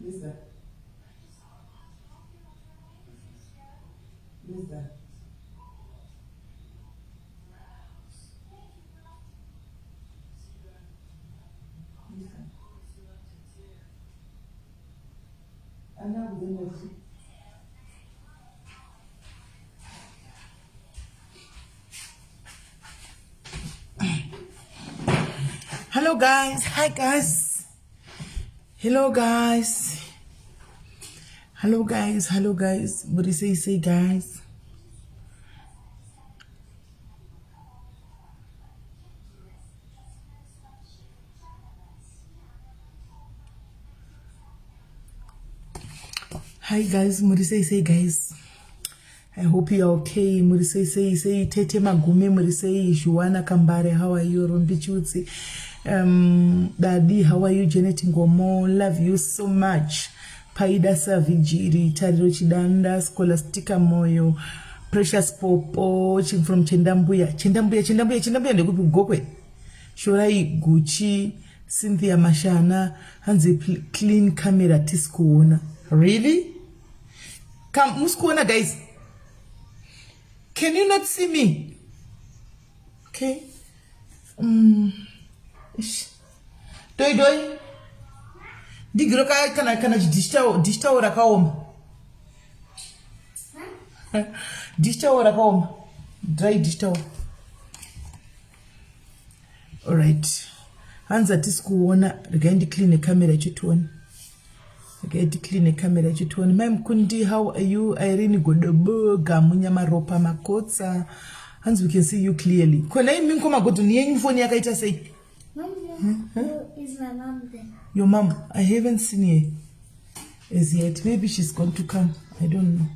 Lisa. Lisa. Hello guys, hi guys. Hello guys. Hello guys, hello guys. What do you say, say guys? Hi guys, muri sei sei guys. I hope you are okay. Muri sei sei sei Tete Magume muri sei Juana Kambare how are you Rumbi Chutsi. Um Daddy how are you Janet Ngomo love you so much. Paida Savijiri Tariro Chidanda Scholastica Moyo Precious Popo from Chendambuya Chendambuya Chendambuya Chendambuya ndekupi Gokwe Shorai Gucci Cynthia Mashana hanzi clean camera tisi kuona really Come musi kuona guys can you not see me okay mm. doi doi ndigiro kana kana digital digital rakaoma digital rakaoma dry digital Alright. Hanzi hatisi kuona, regai ndicleane camera yacho tione. Regai ndicleane camera yacho tione. Mai Mukundi, how are you? Irene Godobo, Gamunya Maropa Makotsa. Hanzi we can see you clearly. Kona imi mkoma Godoni yenyu foni yakaita sei? Mom, hmm? is my mom there? Your mom, I haven't seen her as yet. Maybe she's going to come. I don't know.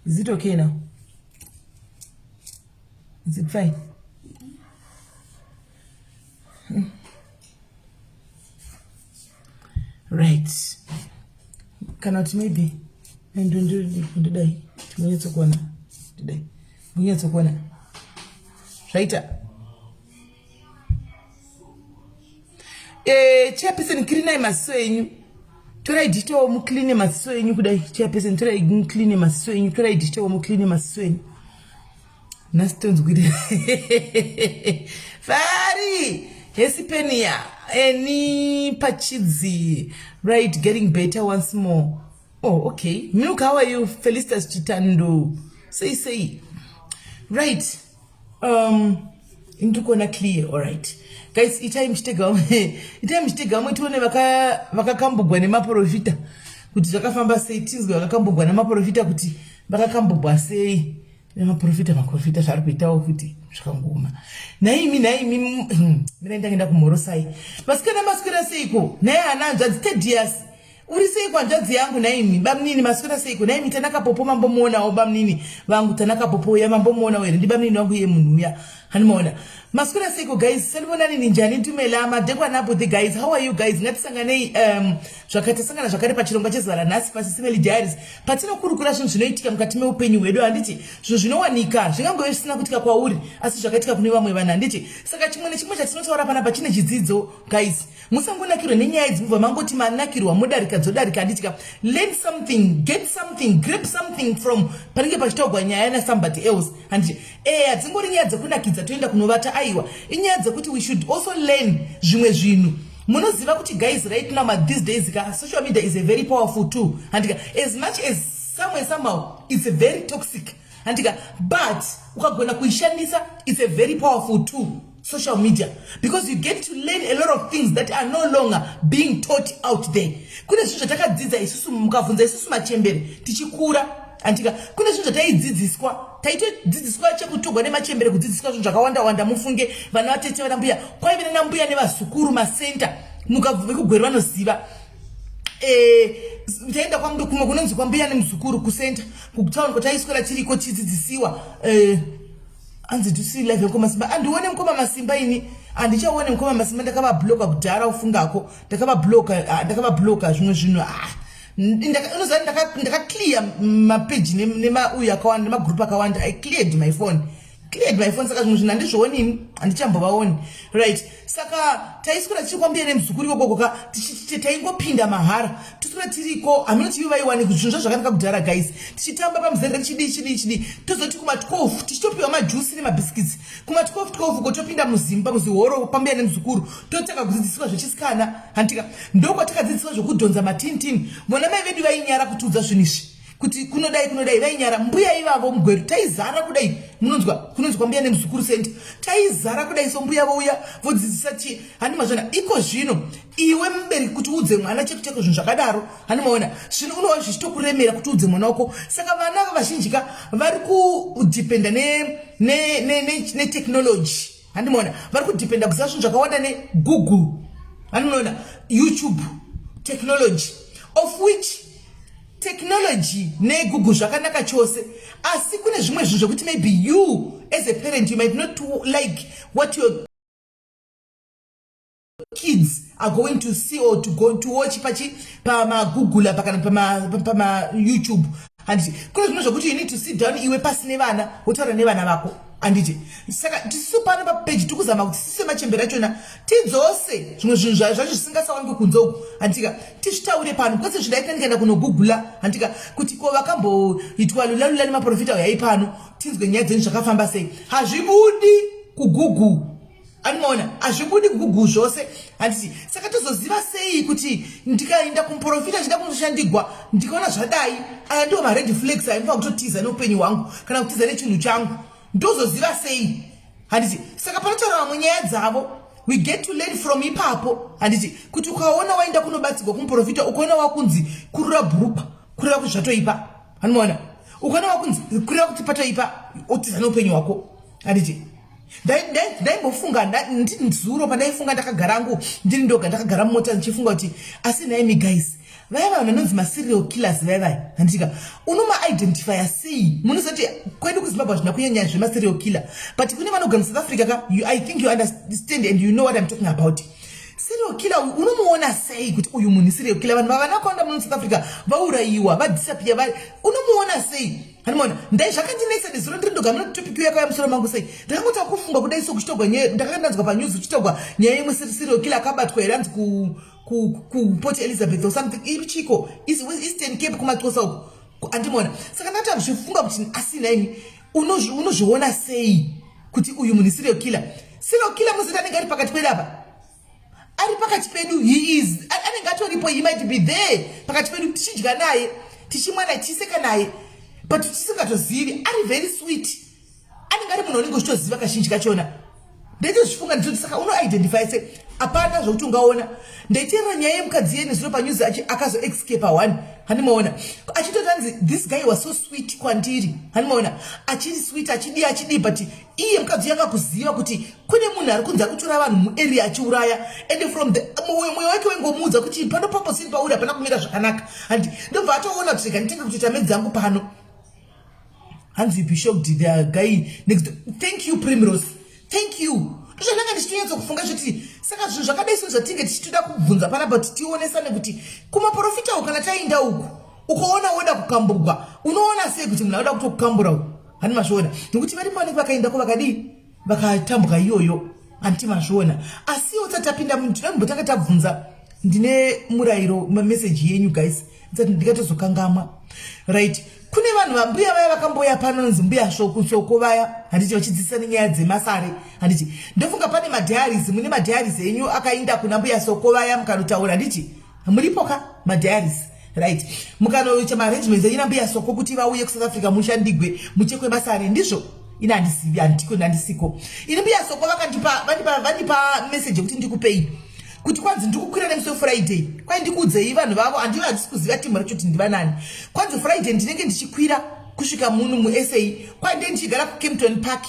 Is it okay now? Is it fine? Hmm. Right. Kana kuti maybe ndidai tinonyatsokuona ndidai munyatsokuona zvaita Eh, chairperson cleanai maziso enyu torai digital mucleane maziso enyu kudai chairperson torai mucleane maziso enyu torai digital mucleane maziso enyu nhasi tonzwire fari hesipenia eni pachidzi right getting better once more oh okay milk how are you felicitas chitando sei sei right um ndikuona clear alright guys itai muchitega itai muchitega vamwe tione vakakambugwa nemaprofita kuti zvakafamba sei tinzwe vakakambugwa nemaprofita kuti vakakambugwa sei nemaprofita maprofita zvaari kuitawo futi zvakangooma nhaimi nhaimi hmm, mina ndange ndakumhorosai vasikana maswera seiko nhai ana hanzvadzi tedias Uri seiko hanzvadzi yangu nhaimi bamnini maswera seiko nhaimi Tanaka Popo mambomuonawo bamnini vangu Tanaka Popo uya mambomuonawo here ndibamnini vangu iye munhu uya handimaona maswera seiko guys sanibonani ninjani tumela madekwana apo the guys how are you guys ngatisanganei um, zvakatasangana zvakare pachirongwa chezuva ranhasi pasisimeli diaries patinokurukura zvinhu zvinoitika mukati meupenyu hwedu handiti zvinhu zvinowanika zvingangove zvisina kuitika kwauri asi zvakaitika kune vamwe vanhu handiti saka chimwe nechimwe chatinotaura panapa chine chidzidzo guys Musangonakirwe nenyaya idzi mubva mangoti manakirwa modarika dzodarika handiti ka learn something get something grab something from panenge pachitaugwa nyaya na somebody else handiti eh hadzingori nyaya dzekunakidza toenda kunovata aiwa inyaya dzekuti we should also learn zvimwe zvinhu munoziva kuti guys right now ma these days ka social media is a very powerful tool handika as much as somewhere somehow it's a very toxic handika but ukagona kuishandisa it's a very powerful tool social media because you get to learn a lot of things that are no longer being taught out there kune zvinhu zvatakadzidza isusu mukabvunza isusu machembere tichikura andika kune zvinhu zvataidzidziswa taitodzidziswa chekutogwa nemachembere kudzidziswa zvinhu zvakawanda wanda mufunge vana vatete vana mbuya kwaive nana mbuya nevazukuru masenta Mukabvume kugweru vanoziva. Eh, taenda kwambe kumwe kunonzi kwambuya nemuzukuru kucenter kutown kwataiswera tiriko tichidzidzisiwa. Eh, anzi do see live yemukoma Simba. Andione mukoma Masimba ini, handichaone mukoma Masimba. Ndakavabloka kudhara, ufungako ndakavabloka. Ah, ndakavabloka zvimwe zvinhu. Ah, unoziva ndakaclear mapeji nemauyu akawanda, nemagroup akawanda. I cleared my phone, cleared my phone. Saka zvimwe zvinhu handizvioni ini, handichambovaoni, right? Saka taiswera tichiri kwambuya nemuzukuru ikokokoka, taingopinda mahara, toswera tiriko. Hamino tivi vaiwani zvinhu zvazvakanaka kudhara, guys. Tichitamba pamuzerere, chidii chidii chidii. Tozoti kuma12 tichitopiwa majuice nemabhiskits. Kuma12 12 uko topinda muzimba, muzihoro pambuya nemuzukuru, totanga kudzidziswa zvechisikana, handika? Ndokwatakadzidziswa zvokudhonza matintini. Vona, mai vedu vainyara kutiudza zvinhu izvi kuti kunodai kunodai, vainyara mbuya ivavo. Mugweru taizara kudai, munonzwa kunonzwa mbuya nemuzukuru center, taizara kudai. So mbuya vouya vodzidzisa chi, handi mazvona? Iko zvino iwe mubereki kuti udze mwana cheko cheko zvinhu zvakadaro, handi maona? Zvino unova zvichitokuremera kuti udze mwana wako. Saka vana vazhinji ka vari kudhipenda netechnology, handi maona? Vari kudhipenda kuziva zvinhu zvakawanda neGoogle, handi maona? YouTube, technology, of which technology neGoogle zvakanaka chose, asi kune zvimwe zvinhu zvekuti maybe you as a parent, you might not like what your kids are going to see or to go to watch pachi pamaGoogle apa kana pamaYouTube, handiti? Kune zvimwe zvokuti you need to sit down iwe pasi nevana, wotaura nevana vako, handiti? Saka tisisu pano papeji tikuzama kuti sise machembere achona tidzose zvimwe zvinhu zvacho zvisingasawanikwi kunze uku, handitika? Tizvitaure pano kwese. Zvidaita ndikaenda kunogugula, handika, kuti ko vakamboitwa lulalula nemaprofita, uyai pano tinzwe nyaya dzenyu, zvakafamba sei? Hazvibudi kuGoogle, andimaona? Hazvibudi kuGoogle zvose, handiti? Saka tozoziva sei kuti ndikaenda kumuprofita achida kundoshandigwa, ndikaona zvadai, aya ndiwo mared flags ainofanira kutotiza neupenyu hwangu kana kutiza nechinhu changu, ndozoziva sei, handiti? Saka panotaura vamwe nyaya dzavo, we get to learn from ipapo, handiti? Kuti ukaona waenda kunobatsirwa kumuprofita, ukaona wakunzi kurura bhurukwa, kureva kuti zvatoipa, handimaona? Ukaona wakunzi, kureva kuti patoipa, otiza neupenyu hwako, handiti? Ndaimbofunga ndizuro pandaifunga ndakagara angu ndiri ndoga, ndakagara mumota ndichifunga kuti asi nhaimi guys, vaya vanhu vanonzi maserial killers vaya vaya, handitika? Unomaidentifya sei? Munozoti kwedu kuZimbabwe hazvina kunyanya zvemaserial killer, but kune vanogara muSouth Africa ka, I think you understand and you know what I'm talking about. Serial killer unomuona sei kuti uyu munhu serial killer? Vanhu vavana vakawanda muno muSouth Africa vaurayiwa, vadisappear, unomuona sei, handimaona? Ndai zvakandinetsa nezuro ndiri ndoga muna topic yakauya musoro mangu sei. Ndakangotanga kufunga kudai so kuchitogwa nyaya, ndakandanzwa panews kuchitogwa nyaya yemwe serial killer akabatwa here, hanzi kuPort Elizabeth or something, iri chiko, Eastern Cape, kumaXhosa uku, andimaona? Saka ndakatanga kuzvifunga kuti asi naini unozviona sei kuti uyu munhu serial killer? Serial killer muziti anenge ari pakati pedu apa, ari pakati pedu. He is, anenge atoripo. He might be there pakati pedu, tichidya naye, tichimwa naye, tichiseka naye, but tisingatozivi. Ari very sweet, anenge ari munhu unenge uchitoziva kazhinji kachona. Ndaitozvifunga ndichoti saka unoidentify se hapana zvokuti ungaona. Ndaiteerera nyaya yemukadzi yeni zvino panews, akazoescapa one, handimaona? Achitoti anzi this guy was so sweet kwandiri, handimaona? Achiri sweet, achidii achidii, but iye mukadzi uyu akakuziva kuti kune munhu ari kunzi ari kutora vanhu muarea achiuraya, and from the mwoyo wake wengomuudza kuti pano paposini pauri hapana kumira zvakanaka, handi? Ndobva atoona kuti rega nditenge kutoita medzi angu pano. Hanzi you be shocked, the guy next. Thank you, Primrose, thank you. Ndozvandanga ndichitonyatsokufunga zvoti saka zvinhu zvakadai so zvatinge tichitoda kubvunza panapa kuti tionesane kuti kumaprofita uku kana taenda uku, ukaona woda kukamburwa, unoona sei kuti munhu anoda kutokukambura uku, hani mazviona? Nekuti varipo vanenge vakaendako, vakadii, vakatambwa iyoyo, handiti mazviona? Asiwo tisati tapinda, tinombotanga tabvunza. Ndine murayiro, mameseji yenyu guys, ndisati ndikatozokangamwa, right? Kune vanhu vambuya vaya vakamboya pano, nonzi mbuya Soko vaya, handiti? Vachidzidzisa nenyaya dzemasare, handiti? Ndofunga pane madiaries, mune madiaries enyu akainda kuna mbuya Soko vaya, mukanotaura, handiti? Muripo ka madiaries, right? Mukanoita maarrangements enyu nambuya Soko kuti vauye kuSouth Africa, mushandigwe, muchekwe masare, ndizvo? Ini handizivi, handiko, handisiko ini. Mbuya Soko vakandipa, vandipa message yekuti ndikupei kuti kwanzi ndikukwira nemusi weFriday. Kwai ndikuudzei vanhu vavo, handivo, handisi kuziva timu racho kuti ndivanani. Kwanzi Friday ndinenge ndichikwira kusvika muno muSA, kwai ndee ndichigara kuKempton Park.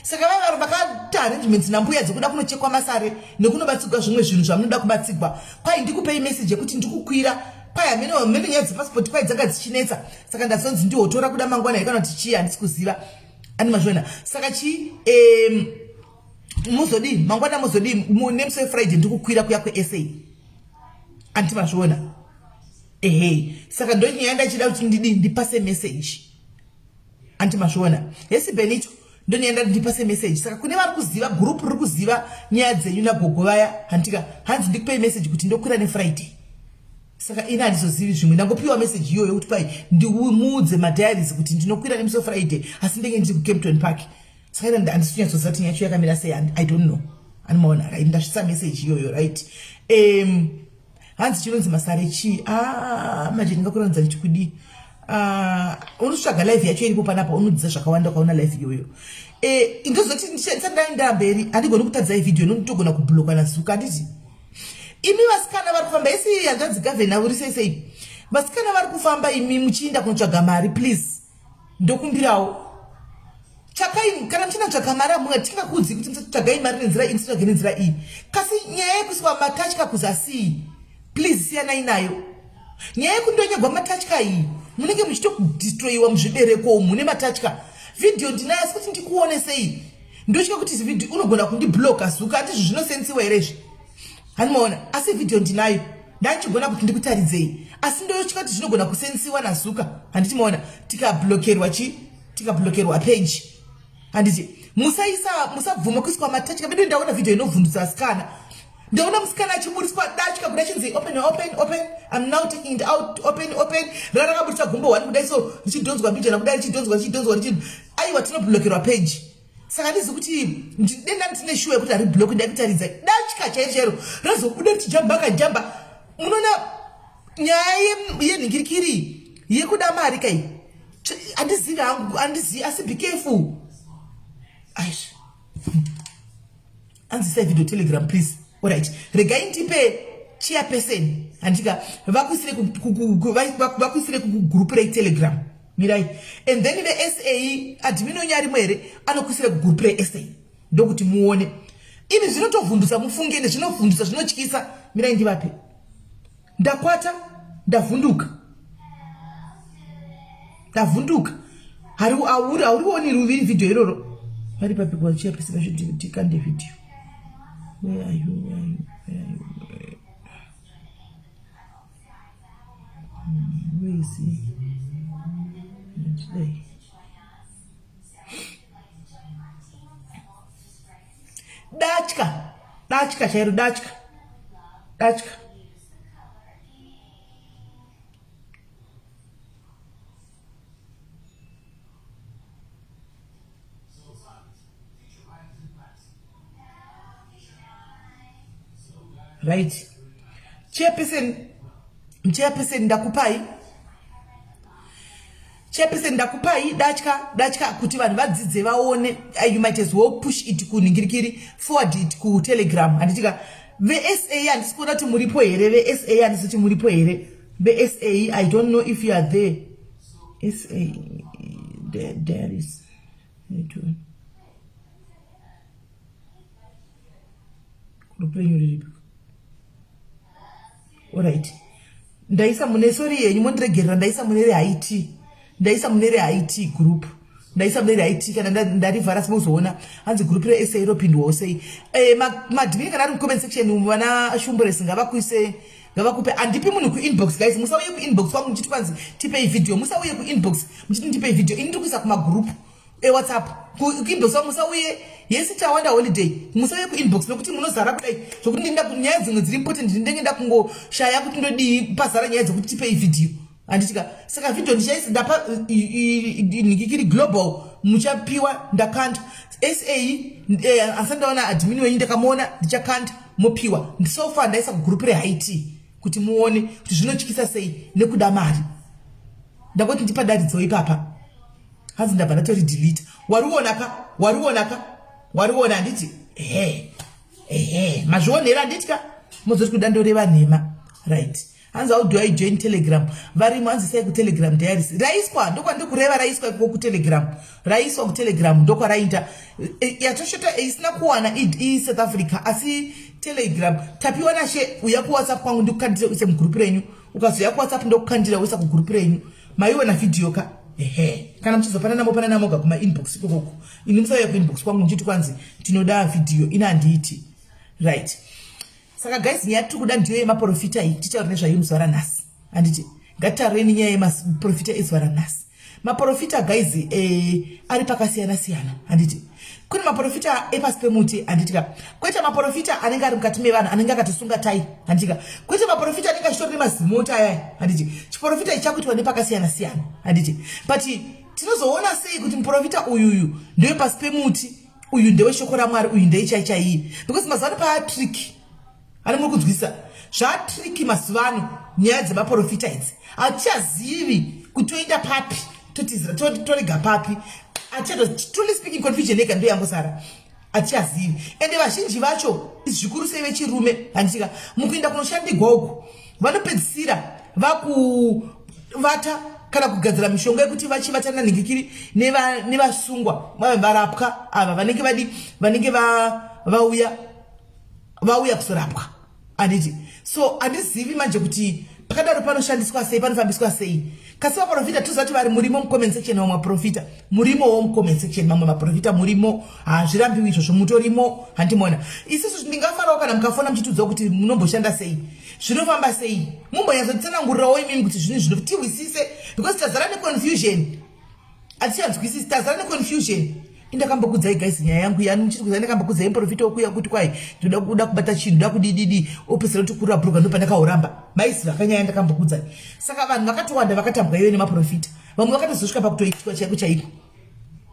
Saka vaya vari vakaita arrangements nambuya dzekuda kunochekwa masare nekunobatsigwa zvimwe zvinhu zvamunoda kubatsigwa, kwai ndikupei message yekuti ndikukwira. Kwai hamene hamene nyaya dzepasipoti kwai dzanga dzichinetsa, saka ndazonzi ndihotora kuda mangwana here kana kuti chii, handisi kuziva. Ani mazviona? Saka chii, muzodii mangwana, muzodii nemusi weFriday? Ndikukwira kuya kuSA, anti mazviona? Ehe, saka ndonyaya ndachida kuti ndidii, ndipase message, anti mazviona? Hesi Benito, ndonyaya ndati ndipase message. Saka kune vari kuziva group riri kuziva nyaya dzenyu nagogo vaya, hantika hanzi ndikupei message kuti ndokwira neFriday. Saka ini handizozivi zvimwe, ndangopiwa message iyoyo kuti kwai ndimuudze madiaries kuti ndinokwira nemusi weFriday, asi ndenge ndiri kuCampton Park. Saka ina handisi kunyatsoziva kuti nyaya yacho yakamira sei, I don't know. Anomaona? Right, ndasvitsa message iyoyo. Right, hanzi chinonzi masare chii? Ah, manje ndingakuratidza kuti kudii. Ah, unotsvaga live yacho iripo panapa, unodzidza zvakawanda ukaona live iyoyo. Ndozoti ndisati ndaenda mberi, handigoni kutadzai vhidhiyo inonditogona kubloka naZuka, handiti? Imi vasikana vari kufamba isi, hanzvanzi gavhena, uri sei sei? Vasikana vari kufamba imi muchiinda kunotsvaga mari, please, ndokumbirawo tsvakai. Kana muchina tsvaga mari, amunga tingakuudzi kuti tsvagai mari nenzira iyi, musatsvage nenzira iyi. Kasi nyaya yekuiswa matatya kuzasi, please siyanai nayo. Nyaya yekundonyegwa matatya iyi, munenge muchitodestroyiwa muzvibereko umu nematatya. Vhidhiyo ndinayo, asi kuti ndikuone sei, ndotya kuti vhidhiyo unogona kundibloka Zuka. Handizvo zvinosensiwa here izvi? Handimaona? Asi vhidhiyo ndinayo, ndandichigona kuti ndikutaridzei, asi ndotya kuti zvinogona kusensiwa naZuka, handiti maona? Tikablokerwa chi, tikablokerwa page, handiti? Musaisa, musabvuma kuiswa matatya vedu. Ndaona vhidhiyo inovhundutsa asikana. Ndaona musikana achiburiswa datya kuda, chinzi "Open, open, open, I'm now taking it out, open, open." Rarakaburitsa gumbo one kudai so, richidhonzwa mbijana kudai, richidhonzwa, richidhonzwa, richid aiwa, tinoblokerwa page. Saka handizi kuti denda ndine shuwa yekuti hari block. Ndaikutaridza datya chairo chairo razobuda richijamba akajamba. Munoona nyaya yenhingirikiri yekuda mari kai? Handizivi hangu, handizivi, asi be careful. Aish, anzisai video Telegram, please. Alright, regai ndipe chairperson, handika vakuisire kugroup reTelegram. Mirai, and then veSA, admin wenyu arimo here? Anokuisire kugroup reSA, ndokuti muone. Imi zvinotovhundutsa, mufungene, zvinovhundutsa, zvinotyisa. Mirai ndivape. Ndakwata, ndavhunduka, ndavhunduka. Haurioni ruviri vhidhiyo iroro? Vari papi kwachairperson vacho? Tikande vhidhiyo. Where are you? Where are you? Where are you? Where is he? Today. Datya, datya chairo, datya, datya. Right, chairperson, chairperson, ndakupai. Chairperson, ndakupai datya, datya kuti vanhu vadzidze, vaone. You might as well push it kunhingirikiri, forward it kuTelegram, handitika? VeSA, handisi kuona kuti muripo here. VeSA, handisi kuti muripo here. VeSA, I don't know if you are there. SA there is group renyu riripi? Alright, ndaisa mune, sorry yenyu, mondiregerera. Ndaisa mune reIT, ndaisa mune reIT group, ndaisa mune reIT. Kana ndarivhara simozoona hanzi group reSA ropindwawo sei. Maadmin kana ari mucomment section, vana Shumburesi, ngavakuise, ngavakupe. Handipi munhu kuinbox, guys. Musauye kuinbox kwangu muchiti kwanzi tipei vhidhiyo. Musauye kuinbox muchiti ndipei vhidhiyo. Ini ndiri kuisa kumagroup eWhatsApp. Kuinbox kwangu musauye. Yesi Tawanda Holiday, musauye kuinbox nokuti munozara kudai zvokuti nyaya dzimwe dziri important ndinenge ndakungoshaya kuti ndodii. Pazara nyaya dzekuti tipei vhidhiyo, handitika? Saka vhidhiyo ndichaisa, ndapa nhikikiri global, muchapiwa. Ndakanda SA, asati ndaona admin wenyu, ndakamuona ndichakanda, mopiwa. So far ndaisa kugroup reIT kuti muone kuti zvinotyisa sei nekuda mari. Ndangoti ndipadaridzo ipapa. Hanzi ndabva ndatori delete. Wariona ka? Wariona ka? Wariona, handiti? Ehe, ehe, mazvionera, handiti ka? Mozoti kuda ndoreva nhema. Right. Hanzi, "How do I join Telegram?" Varimo, hanzi sei kuTelegram Diaries raiswa, ndokwandikureva, raiswa ikoko kuTelegram, raiswa kuTelegram, ndokwaraita. Yatoshota isina kuwana iSouth Africa, asi Telegram tapiwa nashe. Uya kuWhatsApp kwangu, ndikukandire uise mugurupu renyu. Ukazoya kuWhatsApp, ndokukandira uisa kugurupu renyu. Maiona vhidhiyo ka? Ehe, kana muchizopanana, mopanana moga kumainbox ikokoko. Ini musauya kuinbox kwangu muchiti kwanzi tinoda vhidhiyo, ina handiiti. Right, saka guys, nyaya tiri kuda ndiyo yemaprofita iyi. Tichaura nezvayo muzuva ranhasi, handiti? Ngatitaurei nenyaya yemaprofita ezuva ranhasi. Maprofita, guys, ari pakasiyana siyana, handiti? Kune maprofita epasi pemuti, handiti ka? Kwoita maprofita anenge ari mukati mevanhu, anenge akatosunga tai, handiti ka? Kwoita maprofita anenge achitori nemazimota ayaya, handiti? Chiprofita ichi chakuitwa nepakasiyana siyana, handiti? But tinozoona sei kuti muprofita uyuyu ndewepasi pemuti, uyu ndeweshoko raMwari, uyu ndeichai chaiyi? Because mazuva ano paatricky ani, muri kunzwisa? Zvatricky mazuva ano nyaya dzemaprofita idzi. Hatichazivi kuti toenda papi, totizira, torega papi. Atichato, truly speaking, confusion yega ndo yangosara. Hatichazivi. Ende vazhinji vacho, zvikuru sei vechirume, handitika, mukuenda kunoshandigwa uku, vanopedzisira vakuvata kana kugadzira mishonga yekuti vachivatana nhingikiri nevasungwa varapwa ava vanenge vadi, vanenge vauya kuzorapwa, handiti? So handizivi manje kuti pakadaro panoshandiswa sei, panofambiswa sei. Kasi vaprofita toziva kuti vari murimo mucomment section. Vamwe maprofita murimowo mucomment section, mamwe maprofita murimo, hazvirambiwi izvozvo, mutorimo, handimona? Isusu ndingafarawo kana mukafona muchitiudzawo kuti munomboshanda sei, zvinofamba sei, mumbonyatsotsanangurirawo imimi kuti zvinhu zvino tihwisise, because tazara neconfusion, hatichanzwisisi, tazara neconfusion. Indakambokudzai, guys, nyaya yangu yani muchiri kuzai. Ndakambokudzai muprofita wokuya kuti kwai ndoda kuda kubata chinhu, ndoda kudididi, opedzera kuti kurura bhuruga, ndopandakauramba. Maiziva kanyaya ndakambokudzai? Saka vanhu vakatowanda vakatambwa iwe nemaprofita. Vamwe vakatozosvika pakutoitwa chaiko chaiko,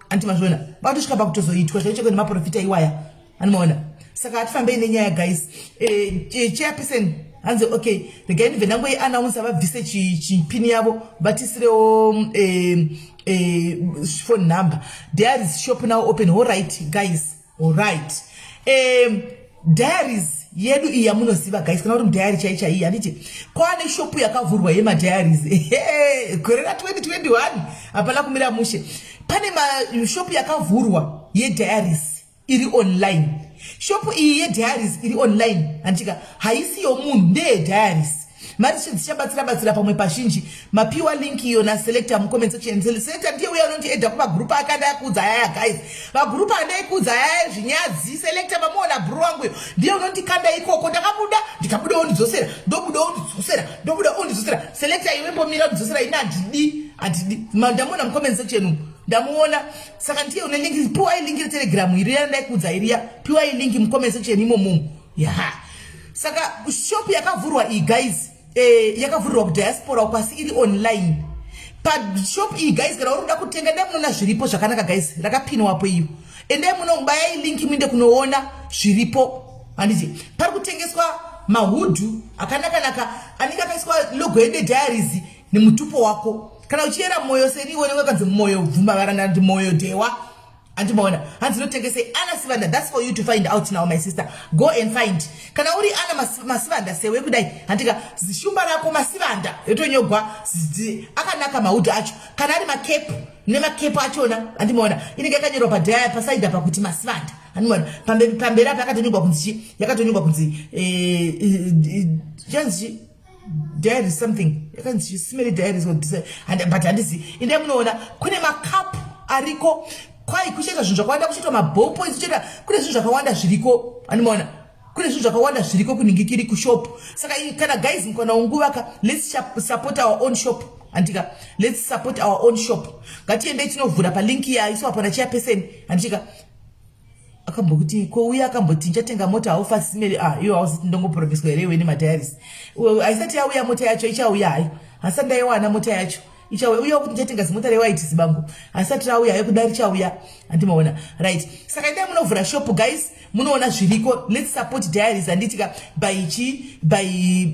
anti mazviona? Vakatosvika pakutozoitwa chaiko chaiko nemaprofita iwaya, animaona? Saka hatifambei nenyaya, guys. Chairperson hanzi, okay, regai ndibve ndangoiannounsa, vabvise chipini yavo, vatisirewo phone number. Diaries shop now open. Allright, guys, allright. Diaries yedu iyi yamunoziva, guys, kana uri mudiary chai chaiyi, handiti? Kwane shopu yakavhurwa yemadiaries gore ra2021, hapana kumira mushe. Pane mashopu yakavhurwa yediaries iri online. Shopu iyi yediaries iri online, handitika? Haisi yomunhu, ndeyediaries. Mari dzichabatsira batsira pamwe pazhinji. Mapiwa link iyo naselector mucomment section. Selector ndiye uya unoti edha kumagrupu akandakudza ayaya, guys, magrupu andaikudza ayaya zvinyadzi. Selector mamuona, bhuru wangu iyo, ndiye unondikanda ikoko. Ndakabuda, ndikabuda, ondidzosera, ndobuda, ondidzosera, ndobuda, ondidzosera. Selector, iwe mbomira undidzosera, ini handidi, handidi. Ndamuona mucomment section umu, ndamuona. Saka ndiye une link. Piwai link reTelegram iriya ndaikudza iriya, piwai link mucomment section imomomo ya. Saka shop yakavhurwa iyi, guys, yakavhurirwa kudiaspora uko, asi iri online. Pashop iyi, guys, kana uri kuda kutenga, endai munoona zviripo zvakanaka, guys. Rakapinwapo iyo, endai munobayai link, muinde kunoona zviripo, handiti? Pari kutengeswa mahoodie akanaka-naka anenge akaiswa logo yedu Diaries nemutupo wako. Kana uchiyera mwoyo seniwe, nenge kanzi mwoyo bvuma varanda, ndi mwoyo dhewa, andimaona? Hanzi inotengesei ana Sivanda? That's for you to find out now, my sister. Go and find. Kana uri ana Masivanda sewe kudai, handika zishumba rako Masivanda yotonyogwa. Akanaka mahoodie acho. Kana ari makepu, nemakepu achona, handimaona? Inenge yakanyorwa padhaya pasaidha pakuti Masivanda, handimaona? Pamberi apa yakatonyogwa kunzi chi, yakatonyogwa kunzi chanzi chi, diary something, yakanzi Simeli Diaries, but handizi. Indai munoona, kune makapu ariko. Kwai kuchaita zvinhu zvakawanda, kuchaitwa maballpoints, kuchaita, kune zvinhu zvakawanda zviriko, handimaona? Kune zvinhu zvakawanda zviriko kunhingikiri kushop. Saka kana, guys, mukana unguva ka, let's support our own shop, handika? Let's support our own shop. Ngatiendei tinovhura palink yaiswa pana chairperson, handika? Akambokuti kouya, akamboti ndichatenga mota haufasimeri. Ah, iwo hausiti ndongopromiswa here iwe nemadiaries? Haisati yauya mota yacho, ichauya hayo. Hasati ndaiwana mota yacho, ichauya. Uye kuti ndichatenga zimota rewhite, zibangu, hasati rauya hayo, kuda richauya, handimaona? Right, saka endai munovhura shop, guys, munoona zviriko. Let's support diaries, handitika? By chi, by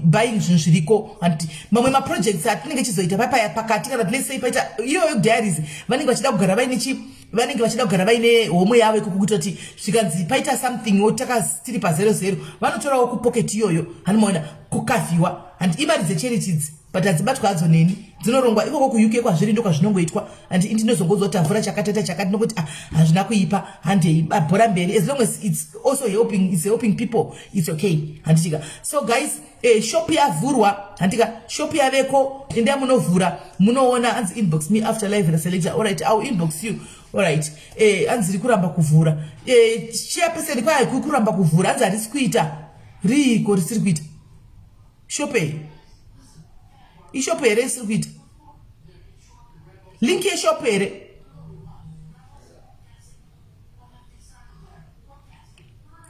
buying zvinhu zviriko, handiti? Mamwe maprojects atinenge chizoita papaya pakati, kana let's say paita iyoyo diaries, vanenge vachida kugara vaine chi, vanenge vachida kugara vaine homwe yavo ikoko, kutoti zvikanzi paita something wo tiri pa00, vanotorawo kupocket iyoyo, hanimaona? Kukavhiwa and imari dzecharity idzi, but hadzibatwa hadzo neni, dzinorongwa ikoko kuUK kwazviri, ndokwazvinongoitwa. And indinozongonzwa kuti avhura chakati, chakati, nokuti ah, hazvina kuipa, handei, bhora mberi. As long as it's also helping, it's helping people, it's okay, handitika? So guys, shop yavhurwa, handika? Shop yaveko, endai munovhura munoona. Hanzi inbox me after live reselector. Alright, I'll inbox you. Alright. Hanzi ri kuramba kuvhura. Chairperson, kwai kuramba kuvhura, hanzi harisi kuita. Riiko risiri kuita? Shop ei, ishop here isiri kuita? Link yeshop here?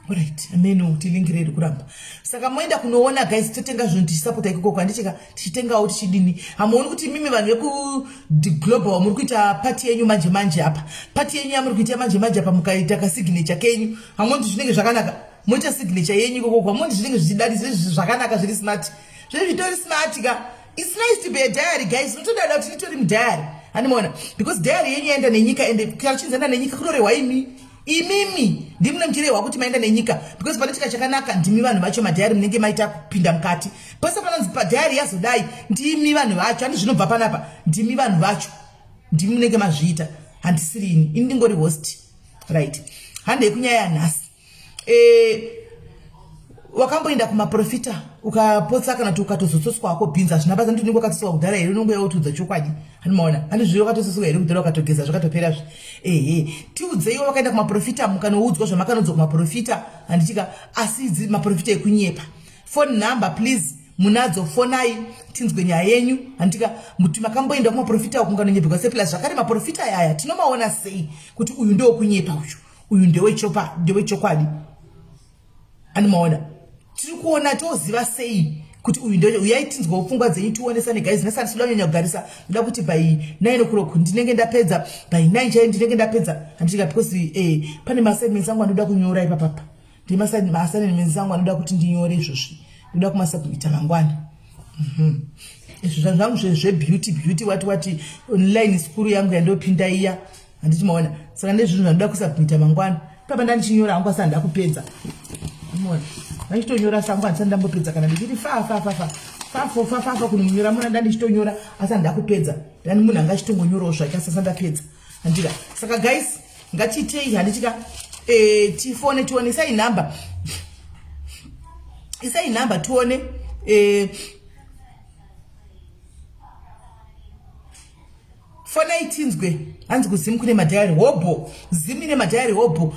Alright, ameno kuti link reri kuramba. Saka moenda kunoona guys, totenga zvinhu tichisapota ikoko, handichika? Tichitengawo, tichidini. Hamuoni kuti mimi vanhu vekuglobal muri kuita pati yenyu manje manje apa? Pati yenyu yamuri kuita manje manje apa, mukaita kasignature kenyu, hamuoni kuti zvinenge zvakanaka? Moita signature yenyu ikoko, hamuoni zvinenge zvichidadi zvakanaka, zviri smart, zvinenge zvitori smart ka? It's nice to be a diary, guys. Unotodada kuti nditori mudiary, handimaona? Because diary yenyu yaenda nenyika, ende kana chinzi nenyika, kunorehwa imi, imimi ndimune muchirehwa kuti maenda nenyika, because panoitika chakanaka, ndimi vanhu vacho. Madiary munenge maita kupinda mukati pose panonzi padiary yazodai, ndimi vanhu vacho. Handi zvinobva panapa, ndimi vanhu vacho, ndimi munenge mazviita, handisirini ini, ndingori host. Right, handei kunyaya yanhasi. Wakamboenda kumaprofita ukapotsa kana kuti ukatozotsotswa hako bhinzi? Hazvina basa, ndinenge wakatsotswa kudhara here, unonge yautiudza chokwadi, handimaona? Handizviyo, wakatotsotswa here kudhara, ukatogeza, zvakatoperazve? Ehe, tiudzeiwo. Wakaenda kumaprofita mukanoudzwa zvamakanodzwa kumaprofita, handitika? Asi idzi maprofita ekunyepa. Phone number please, munadzo, fonai tinzwe nyaya yenyu, handitika? Kuti makamboenda kumaprofita ukunganonyepegwa seplus zvakare, maprofita ayaya tinomaona sei kuti uyu ndewokunyepa, uyu ndewechokwadi? Andimaona? Tiri kuona, toziva sei kuti uyu nde? Uyai tinzwawo pfungwa dzenyu, tionesane guys. Nhasi handisi kuda kunyanya kugarisa, ndoda kuti by 9 o'clock ndinenge ndapedza, by 9 chai ndinenge ndapedza, handitika? Because pane maassignments angu anoda kunyora ipapapa, ndemaassignments angu anoda kuti ndinyore izvozvi, ndoda kumasubmita mangwana. Izvo zvangu zvebeauty, beauty wati wati, online school yangu yandopinda iya, handiti maona? Saka ndezvinhu zvandoda kusubmita mangwana. Papa ndandichinyora hangu, asi handida kupedza. Maona, ndandichitonyora sangu, handisati ndambopedza. Kana ndichiti fa fa fa fa fa fo fa fa fa kunonyora muna, ndandichitonyora asi handida kupedza. Ndani munhu anga achitongonyorawo zvake, asi asandapedza, handika? Saka guys, ngatiitei, handitika? Tifone tione. Isai nhamba, isai nhamba tione. Fonai tinzwe. Hanzi kuZimu kune madiary hobho, Zimu ine madiary hobho.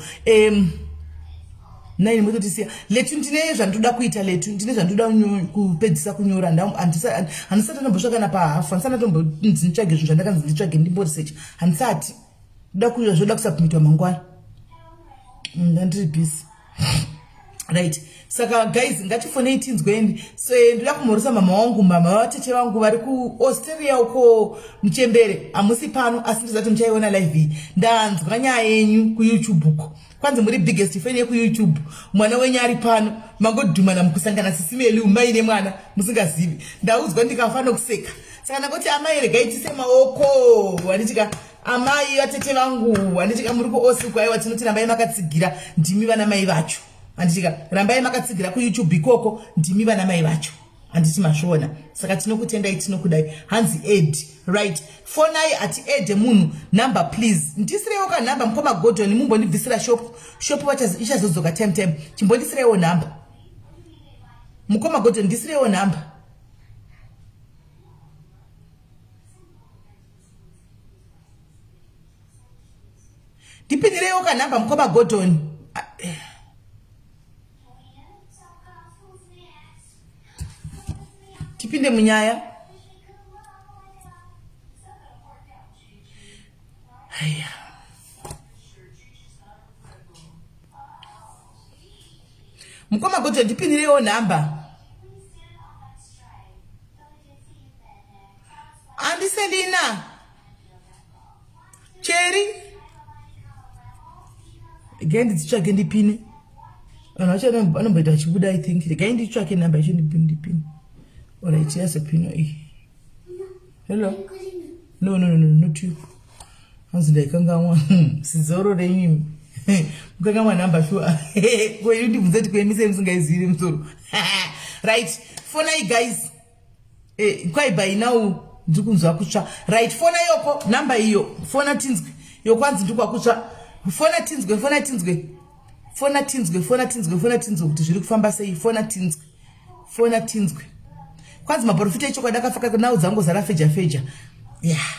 9 mototisiya letu. Ndine zvandoda kuita letu, ndine zvandoda kupedzisa kunyora. Handisati ndambosvika kana pahafu, handisati ndatombonzi nditsvage zvinhu zvandakanzi nditsvage, ndimboresearch. Handisati ndoda kuita, zvoda kusubmitwa mangwana. Ndandiri busy. Right, saka guys, ngatifonei tinzweni. So ndoda kumhoresa mama wangu, mama vatete vangu vari kuAustralia uko. Muchembere, hamusi pano, asi ndizati muchaiona live iyi. Ndanzwa nyaya yenyu kuYouTube uko, kwanzi muri biggest fan yekuYouTube. Mwana wenyu ari pano, mangodhumana mukusangana sisimeli mai nemwana musingazivi. Ndaudzwa ndikafa nokuseka. Saka ndangoti amai, regai tise maoko, handitika? Amai vatete vangu, handitika, muri kuosi, aiwa, tinoti rambai makatsigira, ndimi vana mai vacho, handitika? Rambai makatsigira kuYouTube ikoko, ndimi vana mai vacho, handiti mazviona? Saka tinokutendai, tinokudai. Hanzi add. Right, fonai, ati add munhu. Number please, ndisireiwo kanhamba mukoma Godon, mumbondibvisira shop. Shop ichazodzoka time time. Chimbondisireiwo nhamba mukoma Godon, ndisireiwo nhamba. Ndipinireiwo kanhamba mukoma Godon. Tipinde munyaya. Haya, mukoma Godon, ndipinireiwo nhamba. Andiselina cheri, regai nditsvake ndipine. Vanhu vacho vanomboita vachibuda, I think. Regai nditsvake nhamba yacho ndipine. Alright, yazopinwa iyi. Hello, no, no, no, no, not you. Hanzi ndaikangamwa sizoro renyu, mukangamwa nhamba shuwa. Koyu ndibvunze kuti kuemisei musingaizivi musoro. Right. Fonai guys. Eh, kwai by now ndiri kunzwa kutsva. Right, fona yoko number iyo. Fona tinzwe. Yokwanzi ndiri kwakutsva. Fona tinzwe, fona tinzwe. Fona tinzwe, fona tinzwe, fona tinzwe kuti zviri kufamba sei. Fona tinzwe. Fona tinzwe. Kwanzi maprofita echokwadi akafaka nhau dzangu zara feja feja. Yeah.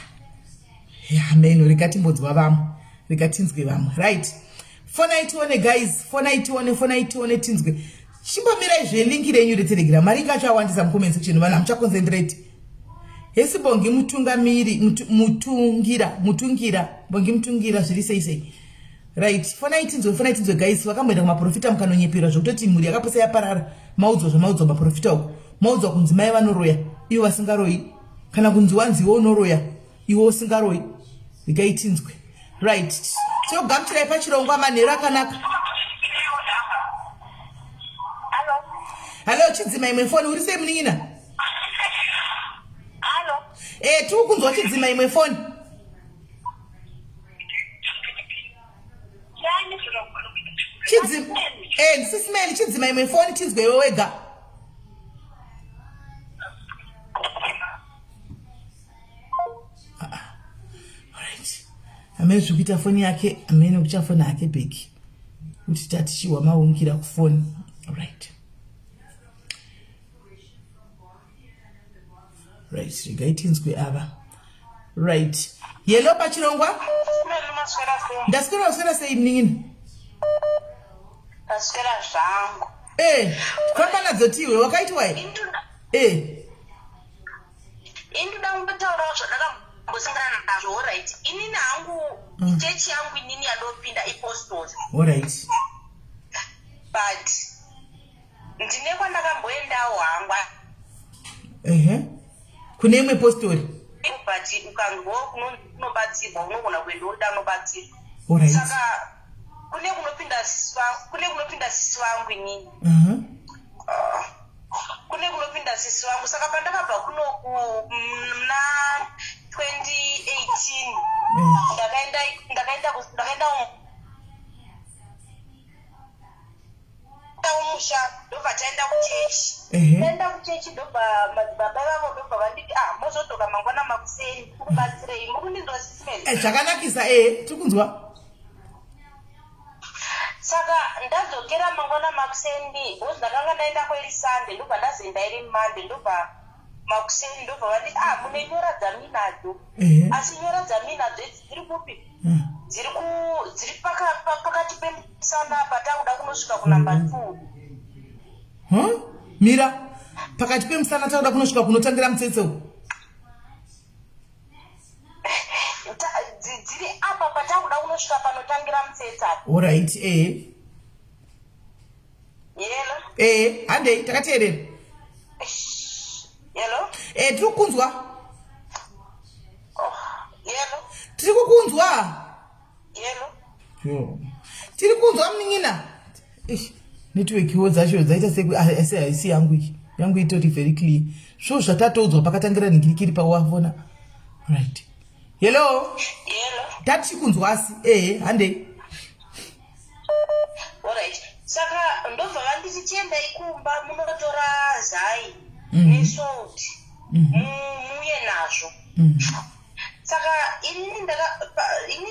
Yeah, meno rega timbonzwa vamwe. Rega tinzwe vamwe. Right. Fonai tione guys, fonai tione, fonai tione tinzwe. Chimbomirai zvelinki renyu reTelegram. Maringi acho awandisa mucomment section vanhu hamuchaconcentrate. Hesi Bongi mutungamiri mutungira mutungira Bongi mutungira zviri sei sei. Right, fonai tinzwe, fonai tinzwe guys, vakamboenda kumaprofita mukanonyeperwa zvekutoti mhuri yakapotsa yaparara. Maudzwa zvamaudzwa maprofita uko. Maudzwa kunzi mai vanoroya ivo vasingaroyi kana kunzi wanzi iwe unoroya iwe usingaroyi. Regai tinzwe. Right, tinogamuchirai pachirongwa manheru akanaka. Hello, chidzima imwe foni uri sei munin'ina? Hello. Eh, tiri kunzwa chidzima imwe foni. Chidzima eh, sisi Meli chidzima imwe foni tinzwe iwe wega. Ah, alright. Amene zviri kuita foni yake, amene kuchafona hake bheki. Kuti tatichiwa maungira kufoni. Alright. Right, regai tinzwe ava. Right. Yellow pachirongwa? Ndaswera waswera sei munin'ina? Ndaswera zvangu. Eh, famba nadzo tiwe wakaitwa eh. Eh. Indoda kungotaurawo zvandakambosangana nazvo alright. Inini hangu mm. chechi yangu inini yandopinda ipostori. Alright. But ndine kwandakamboendawo hangu. Ehe. Kune imwe postori. But ukanzwa kunobatsirwa unogona kuenda woda unobatsirwa. Alright. Saka kune kunopinda kune kunopinda sisi vangu inini. Mhm. Uh -huh. Kune kunopinda sisi vangu saka pandakabva kunoku muna 2018 ndakaenda ndakaenda ndakaenda kumusha ndobva taenda kuchechi taenda kuchechi ndobva madzibaba ivavo ndobva vanditi ah mozodzoka mangwana makuseni tikubatsirei muri kundinzwa sisi Mary eh, zvakanakisa eh tiri kunzwa Saka ndadzokera mangwana makuseni because ndakanga ndaendako iri Sunday ndobva ndazoenda iri Monday ndobva makuseni ndobva vanditi ah mune nyora dzamuinadzo asi nyora dzamuinadzo idzi dziri kupi hmm. dziri ku dziri pakati pemusana apa takuda kunosvika kunumber 2 huh? mira pakati pemusana takuda kunosvika kunotangira mutsetse uku Dziri apa patakuda kunosvika panotangira mutsetse apa. Alright, eh. Yelo. Eh, handei takateerera. Yelo. Eh, tiri kukunzwa. Oh, yelo. Tiri kukunzwa. Yelo. Yo. Tiri kunzwa munin'ina. Ish, network wo dzacho dzaita seku ah, asi haisi yangu iyi. Yangu itori very clear. Svo zvatatoudzwa pakatangira ningirikiri pawafona. Right. Hello. Hello. Tati kunzwa asi. Eh, handei. Alright. Saka ndobva vanditi chiendai kumba munotora zai mm -hmm. nesalt mm -hmm. muuye nazvo. Mm -hmm. Saka inini ndaka,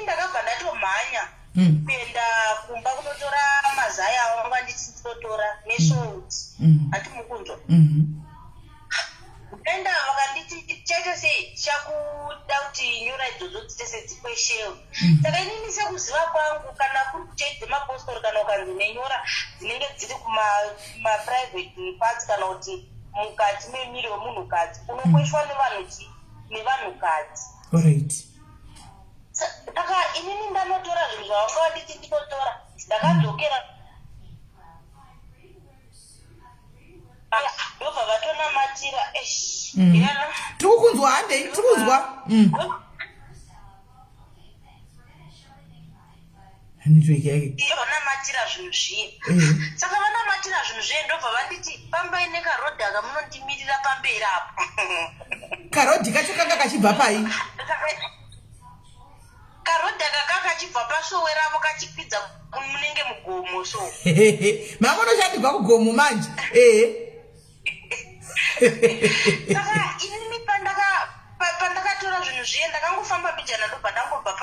ndakabva ndatomhanya mm. kuenda kumba kunotora mazai avo vanditi ndinotora nesalt mm. hati mukunzwa mm -hmm. Enda vakanditi chaita sei chakuda kuti nyora idzodzo dziite sedzikweshewe mm. Saka inini sekuziva kwangu kana kuri kuchechi dzemapostori kana ukanzi nenyora dzinenge dziri kumaprivate parts kana kuti mukati memiri wemunhukadzi unokweshwa mm. nevanhu chi nevanhukadzi. Alright. Saka inini ndanotora zvinhu zvavanga vanditi ndinotora ndakadzokera ndobva vatonamatira eish mm. Tiri kukunzwa handei tiri kunzwa mm. Network yake vanamatira zvinhu zviye mm. Saka vanamatira zvinhu zviye ndobva vanditi fambai nekarodhi aka munondimirira pamberi apo karodhi kacho kanga kachibva pai Karodhi aka kakachibva pasowe ravo kachikwidza munenge mugomo so. Makonoshandibva kugomo manje. Ehe. Saka inini pandakatora zvinhu zviye, ndakangofamba mbijana, ndobva ndangobva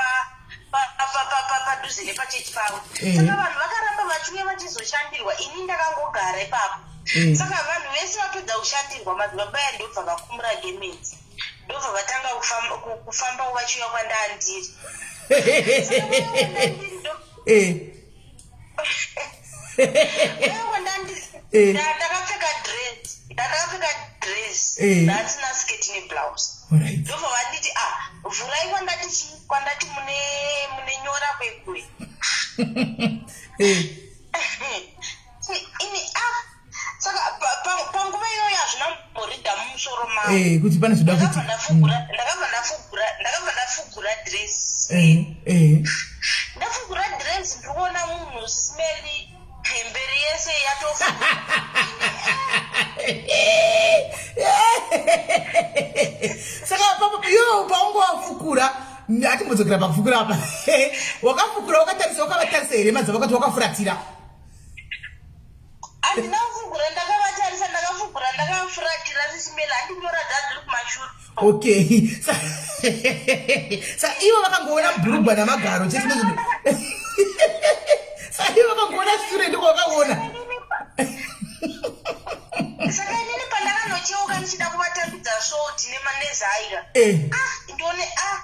padhuze nepachechi pavo. Saka vanhu vakaramba vachiuya vachizoshandirwa, ini ndakangogara ipapo. Saka vanhu vese vapedza kushandirwa, madzibaba aya ndobva vakumura gemenzi, ndobva vatanga kufamba vachiuya kwandandiri. Ndakapfeka dress, ndakapfeka dress, ndasina skirt neblouse. Ndobva vanditi, "Ah, vhurai kwandati chi kwandati mune nyora kwekwe." Ini, ah, saka panguva iyoyo hazvina kumboridha mumusoro mangu Kuti pane zvoda kuti Ndakabva ndafugura dress. Ndafugura dress, ndikuona munhu simeri, hemberi yese yatofu. Saka yo paunge wafukura, hatimbodzokera pakufukura apa. Wakafukura wakatarisa, wakavatarisa here madzava kuti wakafuratira? Handina kufugura ndakavatarisa, ndakafugura ndakafuratira. Sisimeli, handinyora dzadziri kumashure. Okay, saka ivo vakangoona bhurugwa namagaro chete. Saka ivo vakangoona shure, ndiko vakaona. Saka inini pandakanocheuka ndichida kuvatambidza salt nemanezaira, ah, ndione, ah,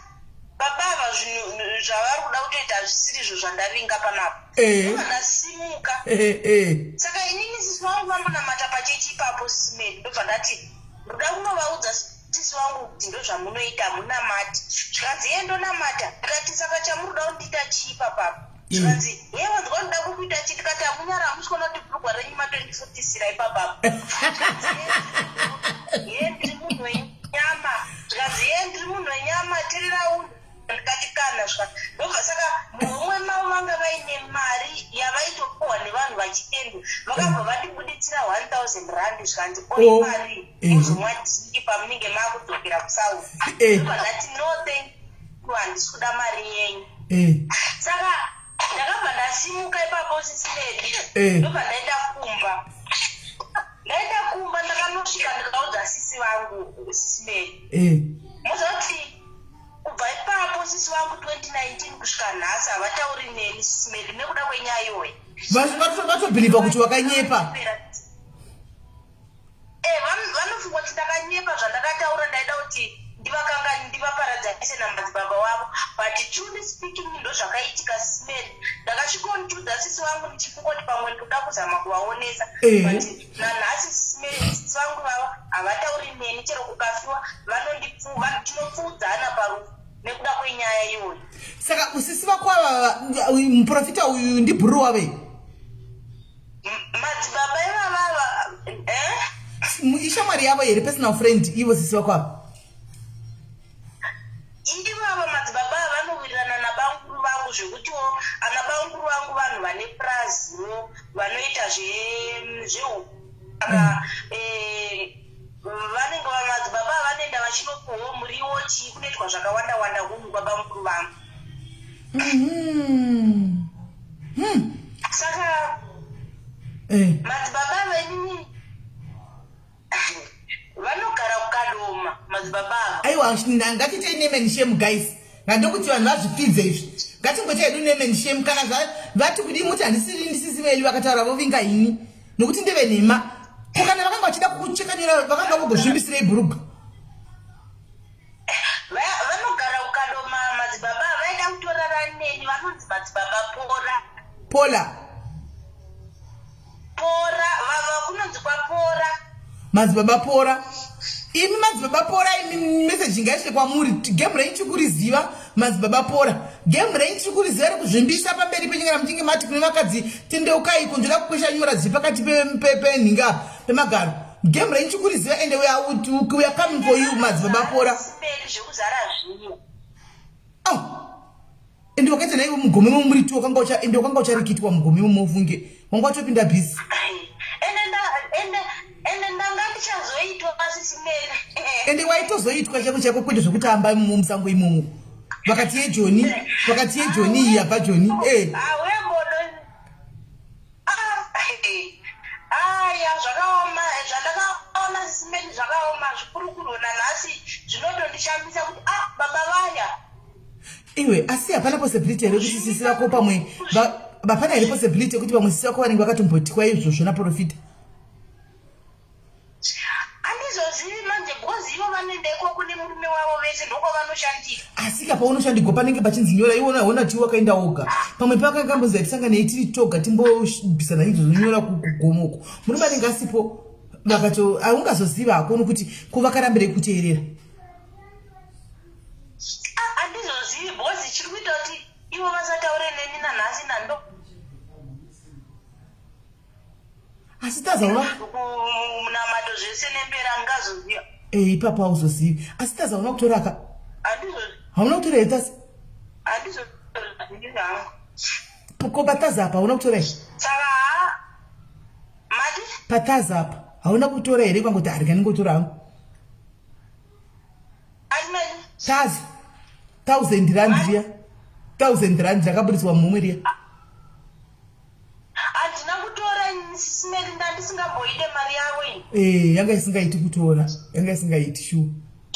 baba ava zvinhu zvavari kuda kutoita hazvisirizvo zvandavinga panapa. Ndobva ndasimuka. Saka inini sisi vangu vambonamata pachechi ipapo, sisimeli. Ndobva ndati ndoda kunovaudza sisi vangu kuti ndozvamunoita, hamunamati. Zvikanzi, "Ye, ndonamata." Ndikati, "Saka chamuri kuda kundiita chii papapo?" Zvikanzi, "Ye, wanzwa, ndoda kukuita chii?" Ndikati, "Hamunyara, hamusi kuona kuti bhurugwa renyu matondifutisira ipapapo?" "Ye, ndiri munhu wenyama." Zvikanzi, "Ye, ndiri munhu wenyama, tirira unhu." Ndikati, "Kana svika." Ndobva saka muhomwe mavo vanga vaine mari yavaitopuhwa nevanhu vachitendwa, vakabva vandibuditsira R1000. Zvikanzi, "Oi, mari muzomwa dhiki pamunenge makudzokera kuSouth." Ndobva ndati, "No, thank you, handisi kuda mari yenyu." Saka ndakabva ndasimuka ipapo, sisimedi. Ndobva ndaenda kumba. Ndaenda kumba, ndakanosvika ndikaudza sisi vangu, sisimedi. Muzoti kubva ipapo sisi vangu 2019 kusvika nhasi havatauri neni, sisimedi, nekuda kwenyaya iyoyi. Vatobhilivha kuti wakanyepa. Vanofunga kuti ndakanyepa zvandakataura, ndaida kuti ndivakangani, ndivaparadzanise namadzibaba wavo, but truly speaking, ndo zvakaitika, sisimeri. Ndakasvikondiudza sisi vangu ndichifunga kuti pamwe ndoda kuzama kuvaonesa, but nanhasi, sisimeri, sisi vangu vava havatauri neni. Chero kukafiwa tinopfuudzana parufu nekuda kwenyaya iyoyo. Saka usisi vako ava, muprofita uyu ndibhuru wave? Madzibaba ivavava, eh? Ishamwari yavo here, personal friend, ivo sisi vako ava? Ivava madzibaba ava vanowirirana nabanguru vangu, zvekutiwo ana banguru vangu vanhu vane puraziwo, vanoita zvehuku. Saka vanenge madzibaba ava vanoenda vachinopuhwo muriwo, chii, kunoitwa zvakawanda wanda hunhu kwabamukuru vangu. Saka madzibaba ava inini vanogara kuKadoma, madzibaba ava. Aiwa, ngatitei name and shame, guys. Ngandokuti vanhu vazvipfidze izvi. Ngatingoita hedu name and shame. Kana vati kudii, muti handisiri ndisisi veli vakataura, vovinga ini nokuti ndeve nhema. Ko kana vakanga vachida kukuchekanyora, vakanga vogozvimbisirei bhurugwa? Vanogara kuKadoma madzibaba ava, vaida kutorara neni, vanonzi Madzibaba Pora. Pola? Pora, vava kunonzi kwaPora. Madzibaba Pora. Imi Madzibaba Pora, imi, meseji ngaisve kwamuri. Game renyu tiri kuriziva, Madzibaba Pora. Game renyu tiri kuriziva rekuzvimbisa pamberi penyu kana muchinge mati kune vakadzi tendeukai, kunzvera kukwesha nyora dziri pakati penhinga pemagaro. Game renyu tiri kuriziva, ende we are coming for you, Madzibaba Pora. Simeri zvekuzara zviyo. Oh. Ende wakaita naiwe mugome momuriti wakanga ucha, ende wakanga ucharikitwa mugome momofunge wanga watopinda bhizi. Ende ndanga ndichazoitwa, sisimeri. Ende waitozoitwa chako chako, kwete zvekutamba imomo musango imomo. Vakati yejoni, vakati yejoni iyi yabva joni. Awembodo, aya zvakaoma zvandakaona, sisimeri, zvakaoma. Zvinotondishamisa kuti ah baba vaya. Iwe asi hapana possibility here kuti sisi vako pamwe hapana here possibility yekuti pamwe sisi vako vanenge vakatombotikwa izvozvo naprofita? Handizozivi manje because ivo vanoenda ikoko nemurume wavo vese ndokwavanoshandira. Asi ka paunoshandigwa panenge pachinzi nyora iwe unaona ti wakaenda woga. Pamwe pakakambonzi hatisanganei tiri toga timbobvisana izvozvo nyora kugomo uko. Murume anenge asipo vakato haungazoziva hako nokuti ko vakarambirei kuteerera. Ah, handizozivi because chiri kuita kuti ivo vasataure neni nanhasi nando asi tazaona munamato zvese nembera angazoziva eh ipapo hauzozivi asi tazaona kutoraka hauna kutora here tasi ko pataza apa hauna kutora here pataza apa hauna kutora here kwangoti harika ningotora hangu taza thousand rand riya thousand rand rakaburitswa mumwe riya Handina kutora ini sisi Mary ndandisingamboide mari yavo ini. Eh, yanga isingaiti kutora, yanga isingaiti shuwa.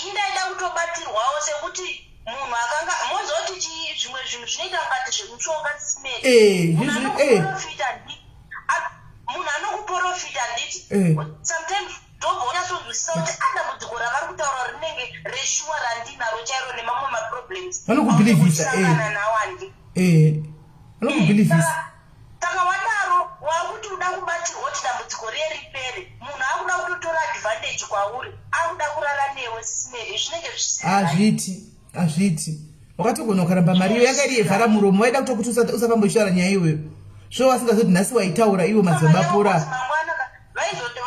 Ini ndaida kutobatirwawo sekuti munhu akanga mozoti chii zvimwe zvinhu zvinoita kungati zvemushonga sisi Mary. Eh, Munhu zvizvi eh. anokuporofita ndi munhu anokuporofita handiti Eh. sometimes ndobva unyatsonzwisisa kuti adambudziko ravari kutaura rinenge reshuwa randinaro chairo nemamwe maproblems Vanokubhilivhisa, eh. aunenge nawo handi. Eh. Vanokubhilivhisa. Saka wadaro wakuti uda kubatirwa kuti dambudziko riye ripere munhu akuda kutotora advantage kwauri akuda kurara newe sisi Mary zvinenge zvisiri right. Hazviiti hazviiti wakatogona ukaramba mari iyo yanga iri yevhara muromo vaida kutokuti usafamba uchitaura nyaya iyoyo so vasingazoti nhasi waitaura iwo madzibaba pora Mangwana ka- vaizoti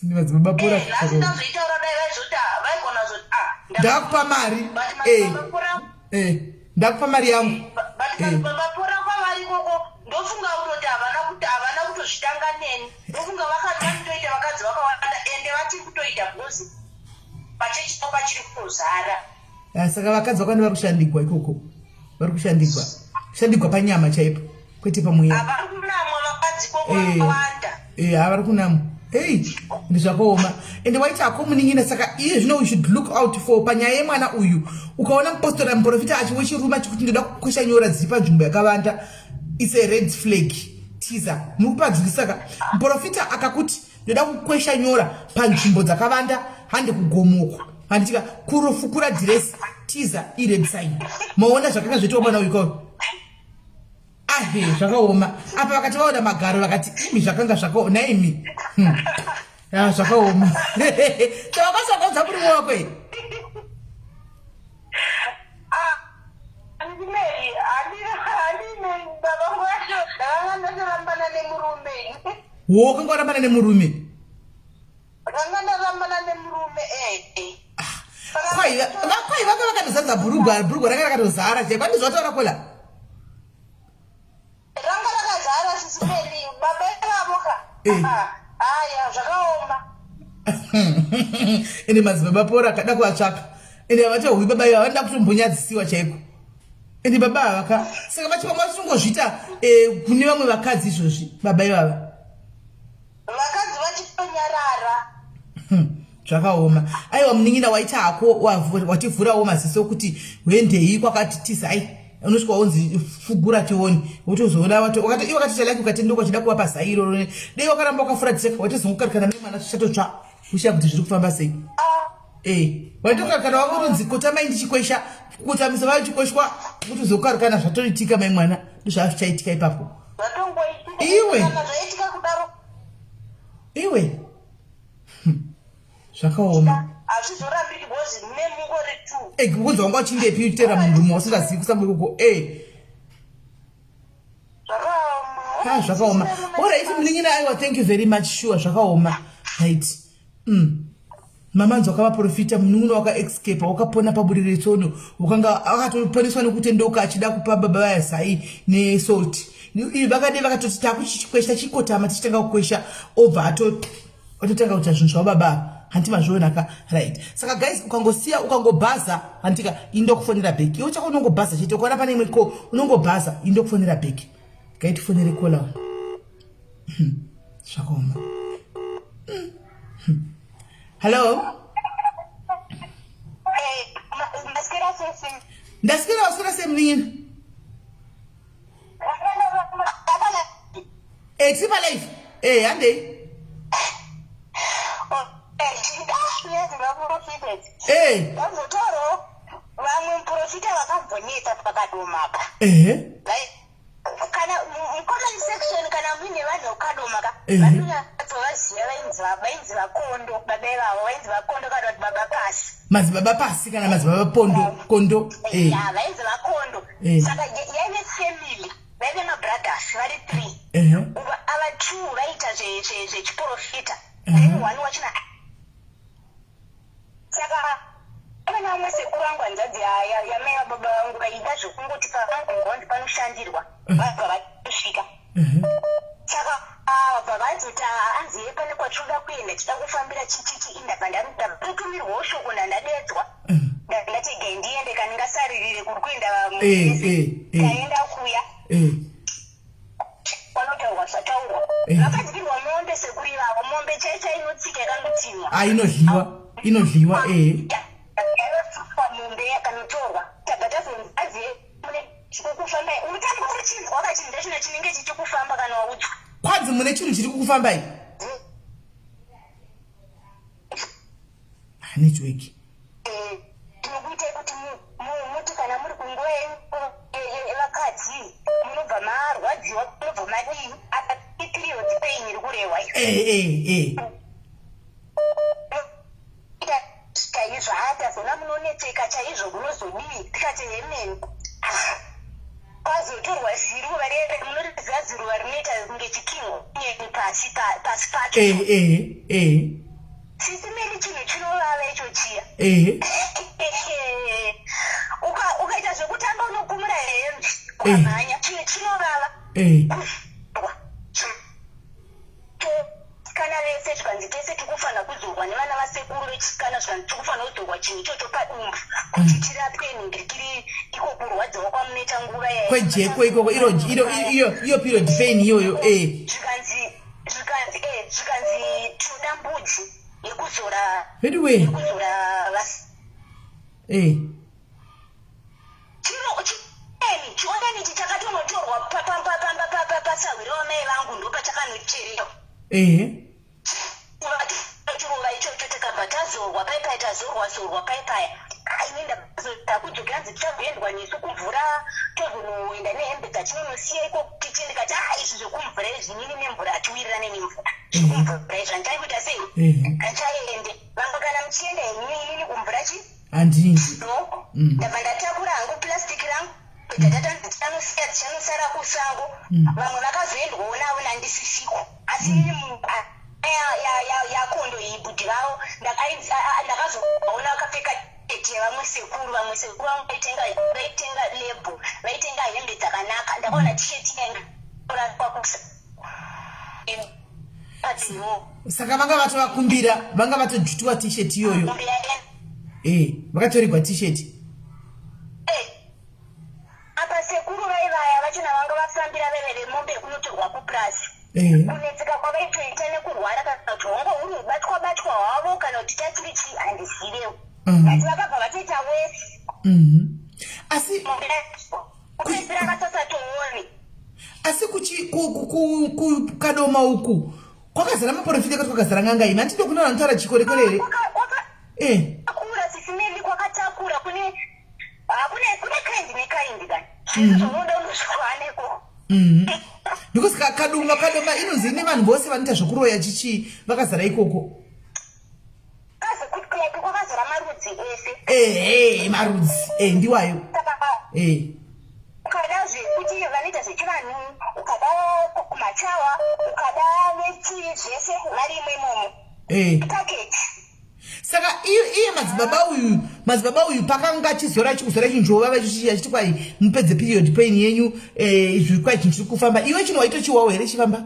ndi madzibaba pora Eh, nhasi ndazoitaura dai vaizoti ah, vaigona kuzoti ah ndakupa mari but eh madzibaba pora eh ndakupa mari yangu but eh. vapora kwavari ikoko ndofunga kutoti havana kuti havana kutozvitanga neni ndofunga vanotoita vakadzi vakawanda ende vachiri kutoita because pachechi po pachiri kutozara Ah, saka vakadzi vakawanda vari kushandigwa ikoko vari kushandigwa kushandigwa panyama chaipo kwete pamweya havari kunamwa vakadzi koko Eh. vakawanda Eh, havari kunamwa ei ndizvakaoma ende waiti hako munin'ina saka iye zvino we should look out for panyaya yemwana uyu ukaona mupostora muprofita achi wechirume achikuti ndoda kukwesha nyora dziri panzvimbo yakavanda its a red flag tiza muri kupadzikisaka muprofita akakuti ndoda kukwesha nyora panzvimbo dzakavanda hande kugomoko handitika kurofukura dhiresi tiza ired sign maona zvakanga zvoitwa mwana uyu kauri ahe zvakaoma apa vakati vaona magaro vakati imi zvakanga zvakaoma naimi hmm. ah, zvakaoma saka murume wako here wo wakanga warambana nemurume Ndanga ndarambana nemurume eh. eh. Kwai vakwai vanga vakatozadza bhurugwa bhurugwa ranga rakatozara chai kwandizwa taura kola. Ranga rakazara sisi Meli baba ivavo ka. Eh. Haya zvakaoma. Ende madzibaba pora akada kuvatsvaka. Ende havatohwi baba ivava vanoda kutombonyadzisiwa chaiko. Ende baba ava ka saka vachipamwe vachitongozviita eh, kune vamwe vakadzi izvozvi baba ivava. Vakadzi vachitonyarara. Hmm, zvakaoma aiwa munin'ina waita hako wativhurawo maziso kuti wendei kwakati tizai unosvika wonzi fugura tione wotozoona iwe wakati chalaki ukatendoka uchida kuvapa zai iroro dei wakaramba wakafuratisa watozongokarikana mai mwana zvichatotsva ushaya kuti zviri kufamba sei ah. eh, waitokarikana wanga utonzi kotamai ndichikwesha kutamisa vayo chikweshwa wotozokarikana zvatoitika mai mwana ndozvazvichaitika ipapo iwe iwe hm, zvakaoma kunzi wanga uchindepi uchitera munhu wasingazivi kusango ikoko e eh. ha zvakaoma orit munin'ina aiwa thank you very much sure zvakaoma right mm. Mamanzi wakavaprofita munun'una wakaescape wakapona paburi retsono wakanga akatoponeswa nekutendeuka achida kupa baba vaya zai nesalt vakadei vakatoti takuchikwesha chikotama tichitanga kukwesha obva atotanga kuita zvinhu zvavo baba hanti mazvionaka right saka guys ukangosiya ukangobhaza hantika indokufonera back iwe chako unongobhaza chete ukaona pane imwe ko unongobhaza indokufonera back gaitifonere kola hmm, zvakaoma hmm. Hello? Ndaswera, waswera sei munin'ina? Eh, tiri palive. Eh, handei. Eh. Vamwe muprofita vakambonetsa pakadomaka. Kana mucomment section kana muine vanhu vekuKadoma ka, vanonyatsovaziva. Vainzi vaKondo, baba ivavo vainzi vaKondo kana kuti Baba Pasi. Madzibaba Pasi kana Madzibaba Pondo, Kondo. Ya, vainzi vaKondo. Saka yaive family, vaive mabrothers vari three. Ava two vaiita zvechiprofita, then one wachina. Saka pane vamwe sekuru vangu, hanzvadzi yamai vababa vangu, vaida zvekungoti pavangonzi panoshandirwa vabva vatosvika. Saka vabva vazoti anzi ye pane kwatinoda kuenda, tida kufambira chichichi. Indabva ndatotumirwawo shoko, ndandadedzwa, ndati ge ndiende kandingasaririre kuri kuenda vamwe. Taenda kuya kwanotaurwa zvataurwa. Vakadyirwa mombe sekuru ivavo, mombe chai chai inotsika yakandotinwa. Ah, inodliwa, inodliwa. Inotsikwa mombe yakanotorwa. Tabva tazonzi aziye mune chikukufambai, urutanga uchinzwa kachinhu chachona chinenge chichikufamba kana waudzwa. Kwanzi mune chinhu chiri kukufambai. Ah, network. Tinokuitai kuti muti kana muri kunguva yevakadzi munobva marwadziwa, munobva madii. Apa iperiod pain iri kurehwa. Chaizvo haatazona, munonetseka chaizvo, munozodii? Tikati hemeni. Kwazotorwa ziruva rere, munoriziva ziruva rinoita kunge chikingo pasi pasi pacho. Sisi Meli, chinhu chinovava icho chiya. Ukaita zvekutamba unokumura hembe ukamhanya, chinhu chinovava. Kana vese zvikanzi tese tikufanira kuzorwa nevana vasekuru vechisikana, zvikanzi tikufanira kuzorwa chinhu ichocho padumbu kuti tirapwe nhingirikiri iko kurwadziwa kwamunoita nguva. Kwejeko ikoko, iro iyo period pain iyoyo. Zvikanzi tinoda mbudzi yekuzora. Anyway. Yekuzora. Chiro cheni chiondani ichi chakatonotorwa pasahwira wamai vangu, ndopachakanochererwa. Chirova ichocho takabva tazorwa paipai, tazorwa zorwa paipaya. Ini ndakudzokera, nzi tichazoendwa nesu kumvura, tozonoenda nehembe dzatinonosiya iko tichi. Ndikati a izvi zvekumvura izvi, inini nemvura hatiwirirane nemvura. Zvekumvura izvi handichaikuita sei, handichaende. Vamwe kana muchienda henyu, inini kumvura chi Handinzi. No. Ndabva ndatakura hangu plastic rangu, tatatanzi tichanosiya, dzichanosara kusango. Vamwe vakazoendwawo navo nandisisiko, asi inini yaKondo iyi, bhudhi vavo, ndakazoona vakapfeka tete yevamwe sekuru. Vamwe sekuru vangu vaitenga label, vaitenga hembe dzakanaka. Ndakaona tisheti yainga kusa. Saka vanga vatovakumbira, vanga vatojutiwa t-shirt iyoyo. Vakatorigwa t-shirt. Apa sekuru vaivaya vachona vanga vafambira veve vemombe yekunotorwa kupurasi. Kunetseka kwavaitoita nekurwara, kana kuti hongo huri ubatwa batwa hwavo, kana kuti chachiri chii, handizivewo, but vakabva vatoita wesi. Asi Kupedzisira vakasasatooni. Asi kuKadoma uku kwakazara maprofita, kati kwakazara n'anga imi, handiti? Ndokuna vanotaura chikorekore here? Kwakatakura, sisi Meli, kwakatakura. Kune hakune kune kind nekind ka, zvese zvaunoda unozviwaneko. Because Kadoma inonzi ine vanhu vose vanoita zvokuroya, chichii, vakazara ikoko. Kwakazara marudzi ese. Ehe, marudzi ndiwayo. Ukada zvekuti vanoita zvechivanhu, ukada machawa, ukada vechii, zvese varimo imomo. Package. Saka iye madzibaba uyu pakanga achizora, achikuzora chinjova vachichi, achiti kwai mupedze period pain yenyu, izvi, kwai chinhu chiri kufamba, iwe chinhu waitochiwawo here chifamba?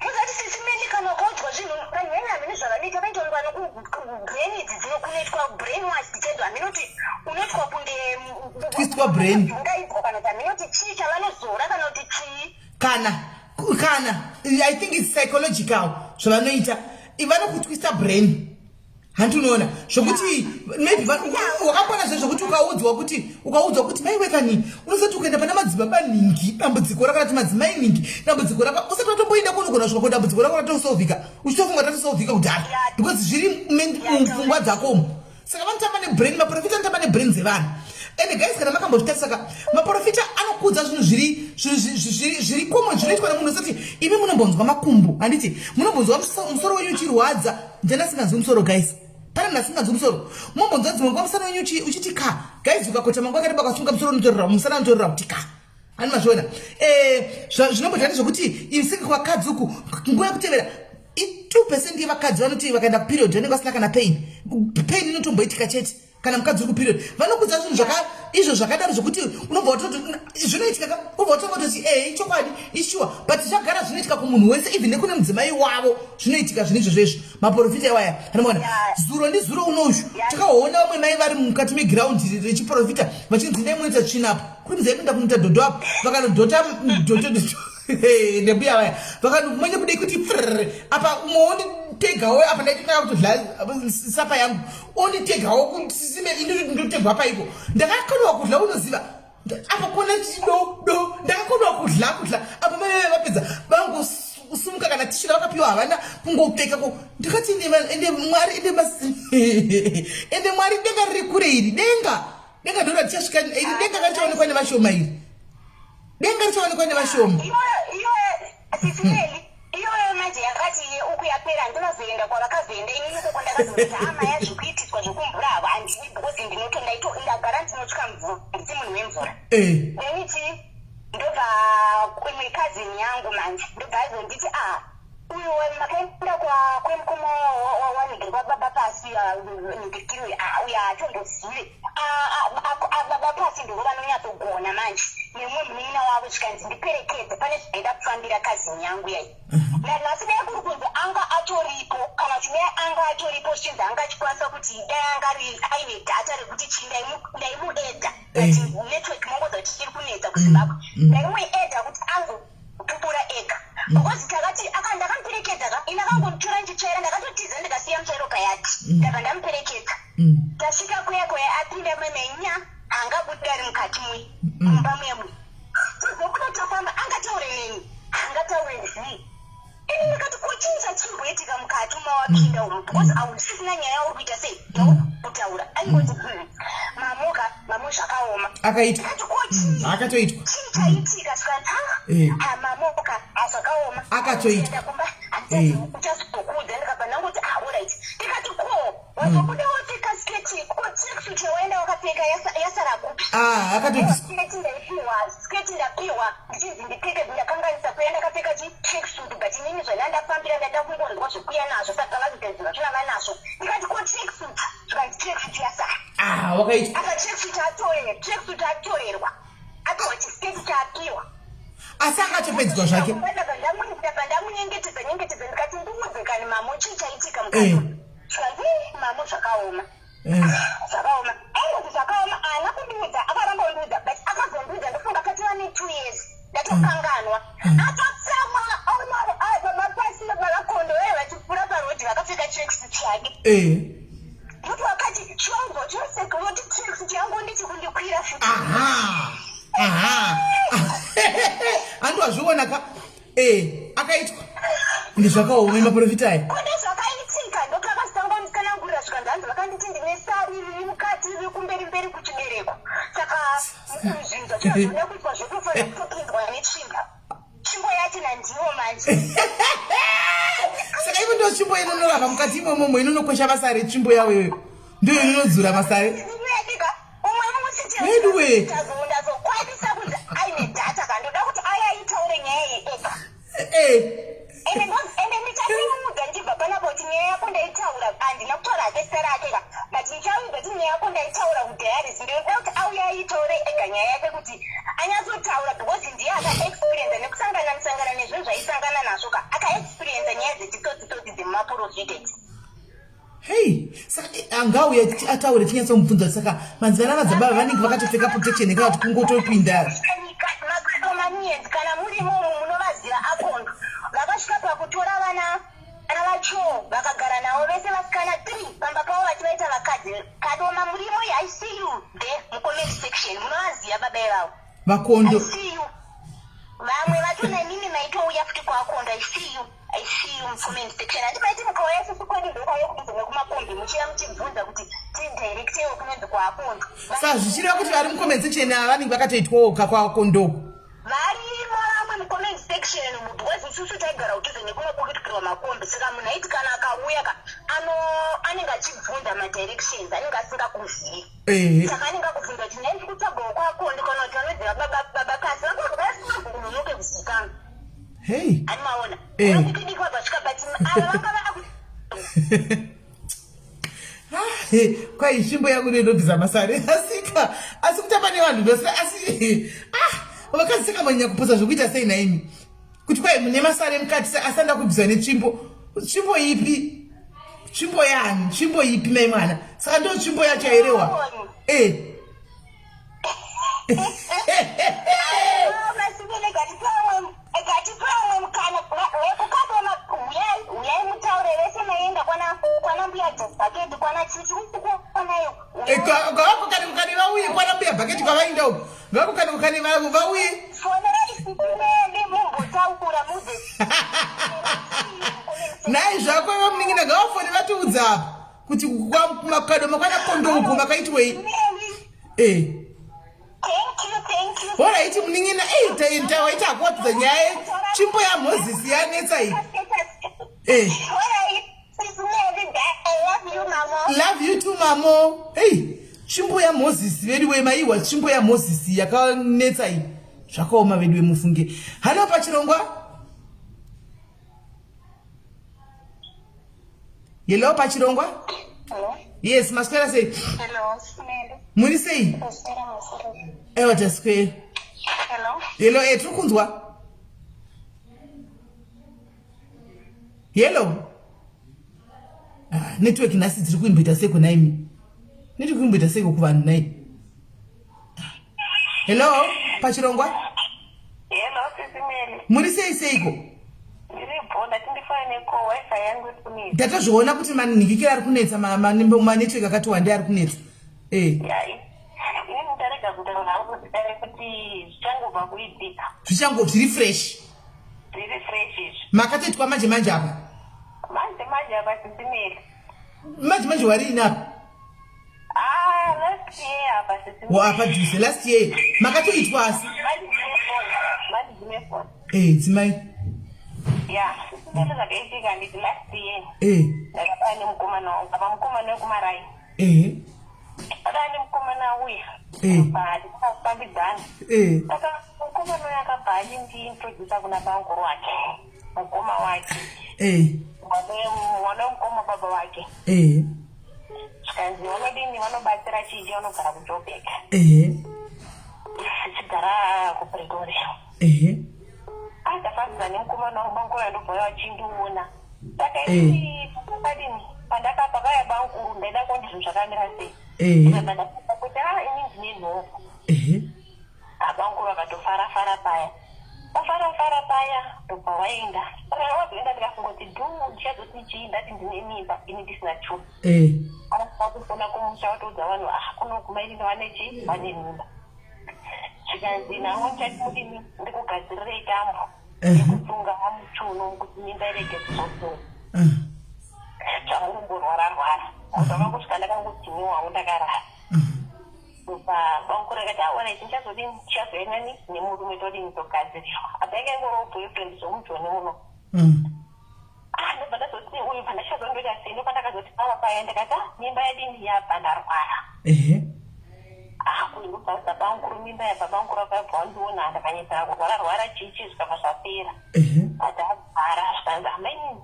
Muzati sisi Meli, kana ukaudzwa zvinhu, vanhu vene hamene zvavanoita, vanoita kunge vanokubrain idzi dzinokunoitwa brain wash chaizvo, hamene kuti unoitwa kunge Twistwa brain. Ungaidzwa, kana kuti hamene kuti chii chavanozora, kana kuti chii. Kana I think it's psychological zvavanoita, vanokutwista brain. Hanti unoona zvokuti maybe wakambona zve zvokuti ukaudzwa kuti ukaudzwa kuti maiwe kani unosati ukaenda pana madzibaba nhingi dambudziko rako rati madzimai nhingi dambudziko rako usati watomboenda kunogona kusvika ko dambudziko rako ratosolvika uchitofunga ratosolvika kudhara because zviri mupfungwa dzako umu. Saka vanotamba nebrain, maprofita anotamba nebrain dzevanhu. Ende guys kana makambozvitarisa ka maprofita anokudza zvinhu zviri zviri zviri common zvinoitwa nemunhu usati imi munombonzwa makumbo handiti munombonzwa musoro wenyu uchirwadza. Ndiani asinganzwi musoro guys? Pane munhu asinganzwi musoro? Munombonzwa dzimwe nguva musana wenyu uchiti ka guys ukakota manguva akareba ukasunga musoro unotorera musana unotorera kuti ka. Ani mazviona? Eh zvinomboita ndezvekuti isiki kwakadzi uku nguva yekutevera 2% yevakadzi vanoti vakaenda kuperiod vanenge vasina kana pain. Pain inotomboitika chete kana mukadzi uri kuperiod. Vanokudza zvinhu zvaka izvo zvakadaro zvekuti unobva watoti zvinoitika ka ubva watanga kutoti eh ichokwadi ishuwa but zvagara zvinoitika kumunhu wese even nekune mudzimai wavo zvinoitika zvinhu izvozvo izvo maprofita iwaya anoona zuro ndizuro unoushu takaona vamwe mai vari mukati megiraundi rechiprofita vachinzi ndai munoita tsvina apo kuri muzai kuenda kunoita dhodho apo vakanodhota dhodho ndembuya vaya vakanomanya kudai kuti frr apa umwe wonditegawo apa ndaitotanga kutodla sapa yangu onditegawo kusisime ndotegwa paiko ndakakonewa kudla unoziva apa kona chido do ndakakonewa kudla kudla apa mai vaya vapedza vangosumuka kana tishira vakapiwa havana kungopfeka ko ndakati ende mwari ende ende mwari denga riri kure iri denga denga ndora tichasvika iri denga karichaonekwa nevashoma iri denga richaonekwa nevashoma. Iyoyo manje yakati uku yapera handinozoenda kwavakazoenda inini ikoko ndakazoti hama yazvikuitiswa zvekumvura havo handidi because ndinoto ndaito ndagara ndinotya mvura nditi munhu wemvura eh. Then chi ndobva imwe cousin yangu manje ndobva azonditi ah uyu makaenda kwemukoma wanigiri kwababa pasi nigirikiri ah uyu haatombozive baba pasi ndivo vanonyatsogona manje nemumwe munin'ina wavo zvikanzi ndiperekedze pane zvaida kufambira kazini yangu yai nanhasi dai kuri kunzi anga atoripo kana kuti dai anga atoripo zvichinzi anga achikwanisa kuti dai anga aine data rekuti chii ndaimuedha but network mongoza kuti iri kunetsa kuzimbabwe ndaimuedha kuti ango kupupura ega because takati aka ndakamuperekedza ka ini akangonditora ndichitsvaira ndakatotiza ndikasiya mutsvairo payadi ndabva ndamuperekedza tasvika kuya kuya apinda memenya haangabudi ari mukati mwe mumba muya muya tozobuda tafamba angataure neni haangataure zii ini ndakati ko chii chachimboitika mukati mawapinda umu because hausisina nyaya yauri kuita sei yauri kutaura aingoti mamuka mamu zvakaoma akaitwa ndikati ko chii akatoitwa chii chaitika zvikanzi Eh. ha mamuka zvakaoma Akatoitwa. Enda kumba Eh. uchazokuudza ndikabva ndangoti ah alright ndikati ko wazobuda wopfeka sketi ko tracksuit yawaenda wakapfeka yasara kupi Ah, akatoibviswa sketi ndaipiwa sketi ndapiwa ndichinzi ndipfeke ndakanganisa kuya ndakapfeka chi tracksuit but inini zvandanga ndafambira ndaida kungonzwa zvekuya nazvo saka vazigadzira zvachona vanazvo ndikati ko tracksuit zvikanzi tracksuit yasara Ah, wakaitwa apa tracksuit atorerwa tracksuit atorerwa apiwa chisketi chaapiwa asi akatopedzwa zvake ndabva ndamunyengetedza nyengetedza ndikati ndiudze kani mamo chii chaitika Eh. mukati zvikanzi mamo zvakaoma Eh. zvakaoma aingoti zvakaoma haana kundiudza akaramba kundiudza but akazondiudza ndofunga patova ne2 years ndatokanganwa akatsamwa baba pasi baba vakondo vaye vachipfuura parodhi vakapfeka tracksuit yake Eh. kuti vakati chongo chose voti tracksuit yangu nditi kundikwira futi aha aha handi wazviona ka eh akaitwa ende zvakaoma maprofita aya kune zvakaitika ndopakazotangonditsanangurira zvikanzi hanzi vakanditi ndine sari riri mukati riri kumberi mberi kuchibereko saka zvinhu zvacho hazvina kuitwa zvekufanira kutopindwa netsvimbo tsvimbo yacho nandiwo manje saka ivo ndo tsvimbo inonorapa mukati imomomo inonokwesha basa retsvimbo yavo iyoyo ndiyo inonodzura masare ndinoyadika umwe musi Anyway. ndazokwanisa kunzi aine data kandoda kuti ayaitaure nyaya iyi ega Eh. ende ende ndichamuudza ndichibva panapa kuti nyaya yako ndaitaura handina kutaura hake zita rake ka but ndichamuudza kuti nyaya yako ndaitaura kudiaries ndinoda kuti auye aitaure ega nyaya yake kuti anyatsotaura because ndiye akaexperienza nekusangana musangana nezvinhu zvaisangana nazvo ka akaexperienza nyaya dzechitsotsitsotsi dzemumaprofita idzi hei saka angauya ataure tinyatsomubvunza kuti saka manzi vana madzibaba vanenge vakatopfeka protection kana kuti kungotopinda madomanians kana murimo umu munovaziva akondo vakasvika pakutora vana vana. vacho vakagara navo vese vasikana 3 pamba pavo vachivaita vakadzi. Kadoma murimo, I see you there mucomment section, munovaziva baba ivavo. Vakondo. I see you. Vamwe vacho nemimi maitouya futi kwakondo. I see you, I see you mucomment section. Handi maiti mukauya susu kwedu ndokauya kudhuze nekumakombi muchiya muchibvunza kuti tidirectewo kunonzi kwakondo. Sa zvichireva kuti vari mucomment section ava vanenge vakatoitwawo kakwakondoko. Varimo vamwe mucomment section umu, because isusu taigara kudhuze nekunobukitirwa makombi, saka munhu aiti kana akauya ka ano anenge achibvunza madirections, anenge asingakuzivi. Saka anenge akubvunza kuti nhai ndiri kutsvagawo kwakondo kana kuti vanoziva baba kasi vangasingagononoke kuzikanwa. Hey. Ani maona vakutidiki vabva svika, but ava vanga vaku Kwai tsvimbo yangu inobvisa masare, asika asi kutamba nevanhu vese asi ah, vakadzi saka manyanya kupusa zvekuita sei naimi kuti kwai mune masare mukati se asi anda kubvisa netsvimbo. Tsvimbo ipi? Tsvimbo yani? Tsvimbo ipi mai mwana? Saka ndo tsvimbo yacho yairewa eh. Masibele, ngatipamwe mukana vekukadoma, huyai, huyai mutaure vese maienda kwana mbuya Bhaketi, kwana chichi kwanayo. Ngavakukane kukane vauye kwana mbuya Bhaketi kwavainda uko, ngavakukane kukane vauye. Fonerai Sibele mumbotaura muze. Nhai zvako iwe munin'ina, ngavafone vatiudza apa kuti makadoma kwana kondo uko makaitwei eh. Thank you, thank you. Horaiti munin'ina, ei tawaita hakuwatidza nyaya tsvimbo yaMozisi yanetsa iyi eh. Alright, Sis Mary, I love you, mama. Love you too, mamo. Ei, tsvimbo yaMozisi vedu we, maiwa tsvimbo yaMozisi yakanetsa iyi, zvakaoma vedu wemufunge. Halo pachirongwa. Hello pachirongwa. Hello. Yes, maswera sei? Hello, Sis Mary. Muri sei? Maswera, maswera. Ewa taswera. Hello. Hello, eh, tiri kunzwa. Hello. Ah, network nhasi dziri kuimboita seko naimi. Network kuimboita seko kuvanhu nai. Hello, pachirongwa. Hello, Sis Mary. Muri sei seiko? Ndiri bho, ndati ndifane ko wifi yangu iri kunetsa. Ndatozviona kuti manhikikira ari kunetsa, manetwork akati wandei ari kunetsa. Eh. Ya, ini ndarega kutaura hangu zita rekuti zvichangobva kuitika. Zvichango zviri fresh. Zviri fresh izvi. Makatoitwa manje manje apa. Manje manje apa, Sis Mary. Manje manje warini apa? Ah, last year apa, Sis Mary. Wa apa dhuze last year. Makatoitwa asi. Manje phone. Manje phone. Eh, dzimai. Ya, Sis Mary, zvakaitika nditi last year. Ndakabaya nemukomana wangu, apa mukomana wekumarai. Ndakabaya nemukomana uya. Patikafambidzana. Saka mukomana uya akabva achindiintrodusa kuna banguru wake, mukoma wake. Mwana wemukoma baba wake. Zvikanzi vanodini, vanobatsira chichi, vanogara kuJobek. Tichigara kuPretoria. Ndafambidzana nemukomana wangu, banguru ndobva vachindiona. Saka inini pakadini pandakapa vaya banguru ndaida kuona zvinhu zvakamira sei. Ndikabva ndafunga kuti ah, ini ndine nhumbu. Abanguru vakatofara fara paya. Vafara fara paya ndobva waenda. Saka wazoenda ndikafunga kuti dhu ndichazoti chii, ndati ndine mimba ini ndisina chunhu. Vakufona kumusha vatoudza vanhu, ah, kuno kumaini vane chii, vane mimba. Zvikanzi navo ndichati mudini, ndikugadzirirei tambo yekusunga muchuno kuti mimba irege kuzosunga. Zvangomborwara rwara. Mudza vangosvika ndakangodzimiwawo ndakarara. Kubva banguru akati aona ichi ndichazodini, ndichazoenda ni nemurume todini togadzirirwa. Apa yanga ingoriwo boyfriend zvomujoni muno. Ah, ndobva ndazoti uyu bva ndachazondoita sei, ndopandakazoti pava paya ndikati ah, mimba yadini yabva, ndarwara. Ah, uyu ndobva udza banguru mimba yabva, banguru akabva wandiona ndakanyetsera kurwara rwara chichi zvikabva zvapera. Ati agara zvikanzi amainini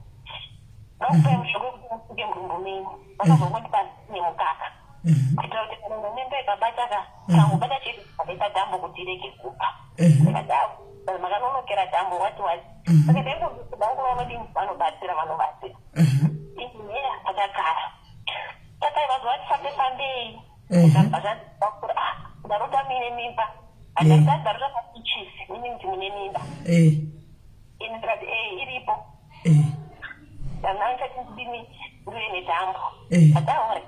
vakupai mushonga wekuti musuke mudumbu menyu, vakabva vondipa nemukaka kuitira kuti kana mimba ikabata ka kangobata chete akaita dambo kuti irege kupa. Ndikati ah, makanonokera dambo wati wati. Saka ndaingozoti banguru vanodini, vanobatsira, vanobatsira. Inheya takagara saka vazuva vati fambe fambei, ndikabva zvanzi banguru, ah, ndarota muine mimba. Andarota, ndarota mapichisi mini kuti mune mimba. Ini ndikati eh, iripo. Ndandachati ndidini ndive nedambo. Eh. Ataure.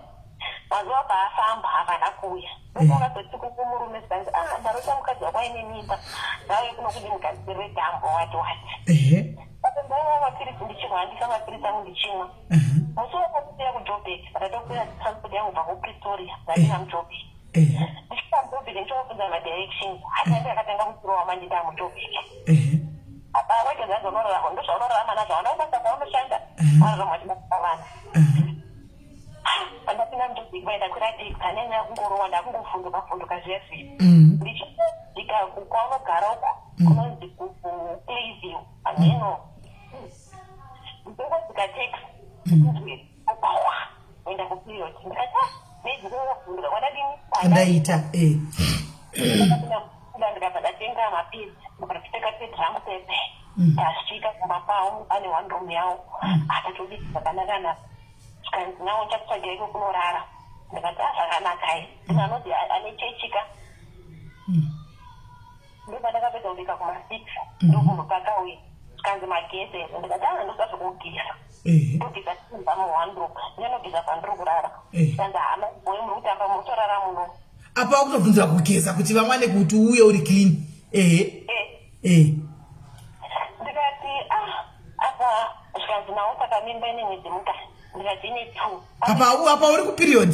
Mazuva paafamba havana kuuya. Eh. Ndokazoti kumurume zvikanzi ah ndarota mukadzi wako aine mimba. Ndauye kuno kuti mugadzirire dambo wati wati. Ehe. Saka ndaimwa mapiritsi ndichihwandisa mapiritsi angu ndichimwa. Aha. Musi wakandisiya kuJoburg ndatokwira transport yangu kubva kuPretoria ndapinda muJoburg. Ehe. Ndisvika muJoburg ndichingobvunza madirections hati akatanga kutirova manje ndamuJoburg. Ehe. Apa waita zvanzi unorarama ndozvaunorarama nazvo hauna kubasa kwaunoshanda vanorarama vachibasa vana. Aha. Pandapinda muJoburg vaenda kwira taxi anyanya kungorowa ndakungofunduka funduka zviya zviya. Ndichisvika kwaunogara uko kunonzi kuClayville hameno. Ndingodzika taxi ndinzwe kupahwa kuenda kuperiod ndikati ah maybe kungofunduka kwandadini Andaita. Eh. ndakapinda ndikabva ndatenga mapedzi ndikabva ndapfeka pedzi rangu pepe ndasvika kumba kwavo pane one room yavo akatobika zvakanaka-naka zvikanzi nawo ndichakutsvagira iko kunorara ndikati ah zvakanakai ndino anoti ane chechika ndopandakapedza kubika kuma6 ndokunhu pakauya zvikanzi magezi here ndikati ah ndoda zvekugeza Ehe. ndogeza timba muone room ndinogeza pandiri kurara Eh. zvikanzi hama boy muri kutamba muri kutorara muno Apa wakutobvunzira kugeza kuti vamwane kuti uuye uri clean. Ehe. Eh. Eh. Ndikati ah apa zvikanzi nawo saka mimba ine mwedzi mungani ndikati ine two. Apa apa uri kuperiod.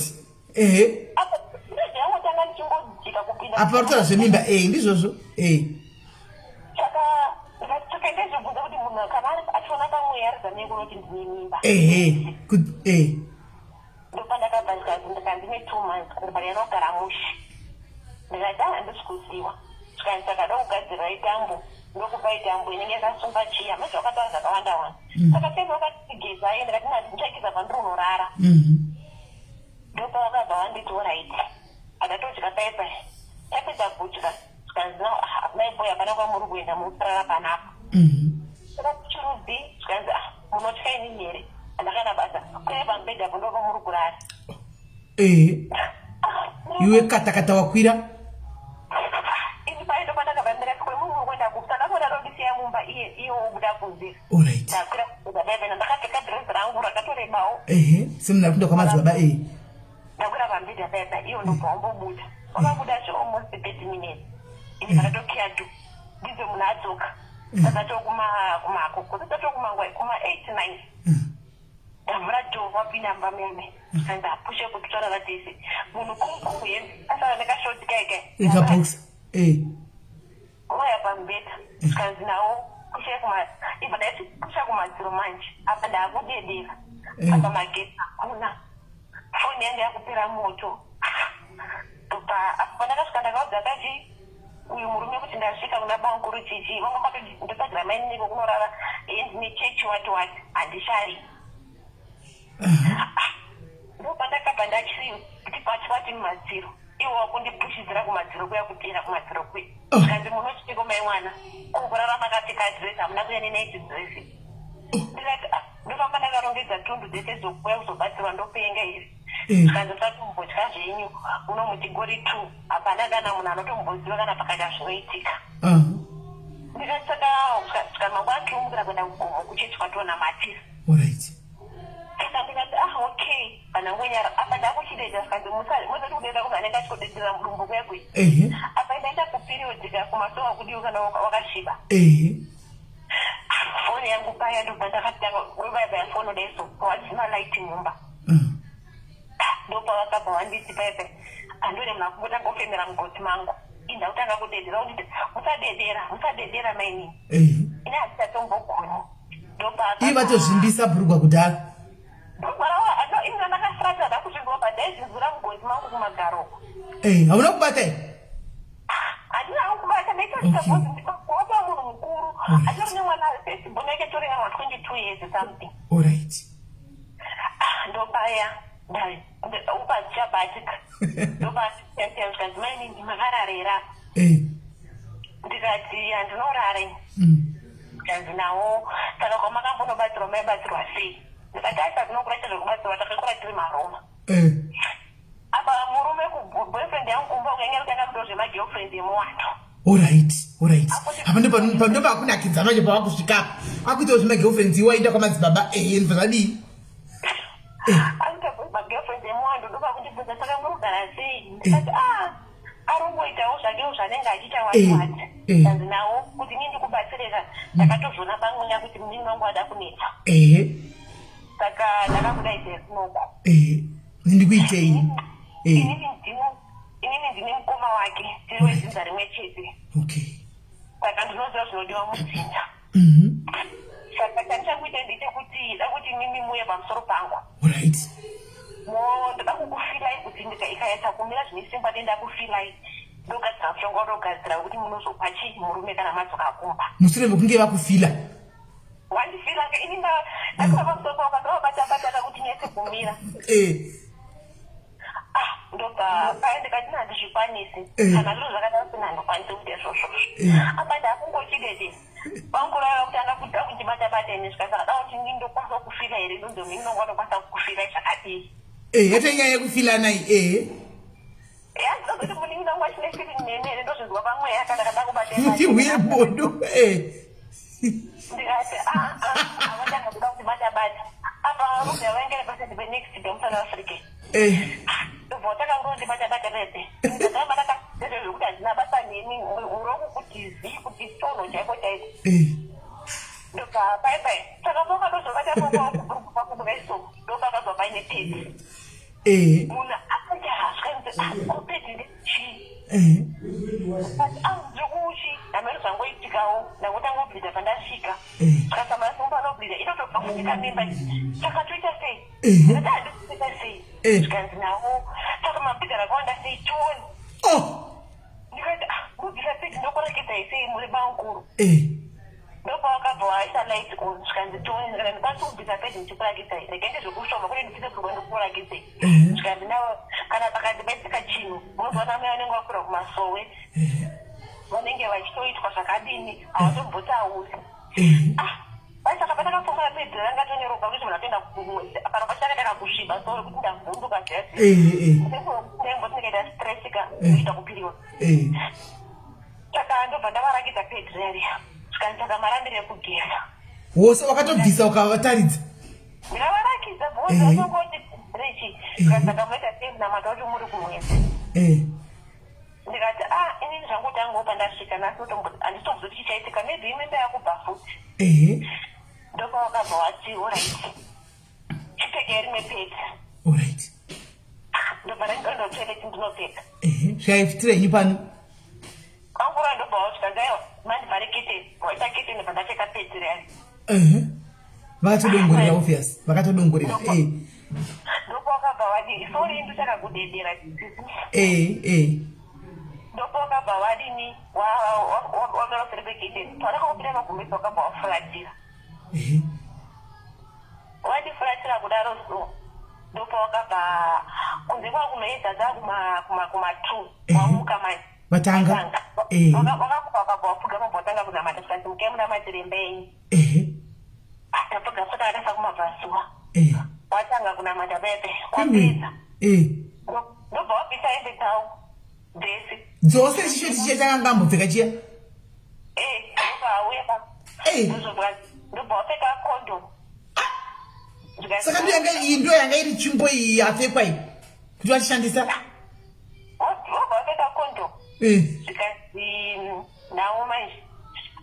Ehe. Apa ndozvangotanga ndichingodzika kupinda. Apa uri kutaura zvemimba. Eh, ndizvozvo. Eh. Saka ndikati saka ndezvibvunza kuti munhu kana achiona pamweya arizamei kunoti ndine mimba. Ehe. Eh. Ndopandakabva ndikazi ndikanzi ine 2 months ndikabva yanogara mushe ndikati ah handisi kuziwa zvikanzi saka ndokugadzirira itambo ndokupa itambo inenge yakasunga chiya manje wakataura zvakawanda wanda saka pese wakatigezai ndikati ndichageza pandiri unorara ndopavakabva vanditi alright andatodya paipai tapedza kudya zvikanzi no maiboy hapana kwamuri kuenda muri kurara panapa saka kuchirudzi zvikanzi ah munotya inini here handakana basa kuye pamubhedha apo ndopa muri kurara. Ehe. Iwe katakata wakwira. Ini paye ndopandakabva ndikati kwemuri muri kuenda kupi saka kuda ndondisiya mumba iye iye wobuda kunze. Alright. Ndakwira kubhedha paipai ndakapfeka dhirezi rangu rakatorebawo. Ehe. Semunhu ari kuenda kwamadzibaba eh. Ndakwira pamubhedha paipai iwo ndobva wambobuda wakabuda zve almost 30 minutes ini pandatokiya du ndizvo munhu adzoka saka tokumakoko saka kuma 8 9 ndavhura door wapinda mumba muyame kanzi apushe kutorara tese munhu kumukungu hembe asara nekashoti kaikai Ikabox. Eh. waya pamubhedha zvikanzi nawo pushe kuma ibva ndaiti pusha kumadziro manje apa ndaakudedera apa magetsi hakuna foni yangu yakupera moto pa apo pandakasvika ndakaudza kachi uyu murume kuti ndasvika kuna bankuru chichi vanga ndotsvagira maininiko kunorara ndine chechi wati wati handishari ndopandakabva ndachiri kuti pati wati mumadziro iwo wakundipushidzira kumadziro kuya kutera kumadziro kuya Oh. zvikanzi munochitiko mai mwana kukurara makapfeka dress hamuna kuya nenight dress ndikati "Ah, ndofamba ndakarongedza tundu dzese dzokuuya kuzobatsirwa ndopenga iri Eh. zvikanzi musatombotya zvenyu muno mutigori two hapana kana munhu anotomboziva kana pakaita zvinoitika Ah. ndikati saka saka mangwana tinomukira kuenda kugomo kuchechi kwatonamatira Alright. saka ndikati ah okay panangonyara apa ndakuchidedza zvikanzi musati kudedza kuti anenge achikodedzera mudumbu kuya kuya Ehe. apa ndaenda kuperiod kumasowa kudiwa kana wakasviba Ehe. foni yangu paya ndobva ndakatanga wevaya foni daiso wadzima light mumba ndopavakabva vanditi paipai handone munhu akungotanga kufemera mugotsi mangu indakutanga kudedera unditi musadedera musadedera mainini Ehe. ine handichatombogoni ndopa Iye vatozvimbisa bhurugwa kudhara. bhurugwa ravo ina ndakafurata ndakuzvinzwa pandaizvinzwira mugotsi mangu kumagaro Eh, hauna kubata here? handina hangu kubata ndaitoa munhu mukuru atori nemwana first born yake tori kana 22 years something. Alright. Ndobaya upazichabatika ndobasikanzi mainini makararera Eh. ndikati handinorare kanzi nawo saka kwamakambonobatsirwa maibatsirwa sei ndikati aisa tinokuraita zvekubatsirwa takakura tiri maroma Eh. apa murume boyfriend yangu kumba ukainge kutanga kuto zvemagirlfriend emuwato. Orit, orit, apa ndopakunakidza manje pavakusvika apa akuitawo zvemagirlfriends iwo aenda kwamadzibaba. Ehe, ndibva zvadii? Akuita magirlfriends emuwando. Ndopakundibvunza, "Saka murikugara sei?" Ndikati, "Ah, arongoitawo zvakewo zvaanenge achiita." Wati wati kanzi nawo kuti ini ndikubatsireka. Ndakatozviona pamweya kuti munini wangu ada kunetsa. Saka ndakakudaidzai kunoko. Ehe, ndikuitei? Inini ndine mukoma wake, tiri wedzinza rimwe chete. Saka ndinoziva zvinodiwa mudzinza. Saka chandichakuita ndechekuti da kuti mimi muye pamusoro pangu. Mo ndoda kukufilai kuti ikaita kumira zvine simba, denda kufilai, ndogadzira mushonga undogadzira wekuti munozopa chi murume kana madzoka kumba. Mushure mekunge vakufila. Wandifila ini, ndakava pamusoro pangu, ndovabata-bataka kuti nyatse kumira. Ah, ndobva paya ndikati handizvikwanisi. Kana zviro zvakadaro sina, handikwanisi kuita izvozvo. Apa ndakungochidede vangurava kutanga kuda kundibata-bata ini, zvikanzi ada kuti ini ndokwanisa kufila here? Ndonzi ini ndonga ndokwanisa kukufila zvakadii? Yatoi nyaya yekufilanai, ehe. Handinozoti munin'ina wangu achine feeling neni here? Ndozvinzwa pamweya kana kada kubata. Muti bodo, eh. Ndikati avatanga kuda kundibata-bata apa varume vaingere paside penext door muSouth Africa. Ndobva watanga kundibata-bata pepe, ndakabata zvekuti handina basa neni, uroku kuti zi kuti tono chaiko chaiko. Ndobva pai pai saka pakadozobata pakuburuku ndopakazwa paine pad. Munhu akati hasvikanzi ko pad ndechii? But ndiri hameno zvangoitikawo, ndangotanga kubleeda pandasvika. Tikasamba panobleeda inotobva futika mimba, saka toita sei? Ndati handisi kuita sei? Zvikanzi nawo, saka mabhidha rakawanda sei, tione. Ndikati, "Ah, mubvisa pad ndokurakidzai sei muri bamukuru?" Ndopawakabva waisa light on, zvikanzi tione. Ndikati ndikwanisi kubvisa pad ndichikurakidzai, rega ndezvekushoma kuti ndibvise bhurugwa ndikurakidzei. Zvikanzi nawo kana pakati paitika chinhu, munozoona mai vanenge vakwira kumasowe, vanenge vachitoitwa zvakadini, havatombotauri. Ah, bai saka pandakafomora pad ranga tonyeropa kuti munhu atoenda kumwedzi, paropa chakaita kakusviba, so rekuti ndavhunduka zviya. Ndaimboti ndikaita stress ka kuita kupiriwa. Saka ndobva ndavarakidza pad riya, zvikanzi saka marambiro ekugeza? Wose wakatobvisa ukavataridza? Ndikavarakidza bhozongoti rechi, zvikanzi saka munoita sei munamata wacho muri kumwedzi? Ndikati, "Ah, inini zvangu tangawo pandasvika nhasi, handitombozoti chichaitika, maybe imimba yakubva futi." Ndopawakabva wati, "Alright, chipfekei rimwe pad." Ndobva ndandonda toilet, ndinopfeka. Ehe, svikaiitira henyu pano. Angura ndobva wasvika, aiwa, mandivhare keteni, waita keteni, ndobva ndapfeka pad riyani. Ehe, vakatodongorera, obvious, vakatodongorera. Ndopawakabva wadi, sorry, ndochaka kudedera. Eh eh Ndopawakabva wadini, wamira usiri peketeni, paunakakupinda magumbezi, wakabva wafuratira. Wandifuratira kudaro, so ndopawakabva kunze kwakunoedza dza kuma 2, wamuka manje. Vatanga. Wakamuka, wakabva wapfugama, bva watanga kunamata, zvikanzi mukai munamatire imba yenyu. Tapfuga futi akatasa kumabvazuva. Watanga kunamata pepe, wapedza, ndobva wabvisa hembe dzavo dzese. Dzose, chisheti chiya chakanga ambopfeka chiya? Eh, ndobva auya, ndobva wapfeka condom. Saka ndo yanga iyi, ndo yanga iri tsvimbo iyi yapfekwa iyi kuti vachishandisa. Wobva wapfeka condom. Zvikanzi nawo manje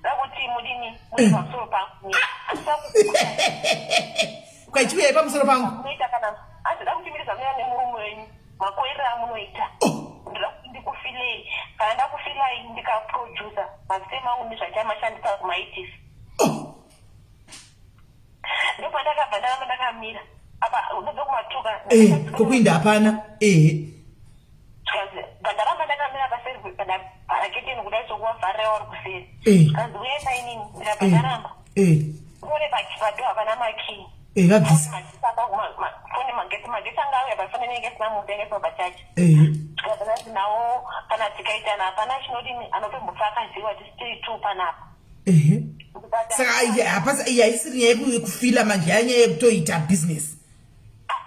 da kuti mudini, muri pamusoro pangu. Kwaichiuyai pamusoro pangu. Munoita kana handida kuti miri zvamunoita nemurume wenyu, makoiriro amunoita. Ndoda kuti ndikufilei, kana ndakufilai ndikaprodusa masperm angu nezvachamashandisa kumaitisi. Ndopandakabva ndaramba ndakamira apa, ndobva kumatuka. Kokuinda hapana, ehe. Zvikanzi pandaramba ndakamira paseri, pandavhara keteni kudai sokuwavharira wari kuseri. Zvikanzi uye mainini, ndikabva ndaramba. Kune padoor hapana makey. Vabvisa. Foni magetsi anga auya pafoni inenge isina moto, yange isina pachaji. Zvikabva ndanzi nawo kana tikaitana hapana chinodini, anotombofa akaziva tisitiri two panapa. Saka hapasi, iyi haisiri nyaya yekufila manje, yanyaya yekutoita business.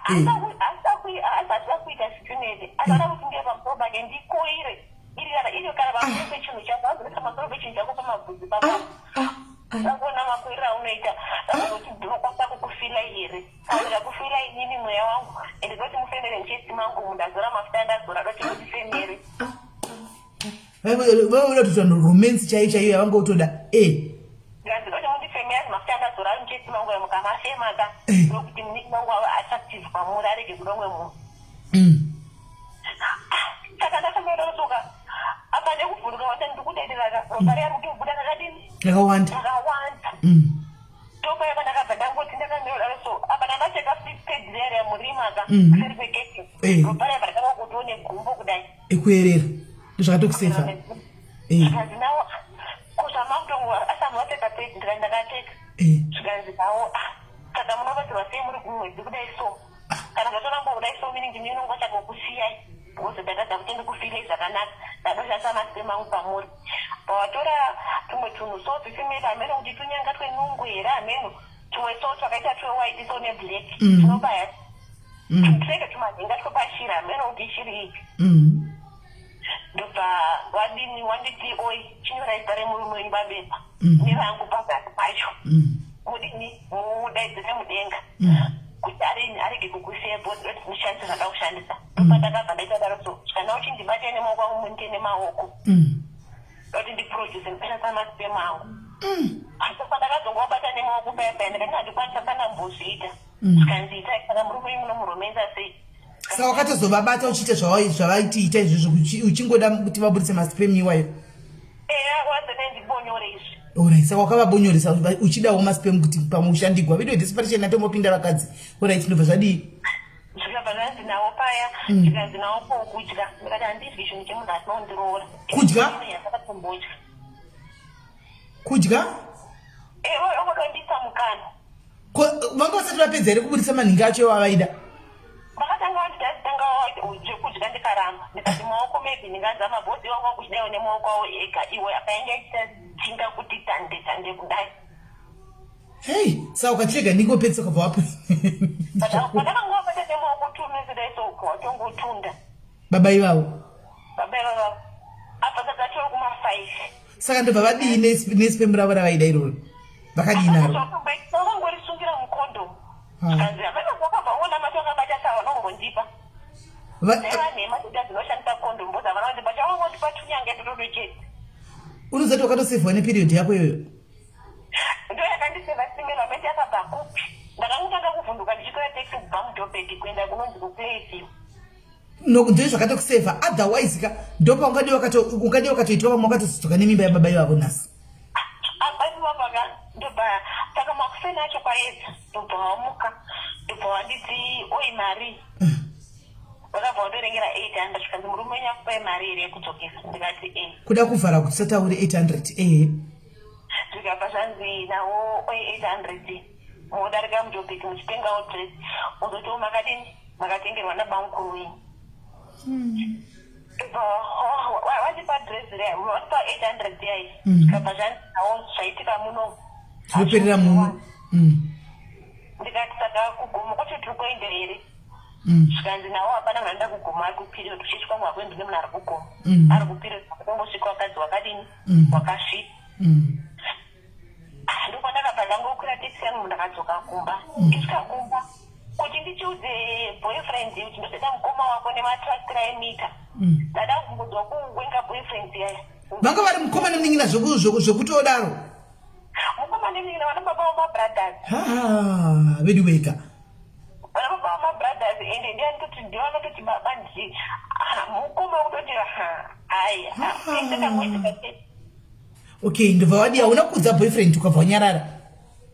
Asada kuita situnete, asada kuti ndiye pamusoro pake ndikoire. Iri iyo kana pamusoro pechinhu chako azoisa pamusoro pechinhu chako pamabvudzi papa. Ndakuona makwiriro aunoita ndakazoti ndinokwanisa kukufila here kana ndikakufila inini mweya wangu ende ndoti mufemere muchesti mangu umu ndazora mafuta andazora doti mundifemere. Vaivoda kutoita romance chaiyo chaiyo yavanga utoda e. Ndikazoti mundifemere mafuta andazora ari muchesti mangu aya mukamafema ka ndokuti munini wangu ave attractive kwamuri arege kuda umwe munhu. Saka ndakafanira kusuka apa nekuvhunduka wati ndikudedera ka ropa riya rikutobuda rakadini rakawanda rakawanda ndopaya pandakabva ndangoti ndakamira kudaro so apa ndandacheka pedi riya riya murima ka kuseri kwegedhi ropa riya rakava kuti negumbo kudai ekuerera ndozvakatokusefa zvikanzi nawo ko zvamakutongo asi amuvateka pedi ndikati ndakateka zvikanzi nawo saka munobatsirwa sei muri kumwedzi kudai so kana zvatoramba kudai so meaning ndini unongotsvaga kukusiyai because ndatadza kuti ndikufile zvakanaka ndadoshandisa masipemu angu pamuri pawatora tumwe tunhu so tisimira hameno kuti tunyanga twenungu here hameno tumwe so twakaita twewhite so neblack tunobaya tunenge tumanhenga twepashiri hameno kuti ishiri ipi ndobva wadini wanditi oi chinyorai zita remurume wenyu pabepa nerangu pazasi pacho mudini mudaidzire mudenga kuti arini arege kukusiya because ndoti ndishandise zvandada kushandisa ndopandakabva ndaita daro so kana uchindibata nemaoko angu munite nemaoko ndoti ndiproduce ndishandisa masipemu angu asi pandakazongobata nemaoko paya paya ndikati handikwanisa kana mbozviita zvikanzi itai saka murume wenyu munomuromenza sei. Saka wakatozovabata uchiita zvavaiti ita izvozvo uchingoda kuti vaburitse masipemu iwayo. Eya wazene ndibonyore izvi. Orit saka wakavabonyoresa uchidawo masipemu kuti pamwe ushandigwa video desperation atombopinda vakadzi. Orit ndobva zvadii? Zvikabva zvanzi nawo paya zvikanzi nawo ko kudya ndikati handidyi chinhu chemunhu asina kundiroora. Kudya? Ndakatombodya. Kudya? Ewe ongodondisa mukana. Ko vanga vasati vapedza here kuburitsa manhingi acho ewavaida? Vakatanga vati tazitanga zvekudya ndikaramba ndikati maoko maybe ndingazama bhozi wanga wakuchidaiwo nemaoko awo ega iwe akaenda ichitadzinga kuti tande tande kudai. Hey, saka ukachirega ndingopedza ukabva wapo. Pandakangowabata nemaoko 2 minutes kudai so watongotunda. Baba ivavo. Baba ivavo. Apa saka atove kuma 5. Saka ndobva vadii nesipemu ravo ravaida iroro? Vakadii naro? Vakangorisungira mukondomu. Zvikanzi hameno kwakabva ona mati wakabata sawa vanombondipa. Dzaiva nhema dzekuti dzinoshandisa kondomu because havana kundipa chavangondipa tunyange tududu chete. Unoziva kuti wakatosevhwa neperiod yako iyoyo? Ndo yakandisevha simero amene yakabva kupi? Ndakangotanga kuvhunduka ndichikwira taxi kubva muJoburg kuenda kunonzi kuPlainview. Ndozvo zvakatokusevha otherwise ka ndopaungadii wakatoungadii wakatoitwa vamwe wakatozodzoka nemimba yababa ivavo nhasi. Apa ivava ka ndobva saka makuseni acho kwaedza ndobva wamuka ndobva wanditi oi mari vakabva wandiverengera 800 zvikanzi murume wenyu akupai mari here yekudzokesa ndikati e Kuda kuvhara kuti usataure 800 ehe. Zvikabva zvanzi nawo oi 800 modarika muJoburg muchitengawo dress mozotiwo makadini makatengerwa nabamukuru wenyu ndobva wandipa dress riya wandipa 800 yayi zvikabva zvanzi nawo zvaitika muno Zvinoperera muno. Ndikati saka kugomo kwacho tiri kuenda here zvikanzi nawo hapana munhu anoenda kugomo ari kuperiod kuchechi kwangu hakuendi nemunhu ari kugomo ari kuperiod akutongosvika wakadzi wakadini wakasvika Ndokwandakabva ndangokwira taxi yangu ndakadzoka kumba. Ndisvika kumba kuti ndichiudze boyfriend kuti ndotoda mukoma wako nematractor emita. Ndada kungonzwa kuwenga boyfriend yaya. Vanga vari mukoma nemunin'ina zvekutodaro. Mukoma nemunin'ina vana baba vamabrothers. Ha vedu wega. Vana baba vamabrothers ende ndiye anototi ndiye vanototi baba ndi mukoma kutoti ha aya. Ndakangoitika chete. Okay, ndobva wadii hauna kuudza boyfriend ukabva wanyarara?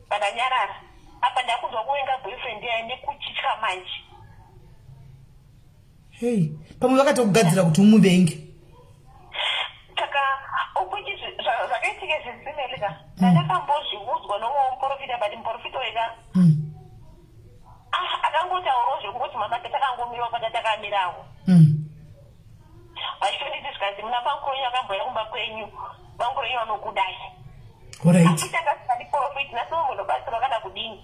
Ndakanyarara. Apa ndakunzwa kuvenga boyfriend yaye nekuchitya manje. Hey, pamwe vakatokugadzira kuti umuvenge. Saka ukuti zvakaitika zvisimeli ka. Ndakambozviudzwa nomwe muporofita but muporofita weka. Ah, akangotaurawo zvekungoti mama tatakangomirawo patatamirawo. Vachitonditi zvikanzi muna bamukuru wenyu vakambouya kumba kwenyu bamukuru wenyu vanokudai. Alright. Asi tanga tisingadi profit nhasi munobatsirwa kana kudini.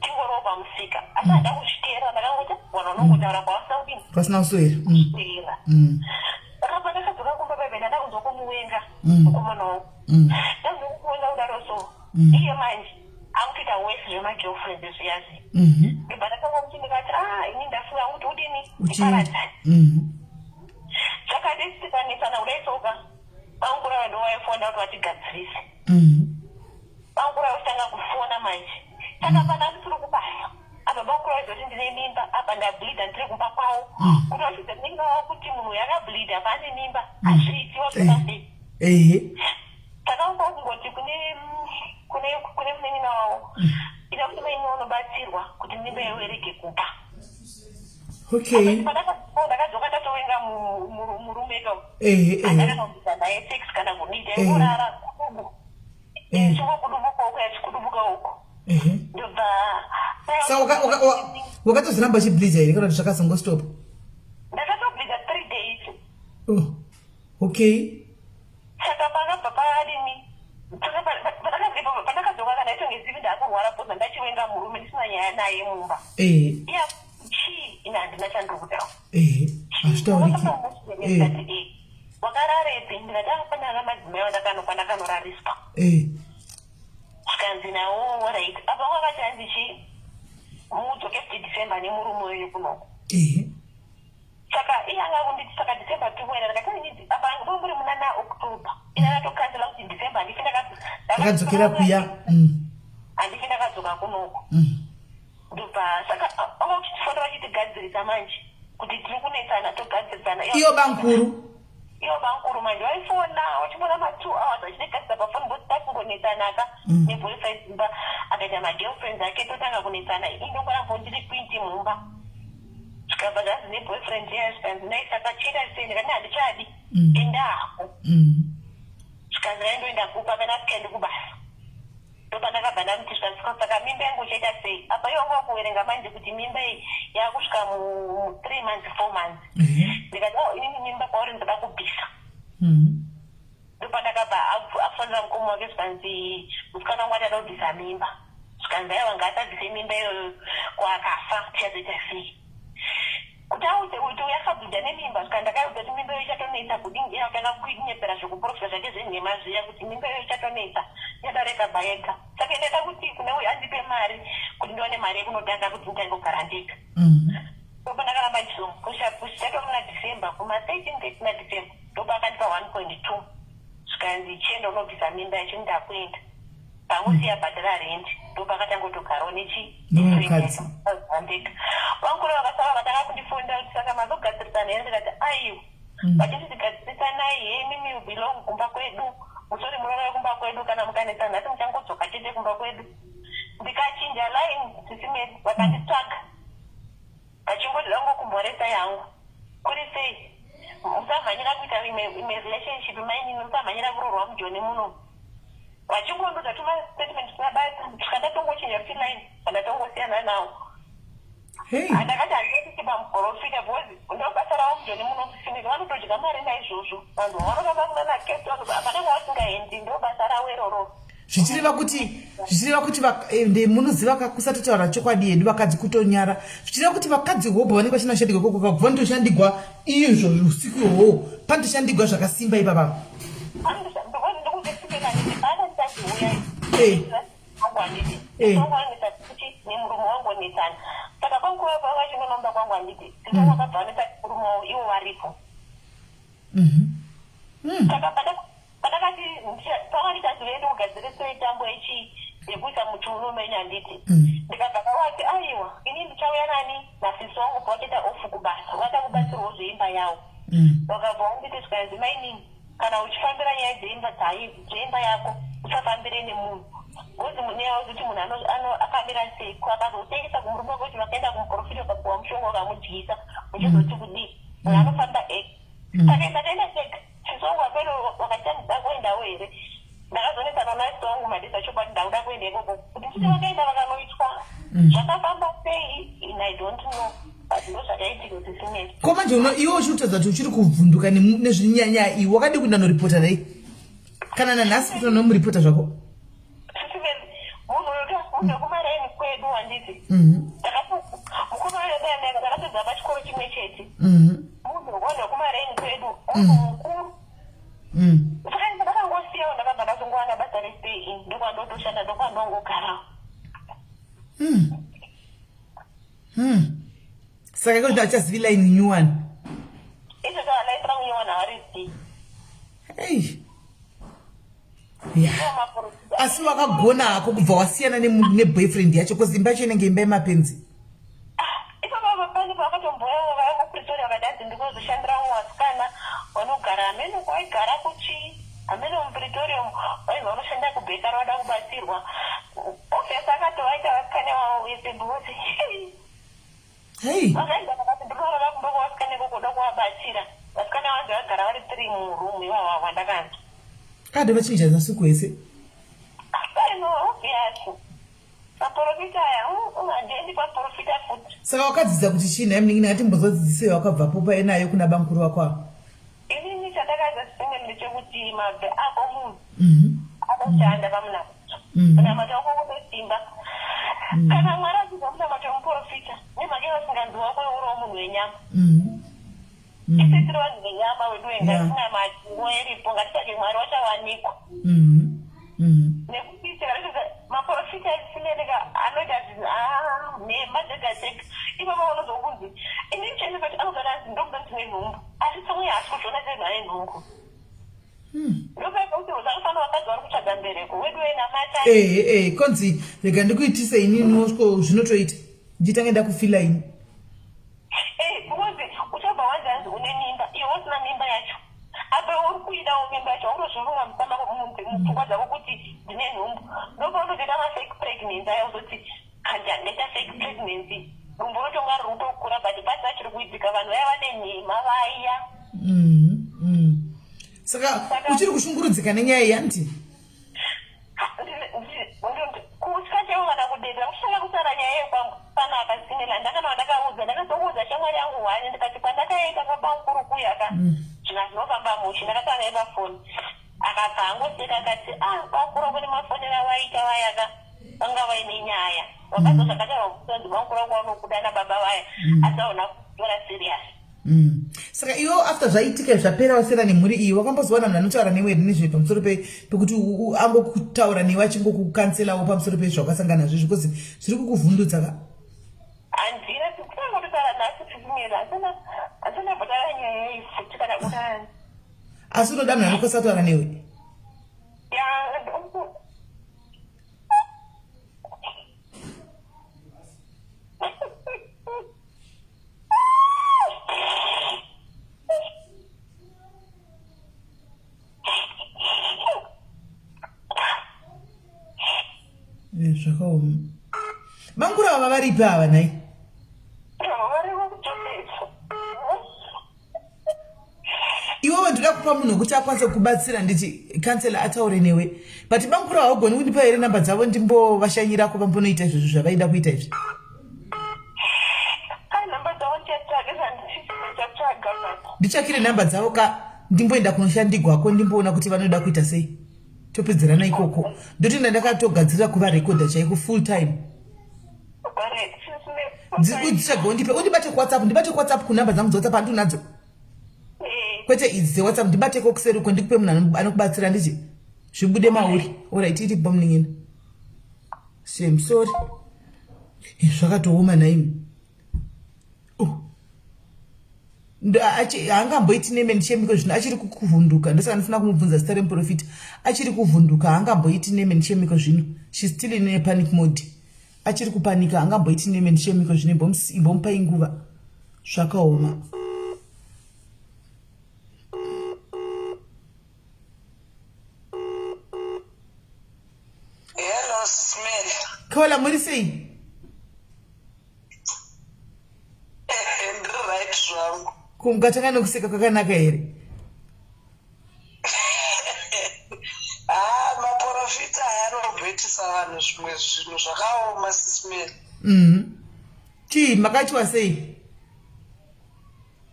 Tingoriwo pamusika. Asi handina kuzviteerera ndakangoti vanhu vanongotaura kwavasina kudini. Kwasina kuswera. Kuswera. Saka pandakadzoka Mukomana wangu ndazokuona kudaro so iye manje akutoita wese zvemagirlfriend zviyazi. Ndobva ndatanga kuti ndikati, ah, ini ndafunga kuti udini, ndiparadzane. Zvakati tikanesana kudai soka, bangura ndowaifona kuti vatigadzirise. Bangura vachitanga kufona manje, saka pana ndisiri kubasa apa, bangura vaizoti ndine mimba, apa ndableeda, ndiri kumba kwavo, kuti vachidza munin'ina wavo kuti munhu uyu akableeda apa ane mimba, hazviiti, wazvona sei? Saka unga kungoti kune munin'ina wavo, ida kuti mainini unobatsirwa kuti mimba iwe irege kupa. Ndakadzoka ndatovenga murume ka. Handakanombisa naye sex kana kudii, taingorara kudubu, chingokudubuka uko, yachikudubuka uko, ndobva Sa wakatozoramba uchibleeda here kana kuti zvakazongostopa? Ndakatobleeda 3 days. Oh, okay. Saka pakabva padini, saka pandakadzoka kana itongezivi ndakurwara poza, ndachivenga murume ndisina nyaya naye mumba. Iya chii, ine handina chandiri kutaura. Ehe, hazvitauriki. Wakararepi? Ndikati, ah, pane ana madzimai pandakanorariswa. Zvikanzi nawo, alright. Apa wakati hanzi chi mudzoke futi December nemurume wenyu kunoko. Saka iye anga kunditi, saka December tikuenda. Ndikati ini apa muri muna na October, ine ndatokansela kuti December handifi. Ndakadzokera kuya. Handifi ndakadzoka kunoko. Ndobva saka anga kuchitifona vachitigadzirisa manje kuti tiri kunetsana, togadzirisana. Iyo bankuru? Iyo bankuru manje vaifona vachifona ma2 hours vachitigadzisa pafoni, because takungonetsanaka neboyfriend mumba, akaita magirlfriends ake, totanga kunetsana, indongoramba ndiri kwinti mumba. Zvikabva zvanzi neboyfriend iya, zvikanzi nai, saka chiita sei? Ndikati handichadi, enda hako. Zvikanzi raindoenda kupa kana asikaendi kubasa. Ndopandakabva ndamuti, zvikanzi, saka mimba yangu uchaita sei? Apa iwo wanga kuverenga manje kuti mimba iyi yakusvika mu3 months, 4 months. Ndikati, oh, inini mimba kwauri ndoda kubvisa. Ndopandakabva afonera mukoma wake, zvikanzi musikana wangu ati ada kubvisa mimba. Zvikanzi aiwa, ngaasabvise mimba iyoyo, kwaakafa tichazoita sei? Kuti audze kuti uyu akabvunja nemimba. Svika ndakaudza kuti mimba iyo ichatonetsa kudini, iye akutanga kunyepera zvekuprofita zvake zvenhema zviya, kuti mimba iyo ichatonetsa, ichadareka bva yega. Saka ndaida kuti kune uyu andipe mari kuti ndiwane mari yekunotanga kuti nditange kugara ndega. Ndopa ndakaramba ndichizomupusha pusha, tatova muna December, kuma 13 13 naDecember, ndopa akandipa 1.2, zvikanzi chienda unobvisa mimba yacho, ndakuenda pangosiya bhadhara rendi. Ndopa akatangotogarawo nechi Nemukadzi. Ndega. Vankuru vakasara vatanga kundifonera kuti saka mazogadzirisana here? Ndikati aiwa. Vachiti tigadzirisanai he, imimi you belong kumba kwedu, musori murara kumba kwedu, kana mukanetsa nhasi muchangodzoka chete kumba kwedu. Ndikachinja line, sisimeri vakanditsvaga vachingoti dangokumhoresa yangu, kuri sei, musamhanyira kuita imwe relationship mainini, musamhanyira kuroorwa mujoni muno, vachingondoda tuma statement tusina basa. Svika ndatongochinja futi line, pandatongosiyana nawo. Handakati handiti pamuprofita, because ndo basa ravo mujoni muno, sisimeri vanotodya mari naizvozvo, vanhu vanoramba kunana keto, hapana kwavasingaendi, ndo basa ravo iroro. Zvichireva kuti munoziva kusatotaura chokwadi yedu vakadzi kutonyara, zvichireva kuti vakadzi hobho vanenge vachinashandigwa koko kabva vanotoshandigwa izvo usiku ihwohwo, panotoshandigwa zvakasimba ipapa. Because ndikuti simekaniti pana ndisati uyai wangu handiti wangu kuti nemurume wangu onetsana, saka panguva pavachindonomba kwangu handiti sisa wakabva vanetsa murume wavo ivo varipo. Saka pandakati pavanditati uende ugadzirisei tambo yechi yekuisa muchiuno menyu handiti, ndikabva kawati aiwa, ini ndichauya nani nasisi wangu pavachaita off kubasa, vada kubatsirwawo zveimba yavo. Vakabva wanditi, zvikanzi mainini, kana uchifambira nyaya dzeimba yako usafambire nemunhu, because nyaya wekuti munhu akamira sei, akazotengesa kumurume wake kuti vakaenda kumuprofita, ukapiwa mushonga ukamudyisa, uchizoti kudii? Munhu anofamba ega. Saka ndakaenda ndega, sisi wangu wapeno wakati handida kuendawo here. Ndakazonetsana nasisi wangu madisa chokwadi, ndakuda kuenda ikoko kuti nditi vakaenda vakanoitwa zvakafamba sei in I don't know, but ndo zvakaitika sisimeri. Ko manje iwe uchikutaridza kuti uchiri kuvhunduka nezvinyanya iwe, wakadi kuenda noripota dai kana nanhasi kuti unomuripota zvako? Sisimeri, munhu uyu munhu wekumaraini kwedu handiti. Mukuru wedu ndakapedza pachikoro chimwe chete. Munhu wanhu wekumaraini kwedu, munhu mukuru. Saka kuti achazivi line nyuwani. Izvozvo line rangu nyuwani havarizivi. Ei. Yeah. Asi wakagona hako kubva wasiyana neboyfriend yacho bcause imba yacho inenge imba yemapenzi. Ah, ipapa pane pavakatomboyawo vaya kupretoria vakati ndinozoshandira vamwe vasikana vanogara hameno kwaigara kuchii hameno mupretoria umu vainzi vanoshanda kubhekari vada kubatsirwa obvious akatovaita vasikana ivavo vese because Hey. Vakaenda vakati ndinorara kumba kwavasikana ikoko kuda kuvabatsira. Vasikana vanzi vagara vari three muroom ivava vandakanzwa. Kada vachinja masuku ese. I know, obvious. Maporofita aya, handiendi paporofita futi. Saka wakadzidza kuti chii nhai munin'ina atimbonzwa dzidziso yawakabvapo paye nayo kuna bamukuru vako ava? Inini chandakadza simene ndechekuti mabve ako munhu anoshanda pamunamato. Munamato wako une simba. Kana Mwari achinzwa munamato wemuporofita, nemhaka yevasinganzwi wako iwe uriwo munhu wenyama. Isu tiri vanhu venyama weduwe ngatinamate nguva iripo ngatitsvage Mwari wachawanikwa. Nekuti tikaratidza maporofita esimeneka anoita zvinhu ah, nhema dzega dzega. Ipapa unonzwa kunzi inini chaicho pacho anogara anzi ndokuda ndine nhumbu asi pamwe haasi kuzviona semunhu ane nhumbu. Ndopaika kuti zvakafanira vakadzi vari kutsvaga mbereko weduwe namata. Ehe ehe konzi rega ndikuitise inini wosviko zvinotoita ndichitange ndakufila ini. Eh, because uchabva wanzi hanzi une mimba iwe usina mimba yacho apa uri kuidawo mimba yacho wautozvifunga musama mupfungwa dzako kuti ndine nhumbu ndopaunotoita mafake pregnancy aya uzoti kanja ndaita fake pregnancy dumbu rotonga riri kutokura but pasina chiri kuitika vanhu vaya vane nhema vaya Saka uchiri kushungurudzika nenyaya iyi hanti? Kutya chaivo kana kudedera kushaya kutaura nyaya yekwangu panapa simila ndakana ndakaudza ndakazokuudza shamwari yangu hwani ndikati kwandakaenda kwabamukuru kuya ka zvinhu zvinofamba mushe ndakataura naye pafoni akabva angoseka akati ah bamukuru wako nemafonero awaita vaya ka vanga vaine nyaya wakazwa zvakataurwa kutonzi bamukuru wangu vanokuda nababa vaya asi hauna kutora serious Saka iwe after zvaitika zvapera wasiyana nemhuri iyi wakambozowana munhu anotaura newe here nezve pamusoro pekuti angokutaura newe achingokukanselawo pamusoro pezvawakasangana nazvo because zviri kukuvhundutsa ka? Handina kutanga kutotaura nhasi tikumira handina kumbotaura nyaya iyi futi kana kudani. Asi unoda munhu anokwanisa kutaura newe? Ya, Eh, zvakaoma bangura ava varipi ava nhai iwewe ndoda kupa munhu wekuti akwanise kukubatsira nditi kansela ataure newe but bamukuru haugoni kundipa here namba dzavo ndimbovashanyirako vambonoita izvozvo zvavaida kuita izvi nditsvakire namba dzavo ka ndimboenda kunoshandigwako ndimboona kuti vanoda kuita sei topedzerana ikoko ndotoenda ndakatogadzirira kuvarekodha chaiko full time dzitsvage undipe undibate kuwhatsapp ndibate kuwhatsapp kunumber dzangu dzewhatsapp handinadzo kwete idzi dzewhatsapp ndibate kokuseri uko ndikupe munhu anokubatsira nditi zvibude mauri orit iri bomunin'ina shem sorry zvakatooma nhaimi oh. Haangamboiti name and shame iko zvino achiri kuvhunduka ndosaka ndisina kumubvunza zita remuprofita achiri kuvhunduka haangamboiti name and shame iko zvino she's still in a panic mode achiri kupanika haangamboiti name and shame iko zvino imbomupai nguva zvakaoma. Hello, Smith. Kola muri sei? Ndiri right zvangu. Ko mukatanga nekuseka kwakanaka here? Ah, maporofita aya anobetisa vanhu zvimwe zvinhu zvakaoma sismel. Chii makachiwa sei?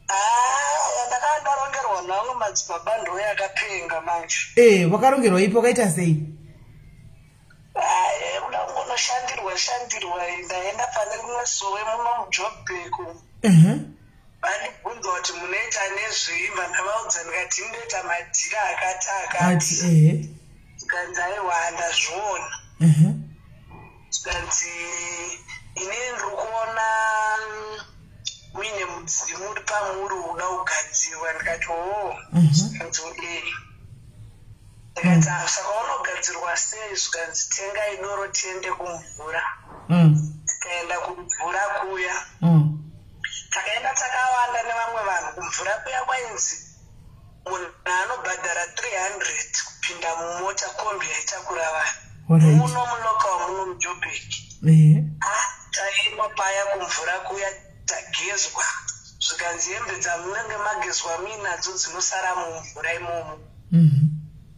Ah, yandakanga ndarongerwa navamwe madzibaba ndoyakapenga manje. Eh, wakarongerwa ipi wakaita sei? Hayi kuda kungonoshandirwa shandirwa ndaenda pane rimwe sowe muno muJoburg umu. Vandibvunza kuti munoita nezvei bva ndavaudza ndikati ndoita madhira akati akati. Ati ehe. Zvikanzi aiwa ndazviona. Zvikanzi inini ndiri kuona Muine mudzimu uri pamuri uda kugadzirwa. Ndikati, "Oo." Zvikanzi, "Ee." Ndikati, "Ah, saka unogadzirwa sei?" Zvikanzi, "Tengai doro tiende kumvura." Tikaenda kumvura kuya. Takaenda takawanda nevamwe vanhu kumvura kuya. Kwainzi munhu anobhadhara 300 kupinda mumota, kombi yaitakura vanhu. Muno mulocal, muno muJoburg. Ah, taenda paya kumvura kuya, tagezwa. Zvikanzi hembe dzamunenge magezwa muinadzo dzinosara mumvura imomo.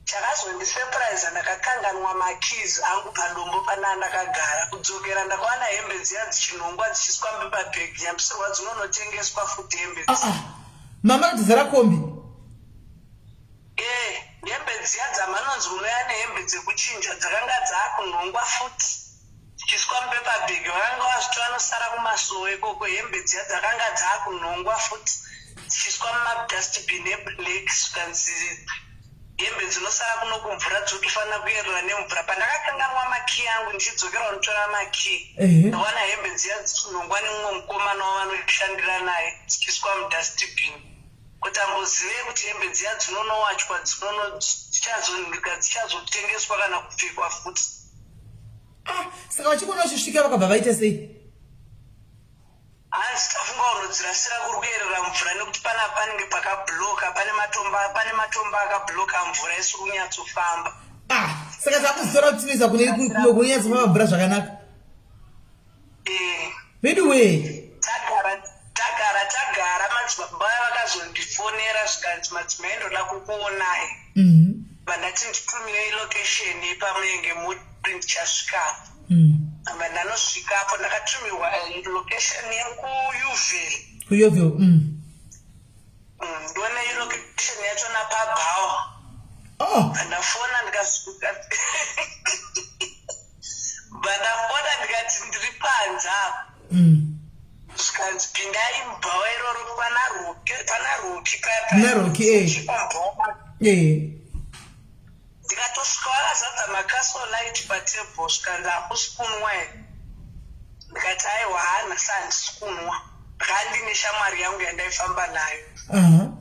Chakazondisurprise, ndakakanganwa makeys angu padombo pandaa ndakagara. Kudzokera, ndakawana hembe dziya dzichinhongwa, dzichiiswa mupepabhegi, nyambisirwa dzinonotengeswa futi hembe Ah, dziya. ah. Mama notizara kombi. E, hembe dziya dzamanonzi munoya nehembe dzekuchinja dzakanga dzaakunhongwa futi, dzichiiswa mupepabhegi. Vakanga vazviti vanosara kumasowe ikoko. Hembe dziya dzakanga dzaakunhongwa futi, dzichiiswa mumadustbin eblack. Zvikanzi hembe dzinosara kuno kumvura dzotofanira kuyerera nemvura. Pandakakanganwa makii angu, ndichidzokera kunotora makii, ndawana hembe dziya dzichinhongwa nemumwe mukomana wavanoshandira naye, dzichiiswa mudustbin, kuti ambozivei kuti hembe dziya dzinonowachwa, dzichazonhika, dzichazotengeswa kana kupfekwa futi. Ah, saka vachikuona uchisvika vakabva vaita sei? Hanzi tafunga unodzirasira kuri kuyerera mvura, nekuti panapa panenge pakabloka, pane matombo akabloka, mvura isi kunyatsofamba. Ah, saka takuzitora kuti tinoisa kune kumwe kunonyatsofamba mvura zvakanaka. Eh. Veduwee. Tagara, tagara, tagara, madzibaba vaya vakazondifonera. Zvikanzi, "Madzimai, ndoda kukuonai." Vandati nditumirei location yepamunenge muri, ndichasvikapo. Amba ndanosvikapo, ndakatumirwa location yekuYeoville. KuYeoville. Ndione location yacho napabhawa. Ndafona ndikasvika, bandafona ndikati ndiri panze apa. Zvikanzi pindai mubhawa iroro pana Roki, pana Roki paya. Pana Roki, eh. Ndikatosvika vakazadza maCastle Lite patable. Zvikanzi, "Hakusi kunwa here?" Ndikati, "Aiwa, hanhasi handisi kunwa." Ndakandine shamwari yangu yandaifamba nayo.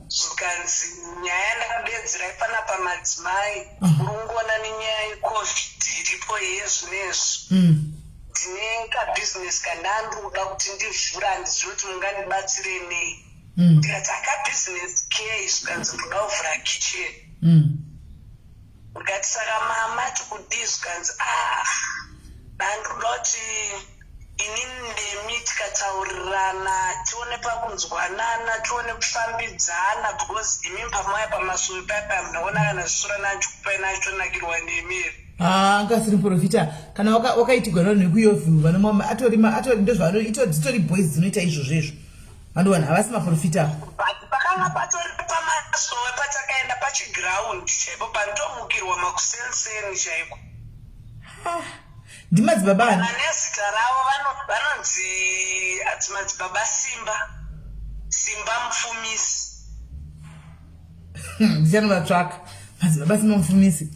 Zvikanzi, "Nyaya yandakadedzerai panapa, madzimai, uri kungoona nenyaya yeCovid iripo yezvinezvi, ndine kabhizinesi kandandikuda kuti ndivhure, handizivi kuti mungandibatsire nei." Ndikati, "Akabhizinesi kei?" Zvikanzi, "Ndoda kuvhura kitchen." Ndikati, "Saka mama tikudii?" Zvikanzi, "Ah, ndandikuda kuti inini nemi tikataurirana, tione pakunzwanana, tione kufambidzana, because imi pamauya pamasuvi paya munaona kana zvisura nanchikupai nachitonakirwa nemi here?" Ah, angasiri muprofita kana wakaitigwa navanhu vekuYeoville vanomwa atori atori ndozvaano dzitori boys dzinoita izvozvo izvo. Vandowana havasi maprofita. But pakanga patori pamasowe patakaenda, pachiground chaipo panotomukirwa makusenseni chaiko. Ah, ndimadzibaba ani? Kana nezita ravo, vanonzi ati Madzibaba Simba, Simba Mupfumisi. Ndichanovatsvaka, Madzibaba Simba Mupfumisi.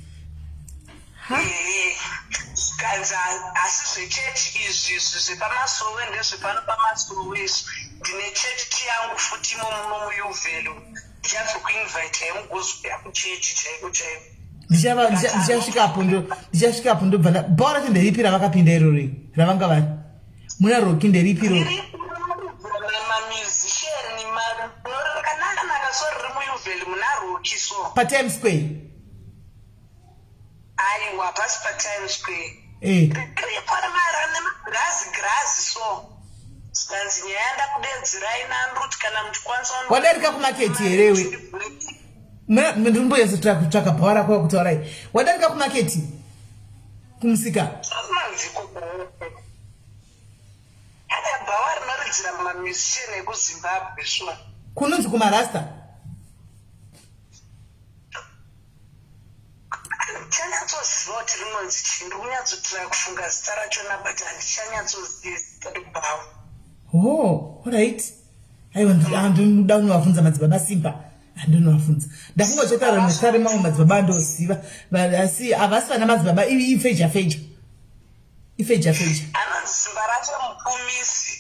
Ehe. Zvikanzi, "Asi zvechechi izvi, izvi zvepamasowe ndezvepano pamasowe izvi. Ndine chechi yangu futi imo muno muYeoville, ndichazokuinvitai mugozouya kuchechi chaiko chaiko." Ndichasvikapo, ndobva bhawa racho nderipi ravakapinda irori ravanga vari muna Roki? Nderipi irori? Mamusician rakanaka so, riri muYeoville muna Roki so. PaTimes Square? Aiwa, pasi paTimes Square. Riripo nemagirazi girazi so. Zvikanzi, "Nyaya yandakudedzirai nandoti kana muchikwanisa..." Wadarika kumaketi herewe? Ndimboyesa kutsvaka bhawa rako kutaurai. Wadarika kumaketi, kumusika? Manziko ana bhawa rinoridzira mamusician ekuZimbabwe so. Kunonzi kumarasta? Handichanyatsoziva kuti rinonzi chii. Ndiri kunyatsotira kufunga zita rachona, but handichanyatsoziva zita rebhawa. Oh, alright. Aiwa, ndinoda kunovabvunza Madzibaba Simba, handinovabvunza. Ndafunga uchataura nezita remamwe madzibaba andoziva, asi havasi vana madzibaba. Ifeja feja, ifeja feja. Anonzi Simba racho Mupfumisi.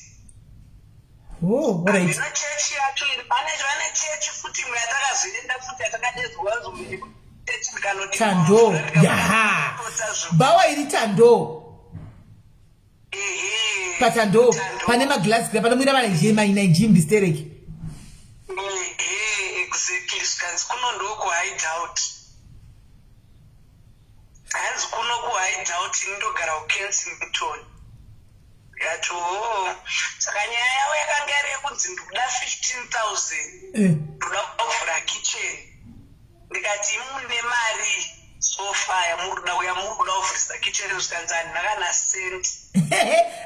Oh, alright. Hameno chechi yacho iri pane vane chechi futi imwe yatakazoenda futi yatakadedzwa chechi ndikanoti Tando. Yaha. Bhawa iri tando. Ehe. Patando. Tando. Pane maglass panomwira vanaijimbi stereki. Ehe, exactly zvikanzi kuno ndokuhide out hanzi kuno kuhide out indogara kuKensington. Ndikati oo, saka nyaya yavo yakanga iri yekunzi ndikuda 15,000 ndoda kuvhura kitchen. Ndikati mune mari so far yamuri kuda kuvhurisa kitchen? Zvikanzi handina kana cent.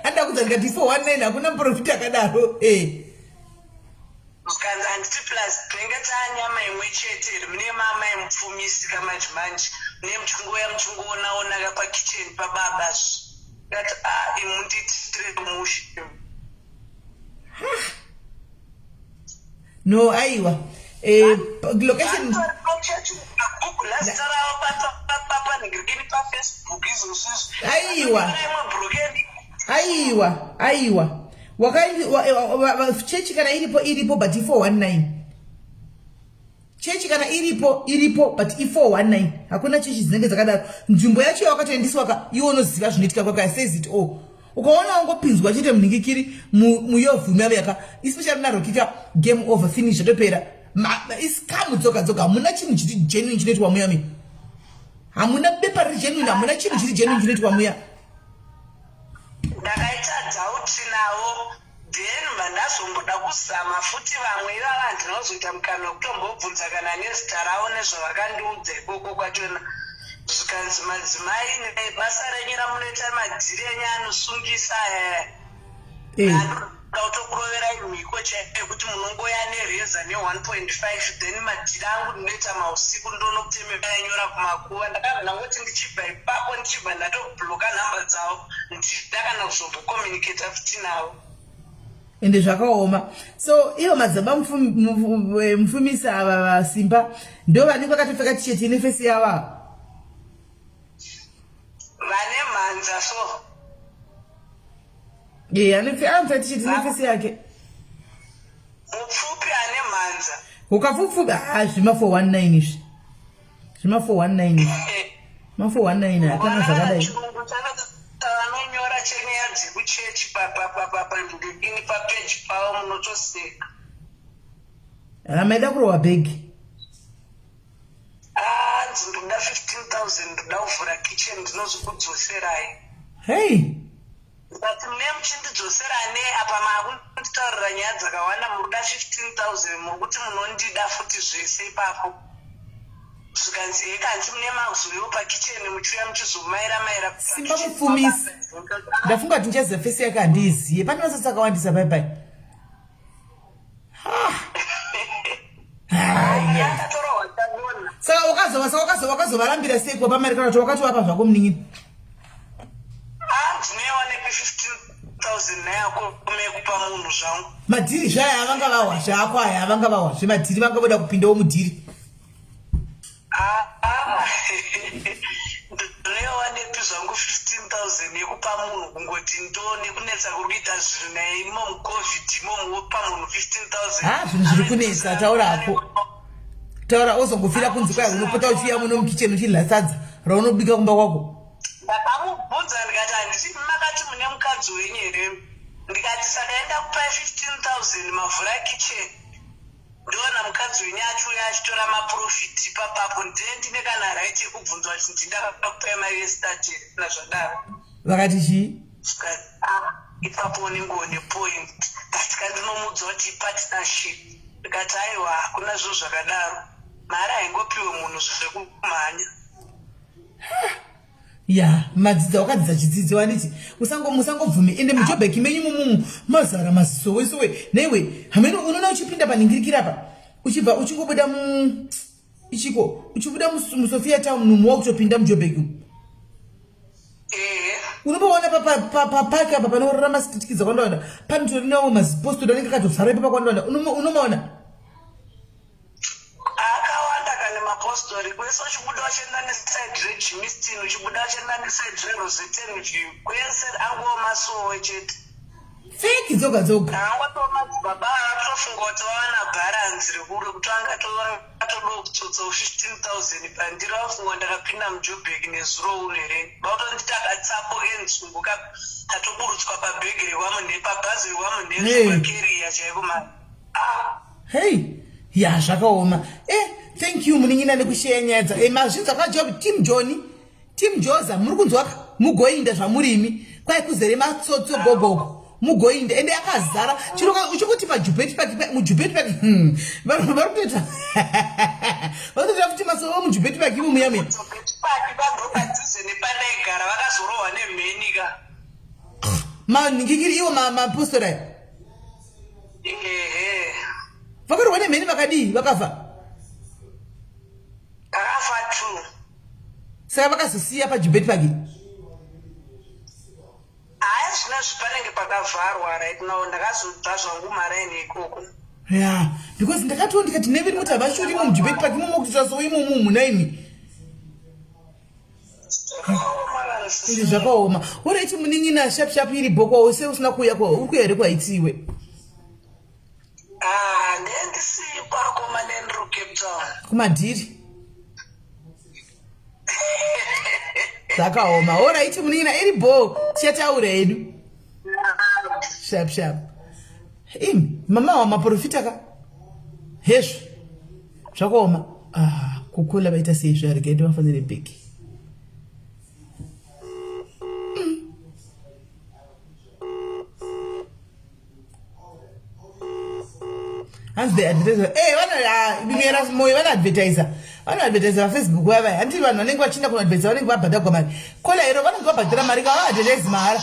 Anoda kudza ndikati 419 hakuna muprofita akadaro. Zvikanzi handiti plus tinenge taanyama imwe chete here, mune mama emupfumisi kamanje manje mune muchingoya muchingoonaonaka pakicheni pababa. Ndikati a imundiitire mushe. No, aiwa. Location Google zita ravo panhingirikini paFacebook izvozvizvi. Aiwa. Imwe brokeni. Aiwa, aiwa. Chechi kana iripo iripo, but i419. Chechi kana iripo iripo, but i419. Hakuna chechi dzinenge dzakadaro. Nzvimbo yacho yawakatoendeswa ka, iwe unoziva zvinoitika kwaka says it all. Ukaona wangopinzwa chete munhingikiri muyovhumi yaka, especially narokika, game over, finish, zvatopera. Iscam dzoga dzoga. Hamuna chinhu chiri genuine chinoitwa muyami. Hamuna bepa riri genuine, hamuna chinhu chiri genuine chinoitwa muya. Ndakaita doubt navo, then vandazomboda kuzama futi vamwe ivava handina kuzoita mukana wekutombobvunza kana nezita ravo nezvavakandiudza ikoko kwachona. Zvikanzi madzimai, nebasa renyu ramunoita, madhiri enyu anosungisa aya, ndoda kutokuroverai mhiko chaiyo yekuti munongoya nereza ne1.5, then madhiri angu ndinoita mausiku, ndonokutemera nyora kumakuva. Ndakabva ndangoti ndichibva ipapo, ndichibva ndatobloka nhamba dzavo, ndida kana kuzombokommunicata futi navo. Ende zvakaoma. So ivo madzibaba mufumisi ava vasimba ndo vanenge vakatopfeka tisheti ine face yavo ava? Vane mhanza so. E, anopfeka tisheti ine face yake. Mupfupi ane mhanza. Ukapfupfupi, ha, zvima 419 izvi, zvima 419 izvi, ma 419, hapana zvakadai. Chirungu vanonyora chenyaya dzekuchechi ini papeji pavo munotoseka. Hamaida kurohwa bhegi. Hanzi ndoda 15,000, ndoda kuvhura kitchen, ndinozokudzoserai. Hei. But mune muchindidzosera ne apa maakunditaurira nyaya dzakawanda, muri kuda 15,000, muri kuti munondida futi zvese ipapo. Zvikanzi hekanzi mune mazoyo pakicheni muchiuya muchizomaira maira. Simba mupfumisi, ndafunga kuti ndichaziva face yake, handiiziye. Pane masasi akawandisa baibai. Haya. Akatorohwa tadona. Saka wakazovarambira sei kuva pamari, kana kuti wakatovapa zvako munin'ini? Ndinoiwanepi 15,000 nayako mekupa munhu zvangu? Madhiri zvaya avanga vahwa zvako aya, avanga vahwa zvemadhiri, vanga voda kupindawo mudhiri. Ndinoiwanepi zvangu 15,000 yekupa munhu kungoti ndo nekunetsa kuri kuita zvinhu naye imo muCovid imomo, wopa munhu 15,000? Ha, zvinhu zviri kunetsa, taurako, taura. Ozongofira kunzi kwai unopota uchiuya muno mukicheni uchidya sadza raunobika kumba kwako. Ndakamubvunza ndikati handiti makati mune mukadzi wenyu here? Ndikati saka enda kupai 15,000 mavhura kitchen, ndoona mukadzi wenyu achiuya achitora maprofit ipapapo, ndee ndine kana right yekubvunzwa kuti ndindakakupai mari yestart here kana zvadaro? Vakati chii? Zvikati ah, ipapo unenge une point, but kandinomudza kuti ipartnership. Ndikati aiwa, hakuna zvinhu zvakadaro, mari haingopiwe munhu zvekumhanya. Ya, madzidza, wakadzidza chidzidzo anditi musangobvume. Ende muJobheki menyu mumumu mazara mazisowesowe naiwe hamene. Unoona uchipinda panhingirikira apa, uchibva uchingobuda mu ichiko, uchibuda muSophia Town mumu, wakutopinda muJobheki umu. Unomboona papaki apa panorora masitiki dzakawanda, panotori nawo mazipostori anenge akatozara ipapo akawanda, unomaona. Akawanda kane mapostori kwese, uchibuda uchienda neside reGermiston, uchibuda uchienda neside reRosetten, kwese angova masowe chete. Fake dzoga dzoga. Angotoma. Baba vatofunga kuti vawana bharanzi rekuti vangatodawo kutsotsawo 15 000 pandiri. Vafunga ndakapinda muJoburg nezuro uno here? Vakutonditi akatsapo kenzungu katoburutswa pabhegi rekwamunhe, pabhazi rekwamunhe, pakeriya chaiko mani. Hei, ya, zvakaoma. Thank you, munin'ina, nekusheya nyaya dza mazvinzwa kajob. Team Johnny, Team Joza, muri kunzwaka? Mugoinda zvamurimi kwai kuzere matsotso gogogo. Mugoinda ende akazara chiro uchikuti paJoubert Park, muJoubert Park. Vanhu vari kutoita, vari kutoita futi masowo muJoubert Park imo muya muya. Joubert Park pando padhuze nepandaigara, vakazorohwa nemheni ka. Manhingikiri iwo mapostori aya. Ehe. Vakarohwa nemheni, vakadii? Vakafa? Vakafa two. Saka vakazosiya paJoubert Park? Haya, zvinazvi panenge pakavharwa right now. Ndakazobva zvangu maraini ikoko. Ya, because ndakatiwo ndikati neviri muti havashurimo muJoubert Park imomo kutoita so imomo munaimi. Izvi zvakaoma. Alright, munin'ina, sharp sharp, iri bhokwa use usina kuuya kwa uri kuya here kwaitiwe? Ah, ndendisipo akoma, ndendiri kuCape Town. Kumadhiri. Zvakaoma. Alright, munin'ina, iri bho, tichataura hedu. Sharp sharp. Imi mama wamaprofita ka, hezvo zvakaoma. Ah, kukula vaita sei zvo? Regai ndivafanire bheki. Hanzi the advertiser, vano moyo, vanoadvertisa, vanoadvertisa paFacebook vaya vaya. Handiti vanhu vanenge vachienda kunoadvertisa vanenge vabhadhagwa mari? Kola iro vanenge vabhadhara mari kavaadvertise mahara.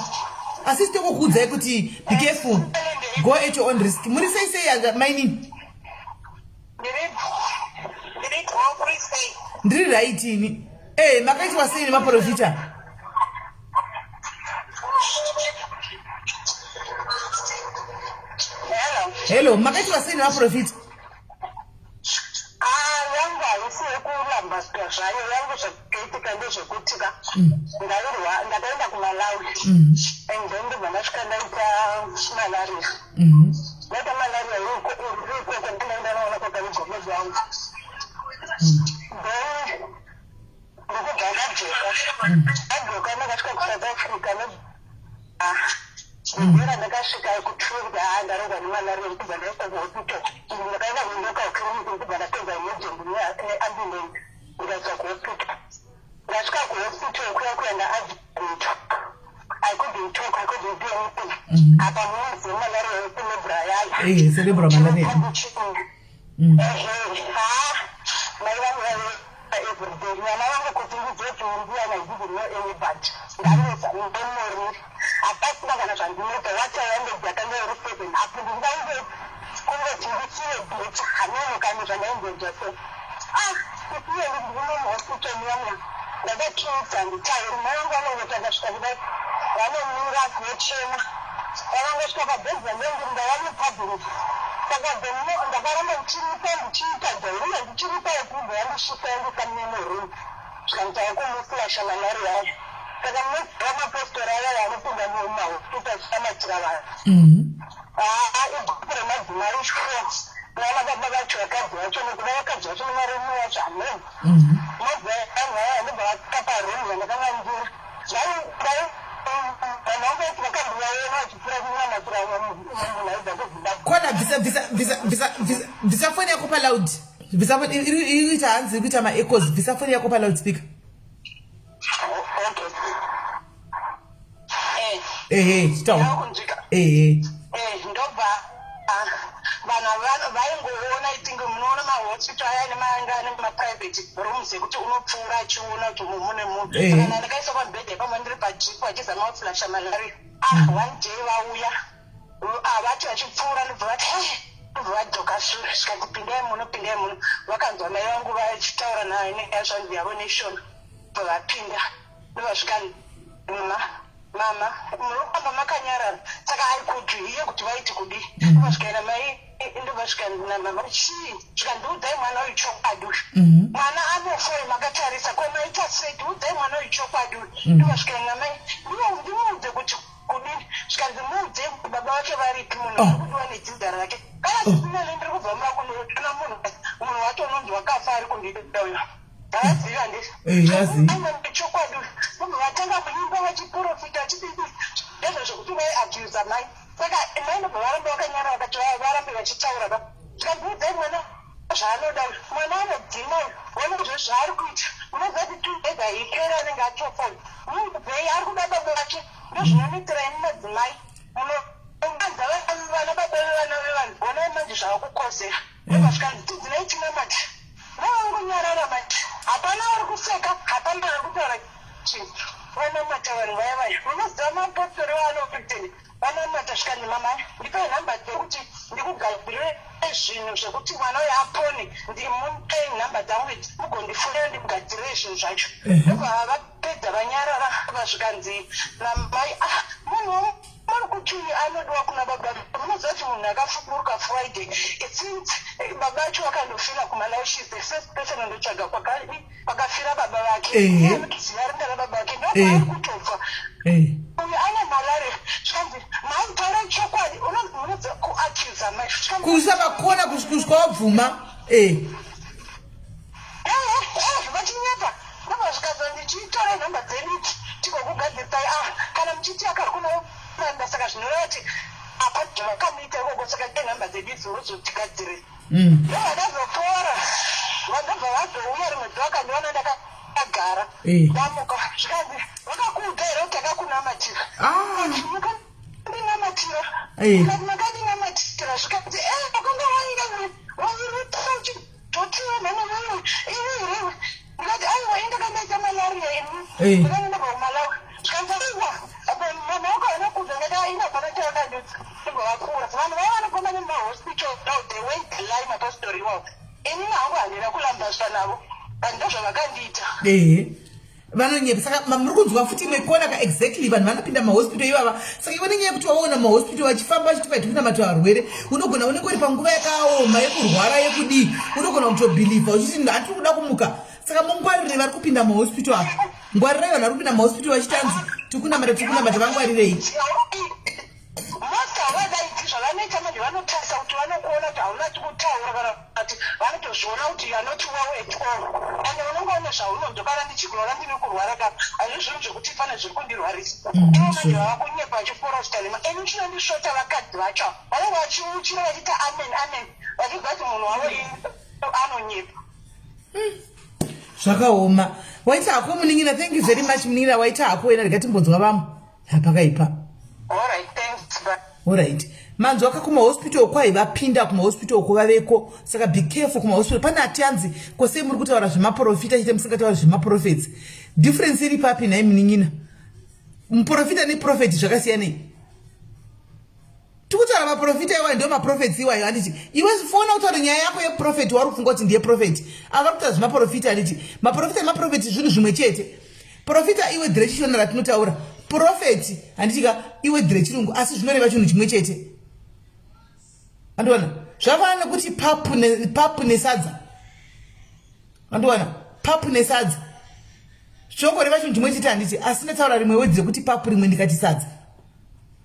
Asi sitokukuudzai kuti be careful, go at your own risk. Muri sei sei, mainini? Ndiri right ini. Makaitwa sei nemaprofita? Hello, makaitwa sei nemaprofita? Yangu haisi yekuramba zvayo. Yangu zvakaitika ndezvekuti ka ndairwa, ndakaenda kuMalawi and then ndobva ndasvika ndaita malaria. Ndaita malaria ikoko, ndandaenda naona kwakavigwa baba vangu, then ndokubva ndadzoka. Ndadzoka, ndakasvika kuSouth Africa nebhera. Ndakasvika kutrue kuti haa, ndarogwa nemalaria. Ndikubva ndaiswa kuhospital. Ndakaenda kulocal clinic, ndikubva ndapedza emergency neambulance, ndikaiswa kuhospital. Ndasvika kuhospital kuya kuya, ndaadmitwa. I couldn't talk, I couldn't do anything. Apa muzi wemalaria wecelebra yaya. Cerebral malaria. Ehe, ha, mai vangu vaiva everyday mwana vangu kuti ndizoti ndiyana. I didn't know anybody. Ndanetsa memory, hapasina kana zvandinoita. What I wanted yakanga iri seven up, ndingainge kungoti ndifeel better. Hameno kani zvandaingoita so. Ah, kusiye ndiri muhospital muyamwa, ndakatiudza nditauri. Mai vangu vanongoti akasvika kudai, vanomira vochema. Vakangosvika pabhedhi vandendiri, ndava mupublic. Saka the more ndakaramba ndichiripa, ndichiita diarrhea, ndichiripa, yekubva yandisvika yandisa mune room, zvikanzi kumuflasha malaria yacho. Saka munoziva mapostori aya vanopinda mumahospital achinamatira vanhu. Haa, igupu remadzimai sure, nana baba vacho, vakadzi vacho, nekuda vakadzi vacho nevarume vacho, amen. Mobva vanhu vaya ndobva vakapa room yandakanga ndiri. Vanhu vangoti vakandivaona vachipfuura kunamatira munhu aibva kuZimbabwe. Kona, bvisa, bvisa, bvisa, bvisa, bvisa, bvisa foni yako paloud. Bvisa foni iri kuita, hanzi iri kuita maechoes. Bvisa foni yako paloud speaker. Okay. Ehe, chitaura. Yakunzwika? Ehe. Ndobva vanhu ava vaingoona itinge munoona mahospital aya nemayanga ane maprivate rooms ekuti unopfuura achiona kuti umu mune munhu. Kana ndakaiswa pamubhedha ipamo, ndiri padrip, vachizama kuflasha malaria. Ah, one day vauya. Ah, vati vachipfuura, ndobva vati "Eh," ndobva vadzoka shure, zvikanzi, "Pindai muno, pindai muno." Vakanzwa mai vangu vachitaura naye nehanzvanzi yavo neShona, bva vapinda, ndovasvika, "Mama, mama, munofamba makanyarara." Saka I could hear kuti vaiti kudii. Ndovasvika namai, ndovasvika namama, "Chii?" Zvikandiudzai mwana uyu chokwadi uyu. Mwana anofa uyu makatarisa, ko maita sei? Tiudzai mwana uyu chokwadi uyu. Ndovasvika namai, "Ndimuudze kuti kudini?" Zvikanzi, "Muudzei kuti baba Baba vake varipi munhu Oh. ari kudiwa nedzinza rake? Kana Oh. tisinazve ndiri kubva muna kunotona munhu, munhu wacho unonzi wakafa ari kundida uyo. Haazivi handisi. Eh, haazivi. Chokwadi munhu vatanga kuimba vachiprofita vachidii ndezvo zvekuti vaiabusa mai. Saka mai ndobva varamba vakanyara vakati varambe vachitaura ka. Zvikandiudzai mwana zvaanoda uyu. Mwana anodzima uyu. Ona zvaari kuita. Unoziva kuti 2 days haiperi anenge atofa uyu. Muudzei ari kuda baba vake. Ndozvinomuitira imi madzimai. Munoanza vana baba vevana vevanhu. Honai manje zvavakukosera. Ndobva zvikanzi tidzinai chinamata. Vavangonyarara manje. Hapana ari kuseka, hapana ari kutaura chinhu. Vanamata vanhu vaya vaya. Unoziva mapostori vaanopretend. Vanamata zvikanzi mama ndipei nhamba dzekuti ndikugadzirire zvinhu zvekuti mwana uyu apone. Ndimupei nhamba dzangu idzi mugondifonera ndikugadzirire zvinhu zvacho. Ndobva vapedza vanyarara zvikanzi namai ah munhu muri kuti uyu anodiwa kuna baba. Munoziva kuti munhu akafukuruka Friday since baba acho vakandofira kuMalawi, she is the first person andotsvaga kwakafira baba vake. Anotoziva rinda rababa vake ndopaari kutobva. Uyu ane malaria zvikanzi mai taurai chokwadi unoziva kuaccusa mai zvikanzi Kuisa pakona kusvika wabvuma. Vachinyepa ndobva zvikanzi ndichitore nhamba dzedu idzi tigokugadzirisai. Ah, kana muchiti akakunanda saka zvinoreva kuti apa zvavakamuita ikoko, saka te nhamba dzedu idzi muzotigadzirisa. Ndobva ndazopora, vandobva vazouya rimwe zuva vakandiona ndakagara. Ndamuka zvikanzi vakakuudza here kuti takakunamatira? Ah. Makandinamatira? Ndikati makandinamatira? Zvikanzi e wakanga wainga wairuta uchitotiwa mhana wewe iwe here? Ndikati aiwa, indakandaita malaria ini. Ndakaenda kumalawi. Zvikanzi aiwa, apa mama wako haana kuudza? Ndikati aina, hapana chavakandiudza. Ndobva vakura vanhu vaya vanofamba nemahospital now, the way they lie, mapostori iwawo. Inini hangu handina kulambaswa navo, but ndozvavakandiita. Ehe, vanonyepa. Saka muri kunzwa futi imwe kona ka. Exactly, vanhu vanopinda mahospital ivava. Saka iwe nenyaya yekuti waona mahospital vachifamba vachiti vaiti kunamata varwere, unogona unenge uri panguva yakaoma yekurwara yekudii, unogona kutobhilivha uchiti hatiri kuda kumuka. Saka mungwarire vari kupinda mahospital apa. Ngwarirai vanhu vari kupinda mahospital vachitanzi tikunamata, tikunamata. Vangwarirei. Most havadaidzi. Zvavanoita manje, vanotarisa kuti vanokuona kuti hauna kutaura kana kuti vanotozviona kuti you are not well at all, and unonge une zvaunonzwa. Kana ndichirwara, ndiri kurwara ka, hazvi zvinhu zvekuti pane zviri kundirwarisa. Ivo manje vava kunyepa vachiprofita nema. Ini chinondisvota, vakadzi vacho vanenge vachiuchira vachiita amen amen, vachiziva kuti munhu wavo anonyepa. Zvakaoma. Waita hako munin'ina, thank you very much munin'ina, waita hako wena. Rega timbonzwa vamwe hapakaipa. Alright, thanks, bye. Alright, manzwa ka, kumahospital kwai vapinda kumahospital uko vaveko. Saka be careful kumahospital. Pane ati anzi kosei muri kutaura zvemaprofita chete musingatauri zvemaprofets? Difference iri papi nhai munin'ina? Muprofita neprophet zvakasiyanei? Tikutaura maprofita iwayo ndio maprofets iwayo, handiti? Iwe fona kutaura nyaya yako yeprophet wari kufunga kuti ndiye prophet. Ava vari kutaura zvemaprofita, handiti? Maprofita nemaprofeti zvinhu zvimwe chete. Profita iword rechishona ratinotaura, prophet handiti ka iword rechirungu, asi zvinoreva chinhu chimwe chete. Andiona zvakafanana nekuti papu nesadza. Andiona papu nesadza zvongoreva chinhu chimwe chete, handiti? Asi ndataura rimwe word rekuti papu, rimwe ndikati sadza.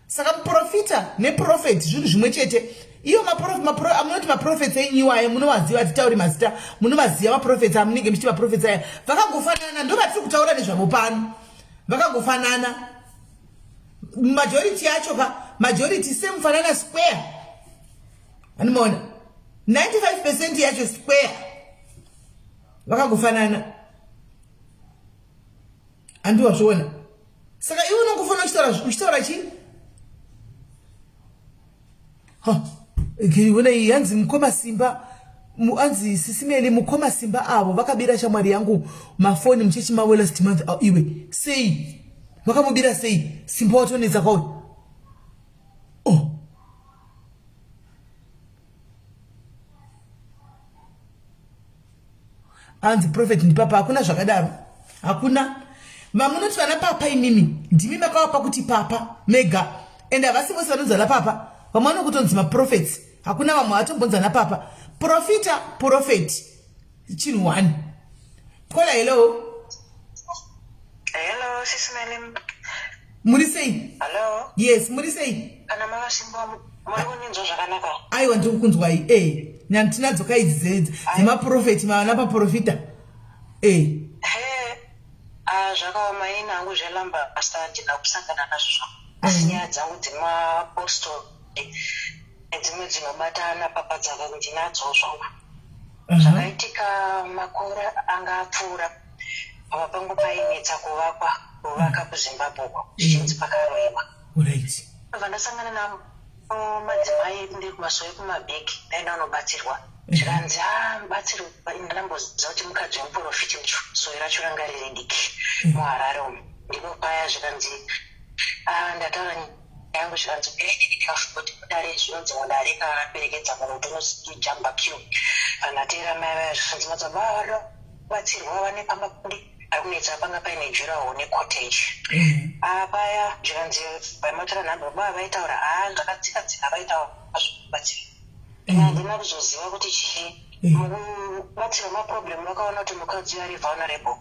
Saka muprofita neprophet zvinhu zvimwe chete. Iyo amunoti maprofets enyu iwayo munovaziva, hatitauri mazita, munovaziva maprofets amunenge muchiti maprofets aya. Vakangofanana, ndo vatiri kutaura nezvavo pano. Vakangofanana majority yacho ka, majority semufanana square. Anomaona 95% yacho square vakangofanana, handiwazviona? Saka iwe unongofanira uchitaura chii? Ona iyi, hanzi mukoma Simba, anzi sisimeli mukoma Simba avo vakabira shamwari yangu mafoni muchechi mavo last month. Iwe sei vakamubira sei? Simba watonetsa kwauri. Oh, anzi prophet ndipapa. Hakuna zvakadaro, hakuna. Vamunoti vana papa imimi ndimi makavapa kuti papa mega, and havasi vose vanonzi vana papa. Vamwe vanokutonzi maprophets. Hakuna vamwe vatombonzi vana papa. Profita, prophet chinhu one. Kola, hello. Hello, Sis Melim. Muri sei? Hello? Yes, muri sei? Kana makasimba, muri kuninzwa zvakanaka? Aiwa, ndiri kukunzwai. E nyandina dzoka idzi dzemaprofeti, mavana paprofita e. He, ah, zvakaoma. Ini hangu zvelamba asta handina kusangana nazvo zvangu, asi nyaya dzangu dzemapostori nedzimwe dzinobatana papadzaka ndinadzo zvangu. Zvakaitika makore anga apfuura, pava pangu painetsa kuvakwa, kuvaka kuZimbabwe uko, zvichinzi pakaroiwa. Ndobva ndasangana namadzimai, ndiri kumasowe kumabheki, ndaenda kunobatsirwa. Zvikanzi, a mubatsirwa, ndamboziva kuti mukadzi wemuprofiti uchu, sowe racho ranga riri diki muHarare umu, ndipo paya. Zvikanzi, "Ah, ndataura yangu." Zvikanzi, kuti mudare, zvinonzi mudare kaperekedza munhu kuti unojamba queue. Pandateera mai vaya, zvikanzi, madzibaba vari batsirwa, vane pamba kundi ari kunetsa, panga paine durawall necottage paya. Zvikanzi, vaimatora nhamba, baba vaitaura, ha, zvakadzika dzika, vaitaura zvokubatsira. Handina kuzoziva kuti chii. Mukubatsirwa maproblem, vakaona kuti mukadzi uyu ari vulnerable,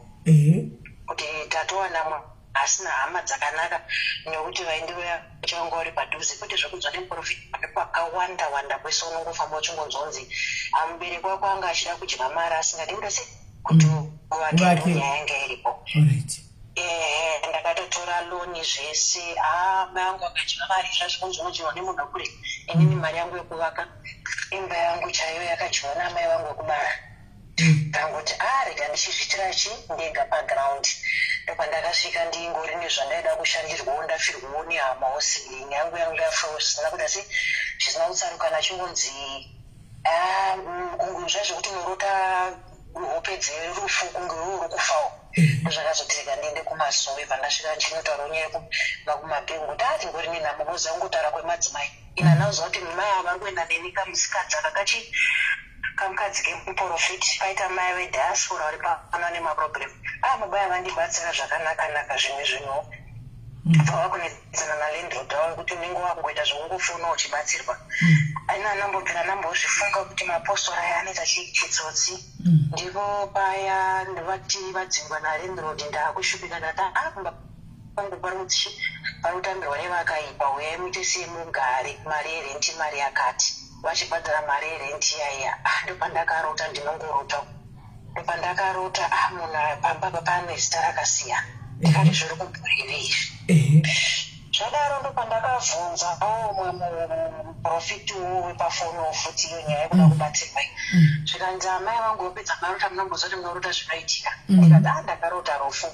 kuti tatowana munhu asina hama dzakanaka, nekuti vaindiroya vanga vari padhuze, kwete zvekunzwa nemuprofita kwakawanda wanda kwese. Unongofamba uchingonzonzi mubereki wako anga achida kudya mari, asingadi kuda sei kuti uvake. Uvake. Nyaya yanga iripo. Ehe, ndakatotora loan zvese. Ha, mai vangu vakadya mari zvazvo, unodyiwa nemunhu akure. Inini mari yangu yekuvaka imba yangu chaiyo yakadyiwa namai vangu vekubara. Ndangoti, a, rega ndichizviitira chi ndega paground. Ndopandakasvika ndingori nezvandaida kushandirwawo, ndafirwawo nehamawo, sibling yangu yanga yafawo zvisina kuita sei, zvisina kutsarukana, chingonzi kunge zvaizvokuti unorota hope dzerufu, kunge iwe uri kufawo. Ndozvakazoti rega ndiende kumasowe. Pandasvika ndichinotaurawo nyaya yekumabhengu, kuti a tingori nenhamo, moziva kungotaura kwemadzimai. Ina ndauziva kuti mai ava vari kuenda neni kamusikadzi aka kachi kamukadzi kemuprofiti, paita mai vediaspora vari pano nemaproblem. A, mubaya vandibatsira zvakanaka-naka. Zvimwe zvinhu bva vakunetsana nalandlord wavo, wekuti unenge wakungoita zvekungofona uchibatsirwa. Aina anambobvira ndambozvifunga kuti mapostori aya anoita chitsotsi. Ndipo paya vati vadzingwa nalandlord, ndaakushupika. Ndati, a, kumba kwangu pari kuti pari kutambirwa nevakaipa, uyai muite semugare mari yerenti, mari yakati. Vachibhadhara mari yerenti yaiya. Ah, ndopandakarota, ndinongorota, ndopandakarota, ah, munhu pamba pa pane zita rakasiyana. Ndikati, zviri kumboreve izvi? Zvadaro ndopandakabvunza umwe muprofiti wepafoni futi, iyo nyaya yekuda kubatsirwa iyi. Zvikanzi, amai vangu vopedza marota, munomboziva kuti munorota zvinoitika. Ndikati, a, ndakarota rufu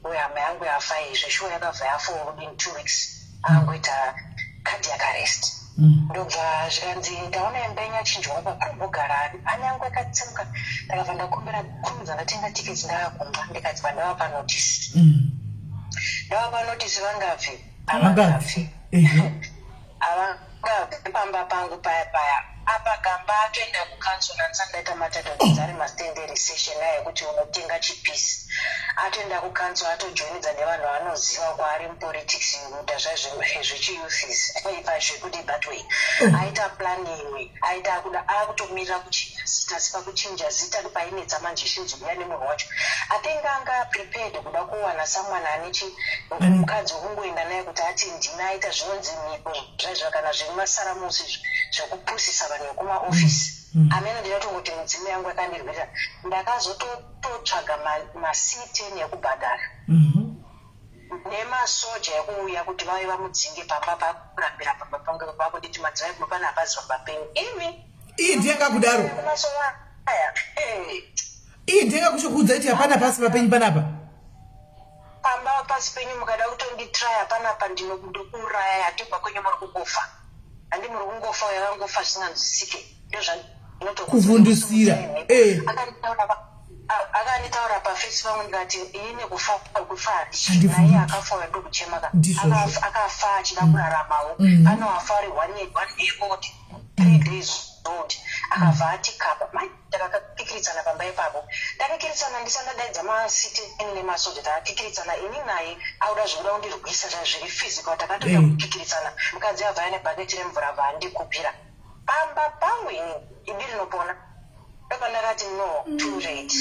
uye hama yangu yafa izvi. Shuwa yakabva yafawo in 2 weeks, angoita cardiac arrest. Ndobva zvikanzi, ndaona imba yenyu yachinjwa, pa panombogara ani pani yangu yakatsemuka. Ndakabva ndakumbira kurumidza, ndatenga tiketi, ndaakumba. Ndikati vandavapa notice, ndavapa notice, vangabve. Havangabvi. Havangabve pamba pangu paya paya. Apa gamba atoenda kucouncil, ndandisati ndaita matitle, ari mastand recession aya yekuti unotenga chipisi. Atoenda kucouncil, atojoinidza nevanhu vaanoziva kwaari mupolitics, kuita zvechiyouthis, if I should put it that way. Aita plan imwe, aita akuda akutomirira kuchinja zita. Asi pakuchinja zita painetsa manje, chinzobuya nemunhu wacho. I think anga prepared kuda kuwana someone ane chi mukadzi wekungoenda naye kuti ati ndina aita zvinonzi mhiko zvaizvo kana zvemasaramusi zvekupusisa vanhu vekumaofisi. Amene ndinotongoti mudzimu yangu yakandirwira. Ndakazototsvaga maC10 ekubhadhara nemasoja ekuuya kuti vauye vamudzinge pamba, pakurambira pamba pangu vakunditi, madzimai, kumba pana hapazi pamba penyu imi. Iyi ndiyenga kudaro. Kumasowa aya. Iyi ndiyenga kushokuudza kuti hapana pasi papenyu panapa. Pamba pasi penyu, mukada kutonditraya panapa ndinokuuraya. Hatibva kwenyu, muri kungofa, handi muri kungofa, uyo akangofa zvisinganzwisike. Kuvhundusira, eh. Akanditaura pafesi pangu, ndikati, inini kufa kufa Handivhunduki. naye akafa uyo, ndokuchema ka. Ndizvozvo. Akafa achida kuraramawo. Anoafa ari one day old, 3 days old, akabva ati kapa. Mai, takakikiritsana pamba ipapo, takikiritsana ndisati ndadaidza masiti nemasoja. Takakikiritsana ini naye, auda zvekuda kundirwisa zviri physical. Takatoita kukikiritsana, mukadzi abva aine bhaketi remvura, abva andikupira pamba pangu. Ini idi rinopona. Ndopandakati, no, too late,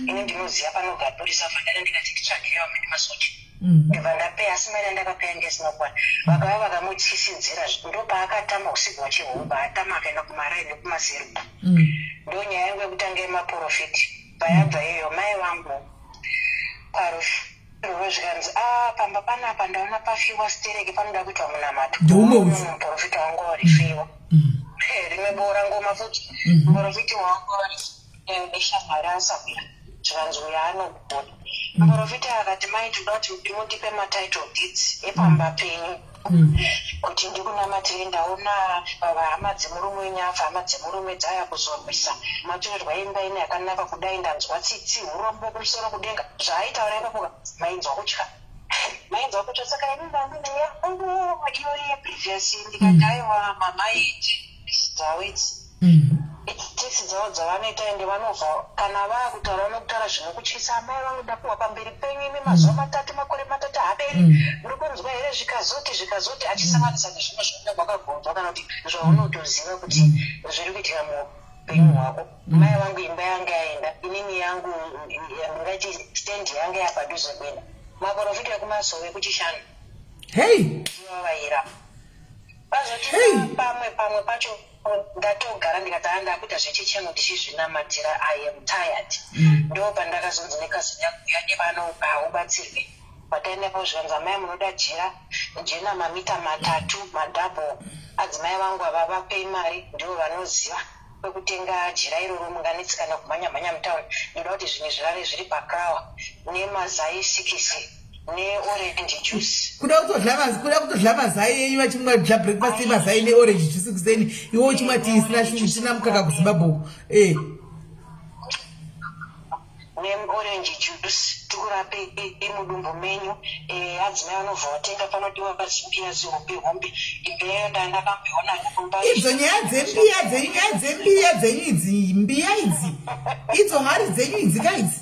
ini ndinoziva panobva purisa. Fanana ndikati nditsvagire vamwe nemasoja. Ndobva ndapeya, asi mari yandakapeya yange isina kukwana. Vakauya vakamutyisidzira, ndopaakatama usiku hwachihomba, atama akaenda kumaraini nekumazeru. Ndonyaya yangu yekutanga yemaporofiti payabva iyoyo. Mai vangu parufu irworwo zvikanzi, a pamba panapa ndaona pafiwa stereke, panoda kuitwa munamato. Ndeumwe uyu. Muporofita wangu warifiwa. Rimwe boora ngoma futi. Muporofiti wangu neshamwari asahwira, zvikanzi uyo anogona. Muporofita akati, mai, toda kuti mundipe matitle deeds epamba penyu kuti ndikunamatire. Ndaona hama dzemurume wenyu afa, hama dzemurume dzaya kuzorwisa. Matorerwa imba ine yakanaka kudai, ndanzwa tsitsi, urombo kumusoro kudenga. Zvaaitaura ipapo mainzwa kutya, mainzwa kutya. Saka ini ndandine yangu iyo yeprevious, ndikati, aiwa, mamaiti dzavo idzi, itsitsi dzavo dzavanoita, ende vanovha kana vaakutaura vanokutaura zvinokutyisa. Amai vangu, ndapuhwa pamberi penyu imi, mazuva 3, makore 3 haaperi, muri kunzwa here? Zvikazoti zvikazoti achisanganisa nezvimwe zvaunenge wakagonzwa kana kuti zvaunotoziva kuti zviri kuitika muupenyu hwako. Mai vangu imba yanga yaenda, inini yangu ndingati stand yanga yapadhuze kuenda. Maprofita ekumasowe ekuchishanu ndivo vaira vazoti pamwe pamwe pacho ndatogara ndikati, ha, ndakuita zvechechangu ndichizvinamatira, I am tired. Ndo pandakazonzi nekazini yangu, uya nepano haubatsirwe. Pataendapo zvikanzi, amai, munoda jira jena mamita 3 madouble. Adzimai vangu ava vapei mari, ndivo vanoziva kwekutenga jira iroro, munganetsekana kumhanya mhanya mutauni. Ndoda kuti zvinhu zvirare zviri pakrawa, nemazai 6 neorange juice. Kuda kutodla mazai enyu vachimwa dla breakfast yemazai neorange juice kuseni, iwe uchimwa tii isina mukaka kuZimbabwe uku e. Neorange juice, tikurape mudumbu menyu. Adzimai vanobva vatenga, panodiwa zimbiya zihombe hombe. Imbiya ndakamboiona kumba. Idzo nyaya dzembiya dzenyu, nyaya dzembiya dzenyu idzi, mbiya idzi, idzo hari dzenyu idzi ka idzi.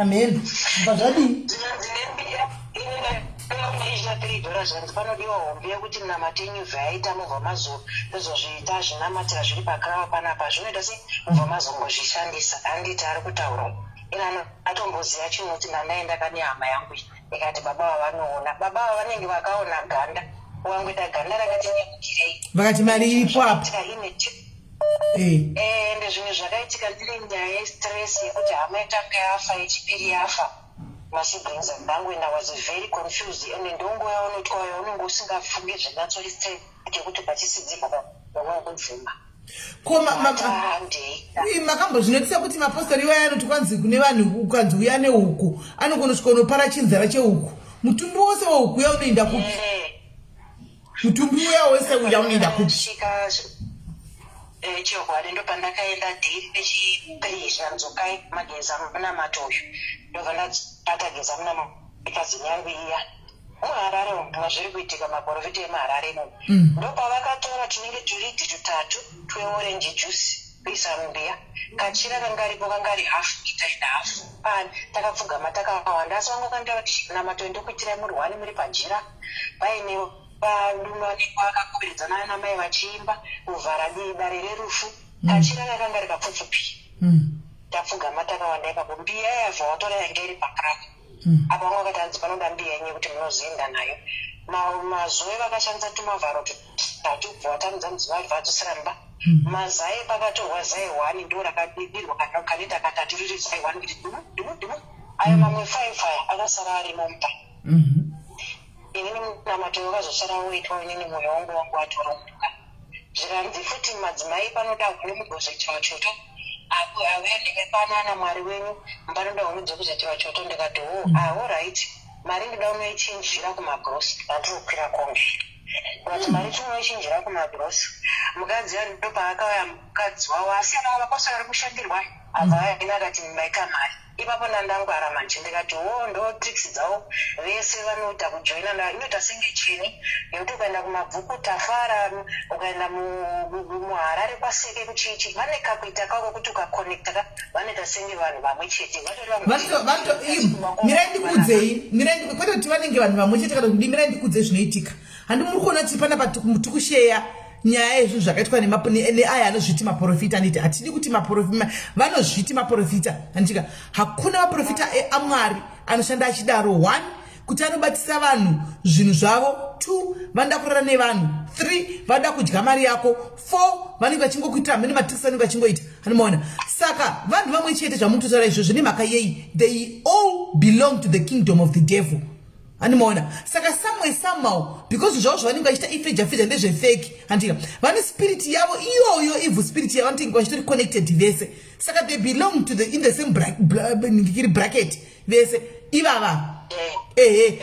Amen, mba zvadii? Zvinonzi nembiya ine $3, zvanzi panodiwa hombe yekuti munamato enyu ibva yaita, mubva mazozviita zvinamatira zviri pakrawa panapa, zvinoita sei, mubva mazongozvishandisa. Handiti ari kutaura ina atomboziva chinoti ndandaenda kane hama yangu iyi, ikati baba vavanoona, baba ava vanenge vakaona ganda, wangoita ganda rakati nyemukirei. Vakati mari iripo apa. Ine ende zvinhu zvakaitika ndiri nyaya yestress yekuti hama yatanga yafa, yechipiri yafa, masiblings angu, and I was very confused. Ende ndonguva yaunotwayo yaunenge usingafungi zvinyatsori straight, yekuti pachisidzirwa unobvuma. Ko handei. Makambozvinotisa kuti mapostori iwaya anoti kwanzi kune vanhu, ukanzi uya nehuku, anokonosvika unopara chinzara chehuku, mutumbi wose wehuku uya unoenda kupi? Mutumbi uya wese uya unoenda kupi? Svika chokwadi, ndopandakaenda dhiri rechipiri, zvanzokai mageza munamato uyu, ndobva ndabata geza munamato kazini yangu iya muHarare umu, mazviri kuitika maprofita emuHarare imomo. Ndopavakatora tinenge turidhi tutatu tweorange juice kuisa mumbiya. Kachira kanga ripo kanga ri half lita and half. Takapfugama takawanda, asi vanga vakandiita kuti namato ndokuitirai muri one, muri pajira, paine varume vanenge vakakomberedzana namai vachiimba kuvhara dare rerufu. Kachira kakanga rikapfupfupi. Tapfugama takawanda ipapo, mbiya yabva watora yange iri pakraka apa. Vanga vakati hanzi panoda mbiya yenyu yekuti munozoenda nayo. Mazuva evakashandisa tumavharo tutatu, kubva watamidza mudzimai bva adzosera mumba. Mazai, pakatorwa zai one, ndo rakadirwa kanoita katatu riri zai one kuti dumu dumu dumu. Ayo mamwe five aya akasara arimo mumba. Inini munamato wakazosara woitwa, inini mwoyo wangu watoromboka. Zvikanzi futi madzimai panoda huni mugozoitirwa choto, apo auya ndikapanana Mwari wenyu, panoda huni dzekuzoitirwa choto. Ndikati, ho, ah, alright, mari ndoda unoichinjira kumagrosi pandinokwira kombi. Ndikati mari tinoichinjira kumagrosi. Mukadzi ndopaakauya, mukadzi wavo, asi ana vapostori ari kushandirwa, abva aina akati maita mari ipapo. Ndandangwara manje, ndikati wo ndo tricks dzavo vese vanoita kujoina, inoita senge cheni yekuti ukaenda kuMabvuku Tafara, ukaenda muHarare kwaSeke kuchichi, vane kakuita kako kuti ukaconnecta ka vanoita senge vanhu vamwe chete, vatori vamwe. Mirai ndikuudzei, mirai, kwete kuti vanenge vanhu vamwe chete kana kudi. Mirai ndikuudzei zvinoitika. Handi muri kuona kuti panapa tikusheya nyaya yezvinhu zvakaitwa neaya anozviti maprofita? Anditi hatidi kuti vanozviti maprofita, handitika? Hakuna maprofita aMwari anoshanda achidaro. One. Kuti anobatisa vanhu zvinhu zvavo. Two, vanoda kurara nevanhu. Three, vanoda kudya mari yako. Four, vanenge vachingokuitira mene matricks vanenge vachingoita. Anomaona? Saka vanhu vamwe chete zvamukutotaura izvozvo nemhaka yei? They all belong to the kingdom of the devil. Anomaona? Saka somewhere somehow, because zvavo zvavanenge vachiita ifeja feja ndezvefake, handika vane spirit yavo iyoyo, evil spirit yavo, vanotenge vachitori connected vese. Saka they belong to the in the same bracket vese ivava. Ehe,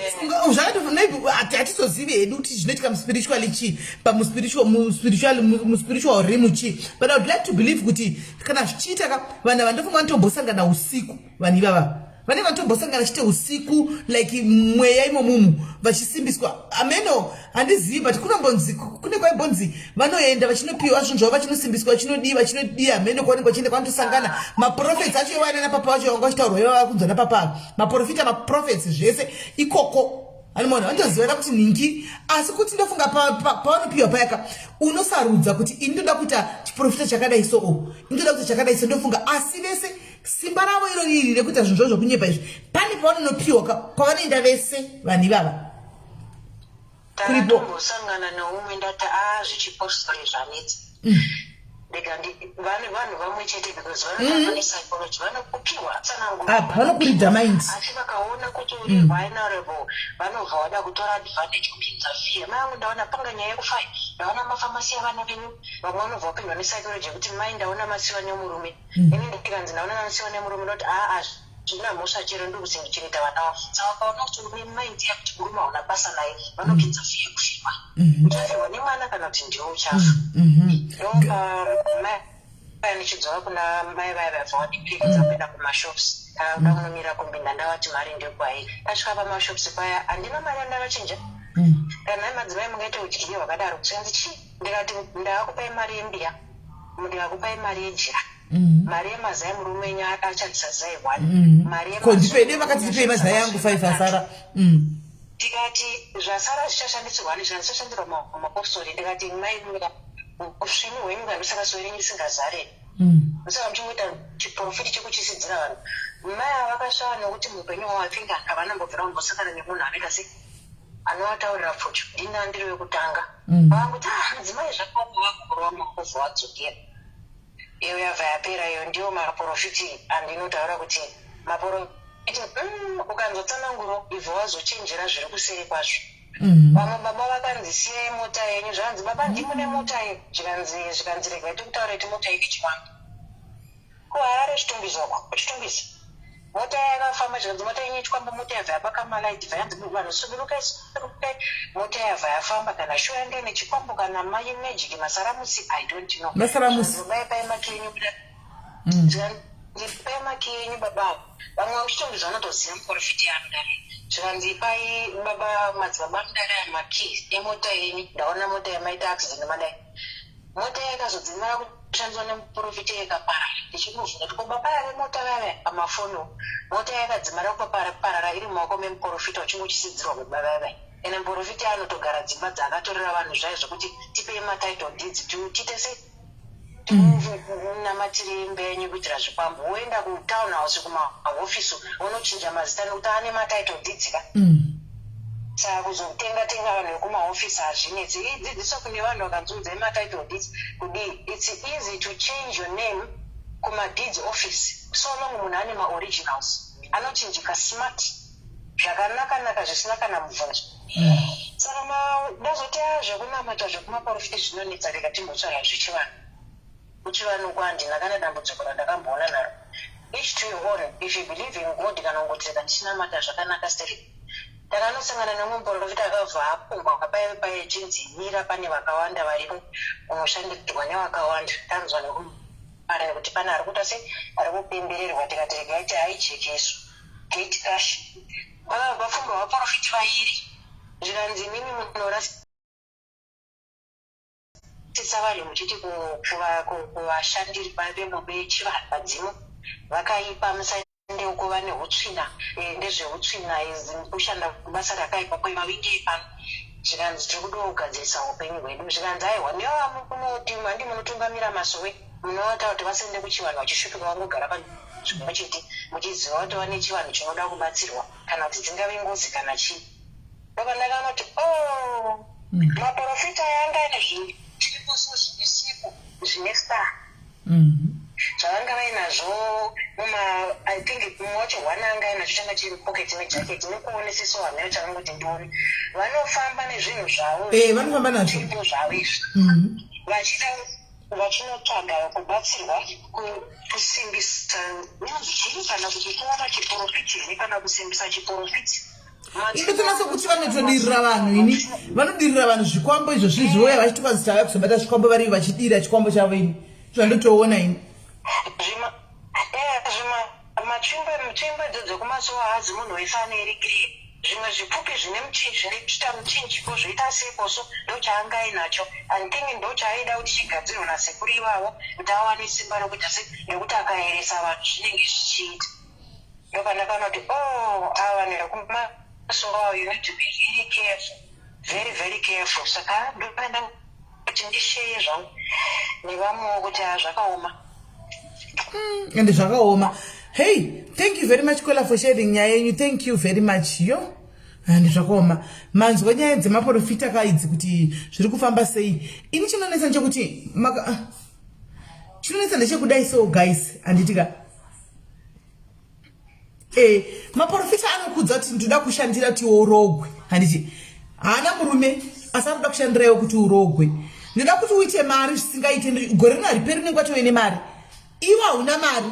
zvakati maybe hatizozivi hedu kuti zvinoitika muspiritually chii, pamuspiritual muspiritual muspiritual realm chii, but I would like to believe kuti kana zvichiita ka, vanhu ava ndofunga vanotombosangana usiku. Vanhu ivava vanenge vanotombosangana chite usiku, like mweya imomumu vachisimbiswa. Ameno, handizivi, but kunombonzi kune kwaimbonzi vanoenda vachinopiwa zvinhu zvavo, vachinosimbiswa, vachinodii, vachinodii, hameno kwavanenge vachienda, kwanotosangana maprophets acho iwana napapa vacho vanga vachitaurwa ivava kunzwa napapa, maprofita, maprophets, zvese ikoko. Anomaona vanotozivana kuti nhingi, asi kuti ndofunga pavanopiwa payaka, unosarudza kuti ini ndoda kuita chiprofita chakadai, so o indoda kuita chakadai, so ndofunga. Asi vese simba ravo iro riri rekuita zvinhu zvavo zvokunyepa izvi, pane pavanonopiwa kwavanoenda vese vanhu ivava kuripo. Takatombosangana neumwe, ndati a zvichipostori zvanetsa. Ndega vane vanhu vamwe chete because vanotamba nepsychology, vanokupiwa tsananguro. Apa vanokuridza mind. Asi vakaona kuti uri vulnerable, vanobva vada kutora advantage, kupinza fear. Mai angu, ndaona panga nyaya yekufai, ndaona mafamasi avana venyu. Vamwe vanobva vapindwa nepsychology yekuti mai, ndaona masiwa nemurume. Ini ndikanzi ndaona masiwa nemurume, ndoti aa, zvina mhosva, chero ndiri kuchengechereta vana vavo. Saka vakaona kuti une mind yekuti murume hauna basa naye, vanopinza fear yekufirwa, uchafirwa nemwana kana kuti ndiwe uchafa. Ndopa mai ndichidzoka kuna mai vaya, vaibva vandiperekedza kuenda kumashops. Ndakuda kunomira kombi, ndandavati mari ndekwai. Tasvika pamashops paya, handina mari yandakachinja. Kana madzimai mungaite udyire hwakadaro? Zvikanzi chii? Ndikati ndaakupai mari yembiya, ndikakupai mari yejira, mari yemazai, murume wenyu achabvisa zai one, mari Ko ndipede vakati ndipei mazai angu 5 asara. Ndikati zvasara zvichashandisirwa ani? Zvichashandirwa mapostori. Ndikati mai, usvinu hwenyu kandosaka sowe renyu risingazare, saka muchingoita chiprofiti chekuchisidzira vanhu. Mai ava vakasvava nekuti muupenyu hwavo, I think havana mbobvira kumbosangana nemunhu anoita sei, anovataurira pfucho. Ndini andiri wekutanga. Vakanguti ah, mudzimai, zvakaoma, vakurova makovhu wadzokera. Iyo yabva yapera. Iyo ndiyo maprofiti andinotaura kuti maprofiti, ukanzotsananguro ibva wazochenjera zviri kuseri kwazvo. Vamwe baba vakanzi siyai mota yenyu. Zvanzi baba, ndimune mota iyo. Zvikanzi regai tikutaure kuti mota ine chiwanda kuHarare, Chitungwiza uko, kuChitungwiza. Mota yakafamba, zvikanzi mota yenyu ichikwamba. Mota yabva yabaka malaiti, bva yanzi vanhu sudurukai, sudurukai. Mota yabva yafamba. Kana shuwa yanga ine chikwambo kana magic, masaramusi, I don't know. Masaramusi. Bai pai makey enyu. Zvikanzi pai makey enyu baba. Vamwe vakuChitungwiza vanotoziva muprofiti anodare. Zvikanzi pai baba, madzibaba anodare aya makey emota yenyu, ndaona mota yamaita accident madai. Mota yakazodzimara kushandiswa nemuprofiti yakaparara. Ndichimubvunza kuti ko baba vemota vaya pamafoni, mota yakadzimara kuparara iri mumaoko memuprofita, uchingochisidzirwa baba vaya. Ende muprofiti anotogara dzimba dzaakatorera vanhu zvaya zvokuti tipei matitle deeds, tiite sei, namatire imba yenyu kuitira zvikwambo. Woenda kutown house, kumahofisi, wonochinja mazita nekuti ane matitle deeds ka. Saka kuzotenga tenga vanhu vekumahofisi hazvinetsi. Idzidziso kune vanhu vakanzunzai matitle deeds kudii. It's easy to change your name kumadeeds office, so long munhu ane maoriginals, anochinjika smart zvakanaka-naka, zvisina kana mubvunzo. Saka ndazoti a zvekunamata zvekumaprofiti zvinonetsa, rega timbotsvaga zvechivanhu. Kuchivanhu uko handina kana dambudziko randakamboona naro. Each to your own. If you believe in God, kana kungoti rega ndichinamata zvakanaka stereki. Ndakanosangana nemumwe muprofita akabva apungwa paive paye chinzi mira, pane vakawanda variko, unoshandirwa nevakawanda. Tanzwa nekumara nekuti pane ari kuita sei, ari kupembererwa. Tikati regai tihijack isu, gate crash. Vakabva vafumba vaprofiti vairi, zvikanzi imimi munorasisa vanhu muchiti kuvashandiri vechivanhu, vadzimu vakaipa, musaende uko, vane utsvina, ndezveutsvina, kushanda basa rakaipa kwemavingei pano. Zvikanzi tiri kuda kugadzirisa upenyu hwedu. Zvikanzi aiwa, nevamunoti handi munotungamira masowe, munovataura kuti vasaende kuchivanhu, vachishupika, vangogara panzvimbo. Zvimwe chete muchiziva kuti vane chivanhu chinoda kubatsirwa kana kuti dzingave ngozi kana chii. Ndopandakaona kuti oh, maporofita aya anga aine zvichiripo zvisipo zvine star zvavanga vainazvo muma, I think mumwe wacho one anga ainacho changa chiri pocket mejacket nekuoneseso hameno chakangoti ndione vanofamba nezvinhu zvavo. Vanofamba nazvo. Zviripo zvavo izvi vachida vachinotsvaga kubatsirwa kusimbisa zviri kana kuti kuona chiporofiti here kana kusimbisa chiporofiti. Indotonatsa kuti vanotodirira vanhu ini vanodirira vanhu zvikwambo izvo zviri zvivoya vachituka zita vaya kuzobata zvikwambo vari vachidira chikwambo chavo ini zvandotoona ini. Zvima zvima matsvimbo tsvimbo idzo dzekumasowa hazi munhu wese anoirikirira zvimwe zvipfupi zvine zvinoita muchinjiko zvoita sekoso ndochaanga ainacho and think ndochaaida kuti chigadzirwe nasekuru ivavo kuti awane simba rokuita se nekuti akayeresa vanhu zvinenge zvichiita. Ndopandakaona kuti oh ava vanhu vekumasowa ava you need to be really careful, very very careful. Saka ndopanda kuti ndisheye zvangu nevamwewo kuti haa zvakaoma. Ende zvakaoma. Hey, thank you very much Kola for sharing nyaya yenyu. Thank you very much. Yo. And zvakaoma. Manzwa nyaya dzemaprofita ka idzi kuti zviri kufamba sei. Ini chinonetsa ndechekuti maka chinonetsa ndechekudai so guys, handiti ka. Maprofita anokudza kuti ndoda kushandira kuti urogwe, handiti? Haana murume asi anoda kushandira iwe kuti urogwe. Ndoda kuti uite mari zvisingaite, gore rino hariperi unenge watove nemari. Iwe hauna mari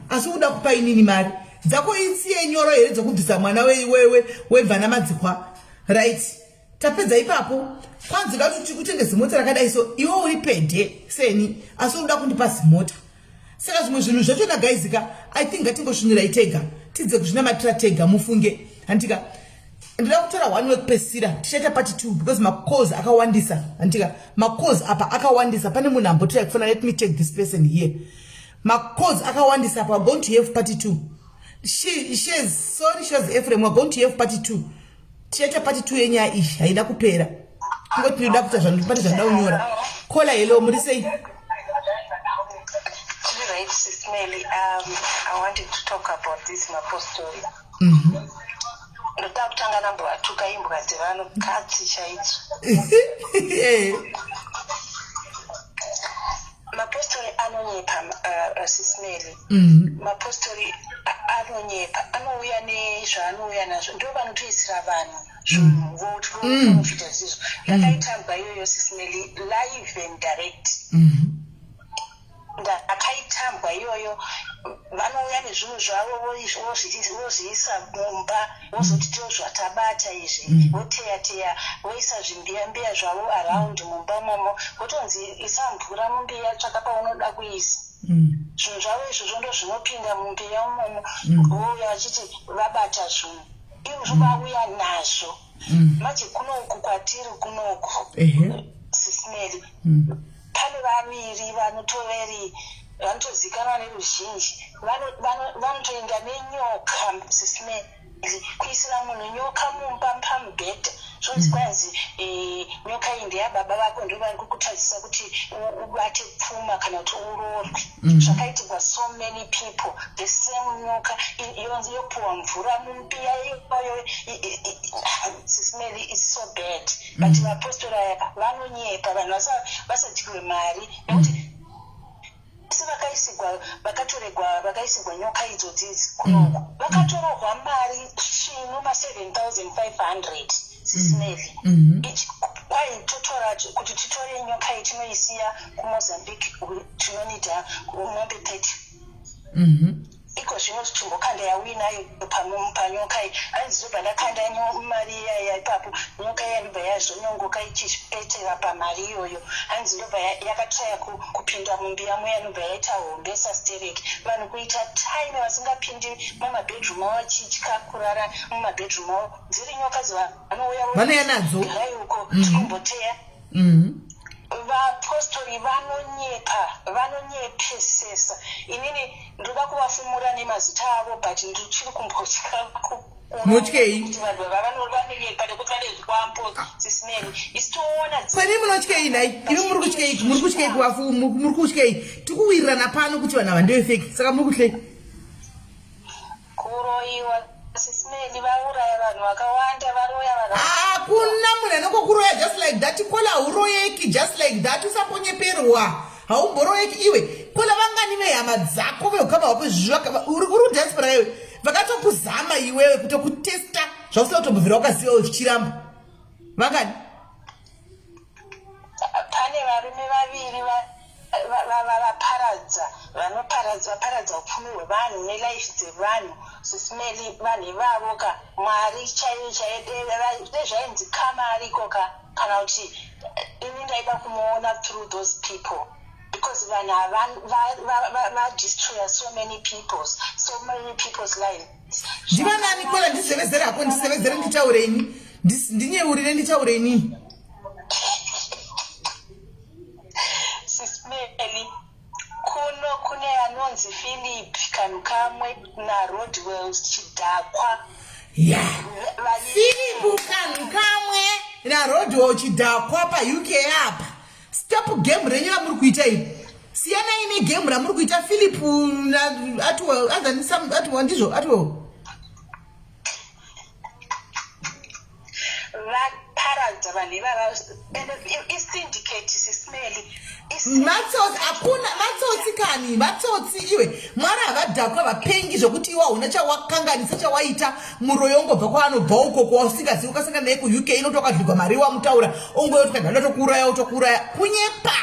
asi uda kupa inini mari dzako. Itsiye nyoro here dzokubvisa mwana wemvana madzihwa, right? Tapedza ipapo, kwanzi da kuti utenge zimota rakadai so, iwe uri pede seni asi unoda kundipa zimota. Saka zvimwe zvinhu zvachona guys ka, I think ngatingosvinirai tega, tidze kuzvinamatira tega mufunge, handika? Ndinoda kutora one wekupedzisira, tichaita part 2 because macalls akawandisa, handika? Macalls apa akawandisa. Pane munhu ambotirai kufona. Let me take this person here. Macalls akawandisa apa. We're going to have part 2. She, shes sorry, Shes Ephraim, we're going to have part 2. Tichaita part 2 yenyaya iyi, haina kupera. Kungoti ndinoda kuita pane zvanoda kunyora. Kola, hello, muri sei? Right, Sis Melly, I wanted to talk about this mapostori. Ndoda kutanga nambovatuka imbwa dzevanhu, katsi chaidzo. Mapostori anonyepa, Sis Melly. Mapostori anonyepa, anouya nezvaanouya nazvo, ndo vanotoisira vanhu zvinhu voti voprofita zvisizvo. Ndakaitambwa iyoyo, Sis Melly, live and direct. Ndakaitambwa iyoyo. Vanouya nezvinhu zvavo vozviisa mumba, vozoti tozvatabata izvi, voteya teya, voisa zvimbiya mbiya zvavo around mumba imomo, votonzi isa mvura mumbiya, tsvaka paunoda kuisa zvinhu zvavo izvozvo, ndo zvinopinda mumbiya umomo. Vouya vachiti vabata zvinhu izvo vauya nazvo. Manje kunoku kwatiri kunoku, Sis Melly, pane vaviri vanotoveri vanotozikanwa neruzhinji, vanotoenda nenyoka, Sis Melly, kuisira munhu nyoka mumba pamubhedha. Zvonzi kwanzi nyoka iyi ndeyababa vako, ndo vari kukutadzisa kuti ubate pfuma kana kuti uroorwe. Zvakaitirwa so many people, the same nyoka yopuwa mvura mumbiya iyoyo. Sis Melly, is so bad, but vapostori aya vanonyepa. Vanhu vasadyiwe mari nekuti se vakaisigwa, vakatoregwa, vakaisigwa nyoka idzodzi idzi kunoku, vakatorohwa mari svinu ma7500, Sis Melly. Kwai totora kuti titore nyoka iyi tinoisiya kuMozambique, tinonida mombe 30. Iko zvino chimbokanda yauinayo panyoka iyi. Hanzi zobva ndakanda mari iyaya ipapo, nyoka iya ndobva yazonyongoka ichipetera pamari iyoyo. Hanzi ndobva yakatraya kupinda mumbiya muya, ndobva yaita hombe sastereki. Vanhu kuita time vasingapindi mumabedroom avo, vachitya kurara mumabedroom avo, dziri nyoka dzavanouya Vanouya nadzo. Garai uko, tikumboteya. Vapostori vanonyepa, vanonyepesesa. Inini ndoda kuvafumura nemazita avo, but ndichiri kumbotya. Mutyei? Kuti vanhu vanonyepa nekuti vane zvikwambo, Sis Melly, isi toona. Kwani munotyei nhai imi? Muri kutyei? Muri kutyei kuvafu? Muri kutyei? Tikuwirirana pano kuti vanhu ava ndevefake, saka muri kutyei? Varoyiwa Sis Melly, vauraya vanhu vakawanda, varoya vanhu. Hakuna munhu anongokuroya just like that. Kola hauroyeki just like that. Usaponyeperwa. Haumboroyeki iwe. Kola vangani vehama dzako veukama hwako uri kudiaspora iwe vakatokuzama iwewe kutokutesta zvausina kutombobvira wakaziva zvichiramba. Vangani? Pane varume vaviri vaparadza, vanoparadza, vaparadza upfumi hwevanhu nelife dzevanhu. Sis Melly, vanhu ivavo ka, Mwari chaiye chaiye dai zvainzi karma ariko ka, kana kuti ini ndaida kumuona through those people because vanhu ava vadestroya so many people's, so many people's lives. Ndivanani Kola? Ndizevezere hako, ndizevezere nditaure ini, ndinyeurire nditaure inini. Sis Melly, kuno kune anonzi Philip Kanhukamwe naRodwells Chidhakwa. Ya, Philip Kanhukamwe naRodwell Chidhakwa paUK apa. Stop game renyu ramuri kuita iri. Siyanai negame ramuri kuita. Philip Atwell, Atwell ndizvo, Atwell. Vaparadza vanhu ivava and isyndicate, Sis Melly. Matsotsi, hakuna matsotsi kani, matsotsi iwe. Mwari havadhakwa, vapengi zvokuti iwe hauna chawakanganisa chawaita. Muroyi ongobva kwaanobva ukoko wausingazivi, ukasangana naye kuUK inoti wakadligwa mari wamutaura ongoyoti tokuuraya, otokuuraya. Kunyepa.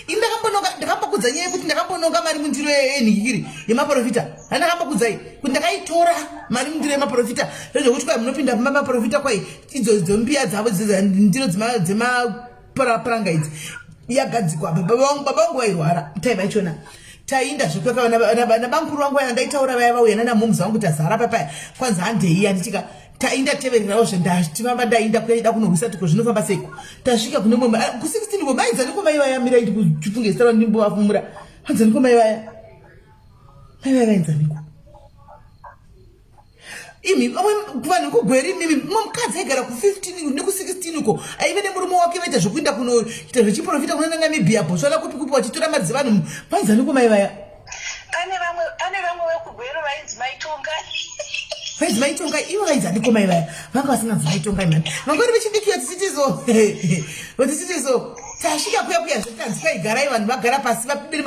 Ini ndakambononga, ndakambokudza nyaya yekuti ndakambononga mari mundiro yenhikiri yemaprofita. Handakambokudzai kuti ndakaitora mari mundiro yemaprofita rezvekuti kwai munopinda pamba maprofita, kwai idzo dzombiya dzavo ndiro dzemapranga idzi yagadzikwa. Baba vangu vairwara time yachona, tainda zvekweka nabankuru vangu vaya ndaitaura vaya, vauya nanamumzi vangu, tazara papaya, kwanzi handei handitika. Tainda tevererawo zvendatifamba, ndainda kuyaida kunorwisa tiko zvinofamba seiko. Tasvika kune mumwe ku16 ko maidzaniko mai vaya, mirai ndikuchifunge zita randimbovafumura. Hanzaniko mai vaya, mai vaya vainzaniko imi vanhu vekugweri imimi? Mumwe mukadzi aigara ku15 neku16 uko aive nemurume wake, vaita zvekuenda kunoita zvechiprofita kuna Namibia, Botswana, kupi kupi, vachitora mari dzevanhu. Vainzaniko mai vaya? Pane vamwe vekugwero vainzi Maitonga. Vainzi Maitonga ivo vainzaniko mai vaya? Vanga vasinganzi Maitonga imani, vanga vari vechidiki. Vatichitizo tasvika kuya kuya zvetanzi kwaigarai vanhu vagara pasi vapibiri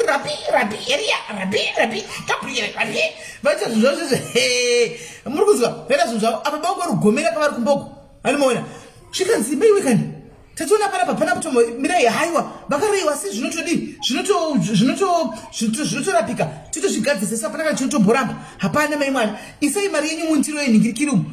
rabi rabi eria rabi rabi Gabriel rabi, vaita zvinhu zvavo zvezve. Muri kunzwa vaita zvinhu zvavo apa, bango rugomera kavari kumboko anomaona. Zvikanzi maiwe kani tationa panapa pana kutomo mirai, haiwa vakaroyiwa si zvinotodii, zvinotorapika, totozvigadzisa hapana kana chinotomboramba, hapana. Mai mwana, isai mari yenyu mundiro yenhingirikiri umu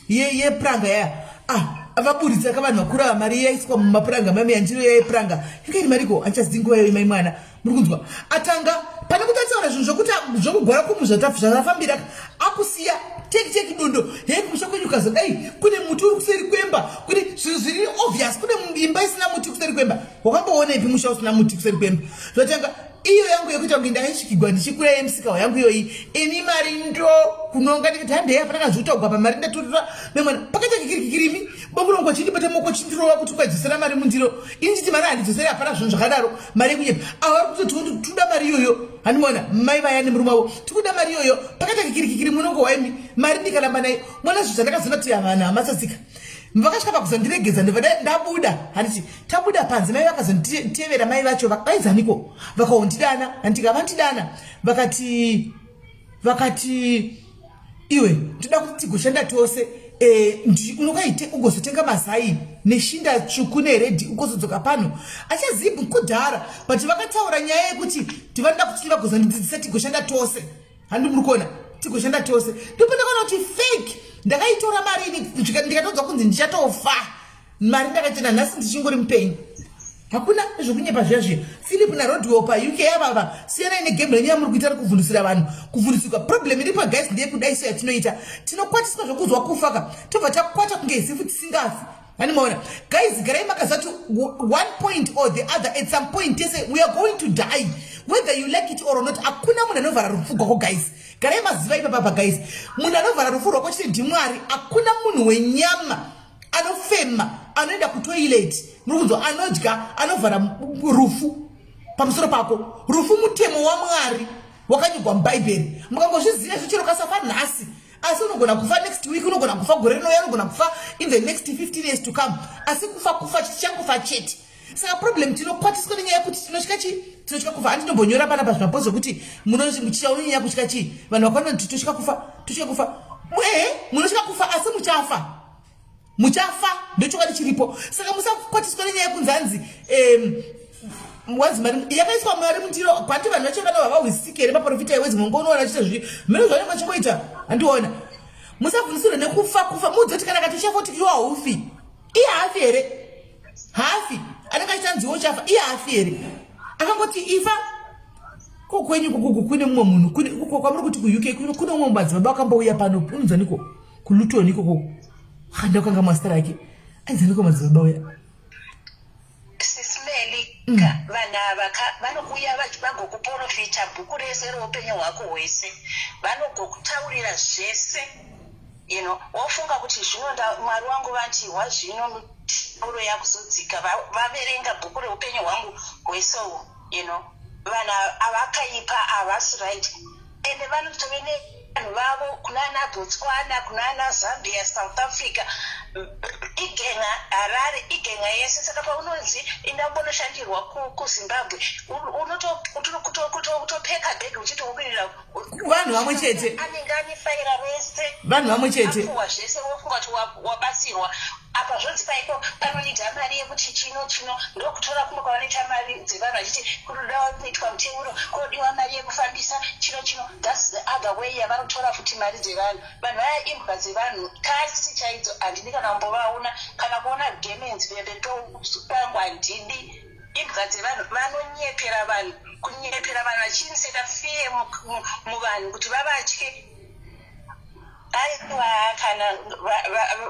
yepranga yaya. Ah, vaburitsa ka vanhu vakura ava, mari yaiswa mumapuranga mami yandiro yayepuranga inga iri mariko andichazivi nguva iyoyi. Mai mwana, muri kunzwa atanga pane kuti ataura zvinhu zvokuti zvokugwara kumu zvafambira, akusiya teki teki dondo hei kumusha kwenyu kazodai kune muti uri kuseri kwemba, kune zvinhu zviri obvious, kune imba isina muti kuseri kwemba? Wakamboonepi musha usina muti kuseri kwemba? Zvatanga iyo yangu yekuita kunge ndakaisvikigwa ndichikura yemusikawa yangu iyoyi. Ini mari ndo kunonga ndikati handei, hapana kana zvekutaugwa pamari ndatorora memwana. Pakaita kikirikikirimi bongorongo chindibata moko chindirova kuti kwaidzosera mari mundiro. Ini nditi mari handidzoseri, hapana zvinhu zvakadaro, mari yekunyepa. Ava vari kutoti toda mari iyoyo, handimaona mai vaya nemurume wavo, tikuda mari iyoyo. Pakaita kikirikikiri munongo waimi mari ndikaramba nayo mwana. Zvo zvandakazoona kuti vanhu hamatsasika, vakasvika pakuzondiregedza, ndobva ndabuda. Handiti tabuda panze, mai vakazonditevera, mai vacho vaizaniko, vakaondidana, handika vandidana, vakati iwe ndoda kuti tigoshanda tose. Unokaite ugozotenga mazai neshinda tsvuku neredhi, ugozodzoka pano. Achazivi kudhara, but vakataura nyaya yekuti tivanoda kuti tivagozondidzidzisa tigoshanda tose. Handi muri kuona tigoshanda tose? Ndopandakaona kuti fake. Ndakaitora mari ini ndikatodza kunzi ndichatofa mari ndakachena, nhasi ndichingori mupenyu. Hakuna zvokunyepa zviya zviya. Philip naRodwell paUK avava, siyanai negame renyu yamuri kuita rekuvhundusira vanhu. Kuvhundusirwa, problem iri paguys ndeyekudai so yatinoita, tinokwatiswa zvokuzwa kufa ka, tobva takwata kunge isifu tisingafi. Animaona guys, garai makaziva kuti one point or the other, at some point tese we are going to die, whether you like it or not. Hakuna munhu anovhara rufu gwako guys, garai maziva ipapapa guys. Munhu anovhara rufu rwako chete ndiMwari. Hakuna munhu wenyama anofema, anoenda kutoilet, muri kunzwa, anodya, anovhara rufu pamusoro pako. Rufu mutemo waMwari. Wakanyigwa muBhaibheri. Mukangozviziva zvichero, ukasafa nhasi, asi unogona kufa next week, unogona kufa gore rinouya, unogona kufa in the next 15 years to come, asi kufa kufa, tichangofa chete. Saka problem, tinokwatiswa nenyaya yekuti tinotya chii? Tinotya kufa. Handinombonyora panapa zvimapost zvekuti munochicha, unonyanya kutya chii? Vanhu vakawanda kuti totya kufa, totya kufa. Ehe, munotya kufa, asi muchafa, muchafa, ndochokwadi chiripo. Saka musakwatiswa nenyaya yekunzi hanzi wanzi mari yakaiswa mari mundiro. Kwati vanhu vacho vana vavahwisisiki here? Maprofita iwedzi mongonoona achiita zvi mhino zvavanenge vachingoita. Handiona, musabvunzisirwe nekufa kufa. Muudze kuti kana kati uchafa, kuti iwo haufi. Iye haafi here? Haafi. Anenge achitanziwo uchafa, iye haafi here? Akangoti ifa ko kwenyu kukuku kune mumwe munhu kwamuri kuti kuUK kune mumwe madzibaba akambouya pano, unonzaniko kuLuton ikoko, ndakanga mazita rake ainzaniko madzibaba uya. Sis Melly, vanhu ava vanouya vagokuprofita bhuku rese reupenyu hwako hwese, vanogokutaurira zvese, wofunga kuti zvino Mwari wangu vanti hwazvino mitauro yakuzodzika, vaverenga bhuku reupenyu hwangu hwese uhu. Vanhu avakaipa, havasi right, ende vanotove nevanhu vavo kunana Botswana, kunana Zambia, South Africa, igenga Harare, igenga yese. Saka paunonzi inda kumbonoshandirwa kuZimbabwe, unotopeka bhegi uchiti ubirira. Vanhu vamwe chete. Anenge ane faira rese. Vanhu vamwe chete. Apuwa zvese, wofunga kuti wabatsirwa. Apa zvonzi paiko panonida mari yekuti chino chino, ndokutora kumwe kwavanoita mari dzevanhu, vachiti kunoda kuitwa muteuro, kunodiwa mari yekufambisa chino chino. That's the other way yavanotora futi mari dzevanhu. Vanhu vaya imbwa dzevanhu, katsi chaidzo. Handidi kana kumbovaona, kana kuona gemenzi pemberi pangu handidi. Imbwa dzevanhu, vanonyepera vanhu, kunyepera vanhu vachiinseta fear muvanhu kuti vavatye. Aiwa, kana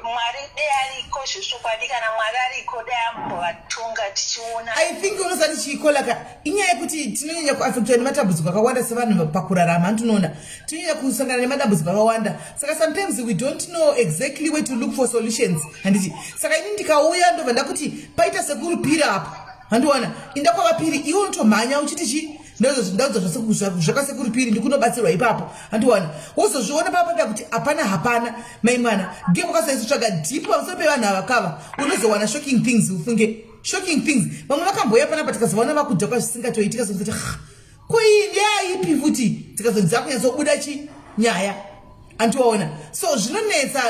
Mwari dei ariko zvechokwadi, kana Mwari ariko, dei ambovatonga tichiona. I think unosati chiikolaka inyaya yekuti tinonyanya kuaffectwa nematambudziko akawanda sevanhu pakurarama. Handinoona tinonyanya kusangana nemadambudziko akawanda, saka sometimes we don't know exactly where to look for solutions, handiti? Saka ini ndikauya, ndobva ndakuti paita sekurupira apa, handiona inda kwavapiri, iwe unotomhanya uchiti chi ndaudza zvakasekurupiri, ndikunobatsirwa ipapo, handiwana. Wozozviona papapada kuti hapana, hapana. Mai mwana ge wakazoitsotsvaga deep pamusoro pevanhu ava kava, unozowana shocking things, ufunge shocking things. Vamwe vakamboya panapa, tikazovaona vakudhakwa zvisingatoitika, sokuzoti ko iyi ndeyaipi futi? Tikazonzi akunyatsobuda chi nyaya, andiwaona. So zvinonetsa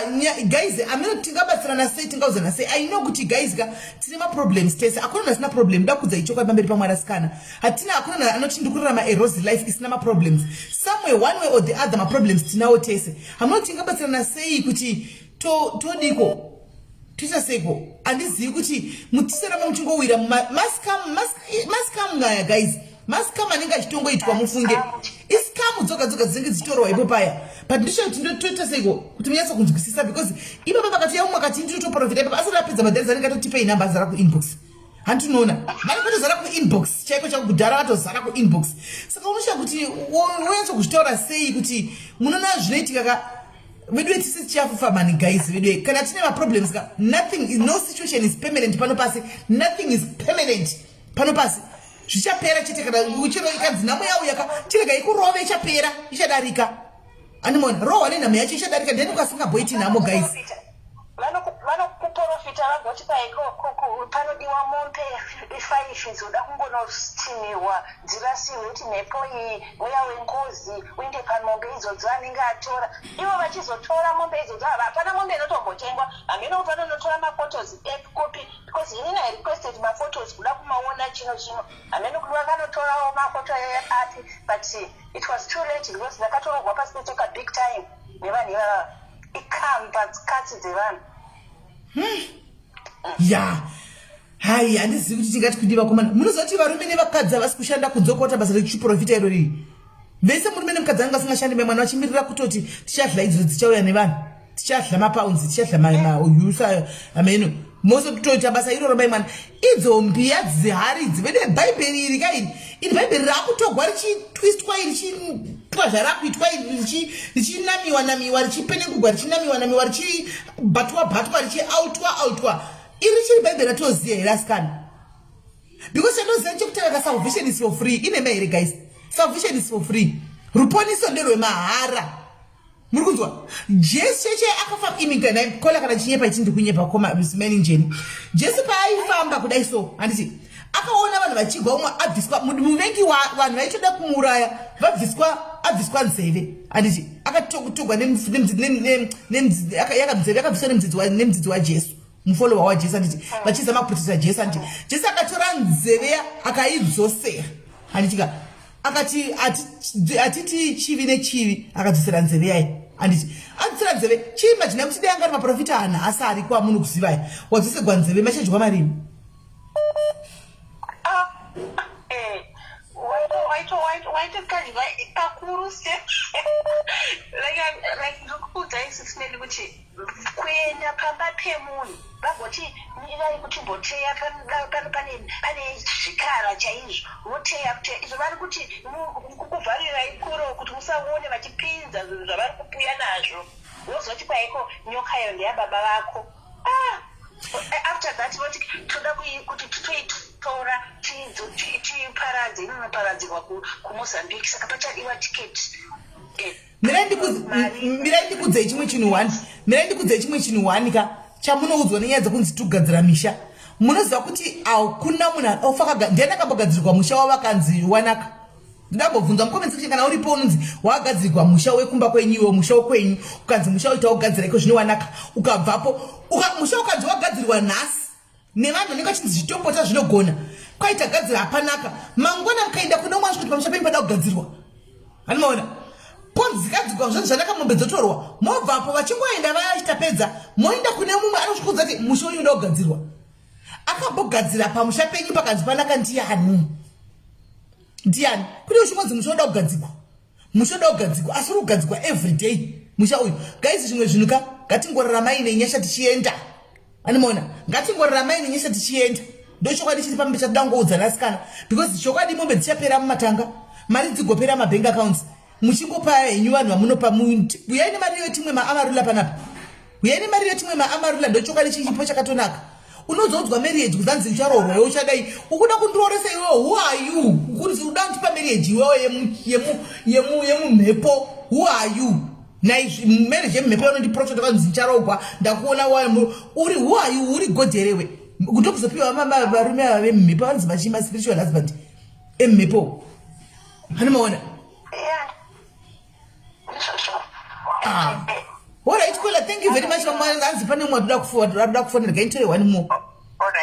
guys. Ameno tingabatsirana sei, tingaudzana sei? I know kuti guys ka tine maproblems tese, hakuna asina problem. Ndakudza ichokwadi pamberi pamwarasikana, hatina, hakuna anoti ndikurarama a rosy life isina maproblems. Somewhere, one way or the other, maproblems tinawo tese. Hamuna tingabatsirana sei kuti todiko, toita seiko? Handizivi kuti mutisaramba muchingowira mascam ngaya guys, mascam anenge achitongoitwa, mufunge iscam dzoga dzoga dzinenge dzichitorwa ipo paya. But ndicho toita seiko kuti munyatso kunzwisisa? Because ipapa pakati yaumwe akati ndinotoprofita ipapa, asati apedza madhari anenge atotipei namba, azara kuinbox. Handinoona vanenge vatozara kuinbox chaiko chaiko, kudhara vatozara kuinbox. Saka unoshaya kuti wonyatso kuzvitaura sei kuti munoona zvinoitika ka. Vedu tisi tichafufa mani guys. Vedu, kana tine maproblems ka, nothing, no situation is permanent pano pasi. Nothing is permanent pano pasi, zvichapera chete. Kana chero ikanzi nhamo yauya ka, chirega ikurove, ichapera, ichadarika. Andimona rohwa nenhamo yacho, ichadarika. Ndeni ukasingamboiti nhamo guys. Vanokuprofita vagoti paiko panodiwa mombe 5 dzoda kungonostinirwa dzirasirwe kuti mhepo iyi, mweya wengozi uinde pamombe idzodzo. Anenge atora, ivo vachizotora mombe idzodzo, hapana mombe inotombotengwa. Hameno kuti vanonotora maphotos ekupi, because inini I requested maphotos kuda kumaona chino chino. Hameno kuti vakanotorawo mafoto api, but it was too late because ndakatorogwa pasi petsoka big time nevanhu ivava. Ikamba katsi dzevanhu. Ya, hai, handizivi kuti tingati kudi vakomana. Munoziva kuti varume nevakadzi havasi kushanda kunzokota basa rechiprofita iro riri vese, murume nemukadzi anenge asingashandi, mai mwana, vachimirira kutoti tichadla idzo dzichauya nevanhu, tichadla mapounds, tichadla mausa ameno mose kutoita basa iroro. Mai mwana, idzo mbiya dzehari idzi vede bhaibheri iri kairi iri bhaibheri raakutogwa, richitwistwa, richiitwa zvarakuitwa, richinamiwa namiwa, richipenengugwa, richinamiwa namiwa, richibatwa batwa, richiautwa autwa. Iri chiri bhaibheri ratoziva here, asikana? Because chatoziva chekutanga ka, salvation is for free. Inema here guys? Salvation is for free. Ruponiso nderwemahara. Muri kunzwa? Jesu cheche akafa imi kana kola kana chinyepa ichi ndikunyepa koma many njeni. Jesu paaifamba kudai so handiti akaona vanhu vachigwa umwe abviswa muvengi vanhu vaitoda kumuuraya vabviswa abviswa nzeve handiti akatogwa nzeve yakabviswa nemudzidzi waJesu mufollower waJesu handiti vachizama kuprotecta Jesu handiti Jesu akatora nzeve akaidzosera handiti ka akati atiti chivi nechivi akadzosera nzeve yaye handiti adzosera nzeve chiimajina kuti dai anga ari maprofita anhasi ariko amuno kuzivaya wadzosegwa nzeve machadyiwa marini ah, eh, waitokadya pakuru se like ndikukuudzai sisineli kuti Kuenda pamba pemunhu vagoti mirai kutimboteya pano pane pane zvikara chaizvo voteya kuteya izvo vari kuti kukuvharirai kuro kuti musaone vachipinza zvinhu zvavari kupuya nazvo wozoti kwaiko nyoka iyo ndeyababa vako ah after that voti toda kuti titoitora tiiparadze inonoparadzirwa kumozambique saka pachadiwa tiketi eh. Mirai ndikudzei chimwe chinhu one mirai ndikudzei chimwe chinhu one ka chamunoudzwa nenyaya dzekunzi tugadzira misha munoziva kuti hakuna munhu ofaka ndiani akambogadzirwa musha wavakanzi wanaka ndambobvunza mucomment section kana uripo unonzi wagadzirwa musha wekumba kwenyu iwe musha wekwenyu ukanzi musha uita wogadzira iko zvino wanaka ukabvapo musha ukanzi wagadzirwa nhasi nevanhu vanenge vachinzi zvitopota zvinogona kwai tagadzira hapanaka mangwana mukaenda kune umwe asvikuti pamusha penyu pada kugadzirwa anomaona ponzikadzikwa zvinhu zvanaka mombe dzotorwa mobvapo vachingoenda vaya vachitapedza moenda kune mumwe anosvikuudza kuti musha uyu unoda kugadzirwa akambogadzira pamusha penyu pakanzi panaka ndiyani ndiyani kune uchingonzi musha unoda kugadzikwa musha unoda kugadzikwa asi uri kugadzikwa everyday musha uyu guys zvimwe zvinhu ka ngatingoraramai nenyasha tichienda Animona ngatingoraramai nenyasha tichienda ndochokwadi chiri pambe chatoda kungoudzana asikana because chokwadi mombe dzichapera mumatanga mari dzigopera mabank accounts muchingopa henyu vanhu vamunopa uyai nemari iyo timwe maamarula panapa uyai nemari iyo timwe maamarula ndochokwadi chichipo chakatonaka unozoudzwa marriage kuzanzi ucharoorwa iwe uchadai ukuda kundirooresa iwewe who are you ukunzi uda kundipa marriage iwewe yemumhepo who are you naizvi marriage yemumhepo yanondiprofeta kanzi ndicharogwa ndakuona wayo uri who are you uri god here we ndokuzopiwa varume ava vemumhepo vanzi vachima spiritual husband emumhepo anomaona ah. Alright, Kola, thank you very much. Vamwe hanzi pane umwe atoda kufonera gaitore one more.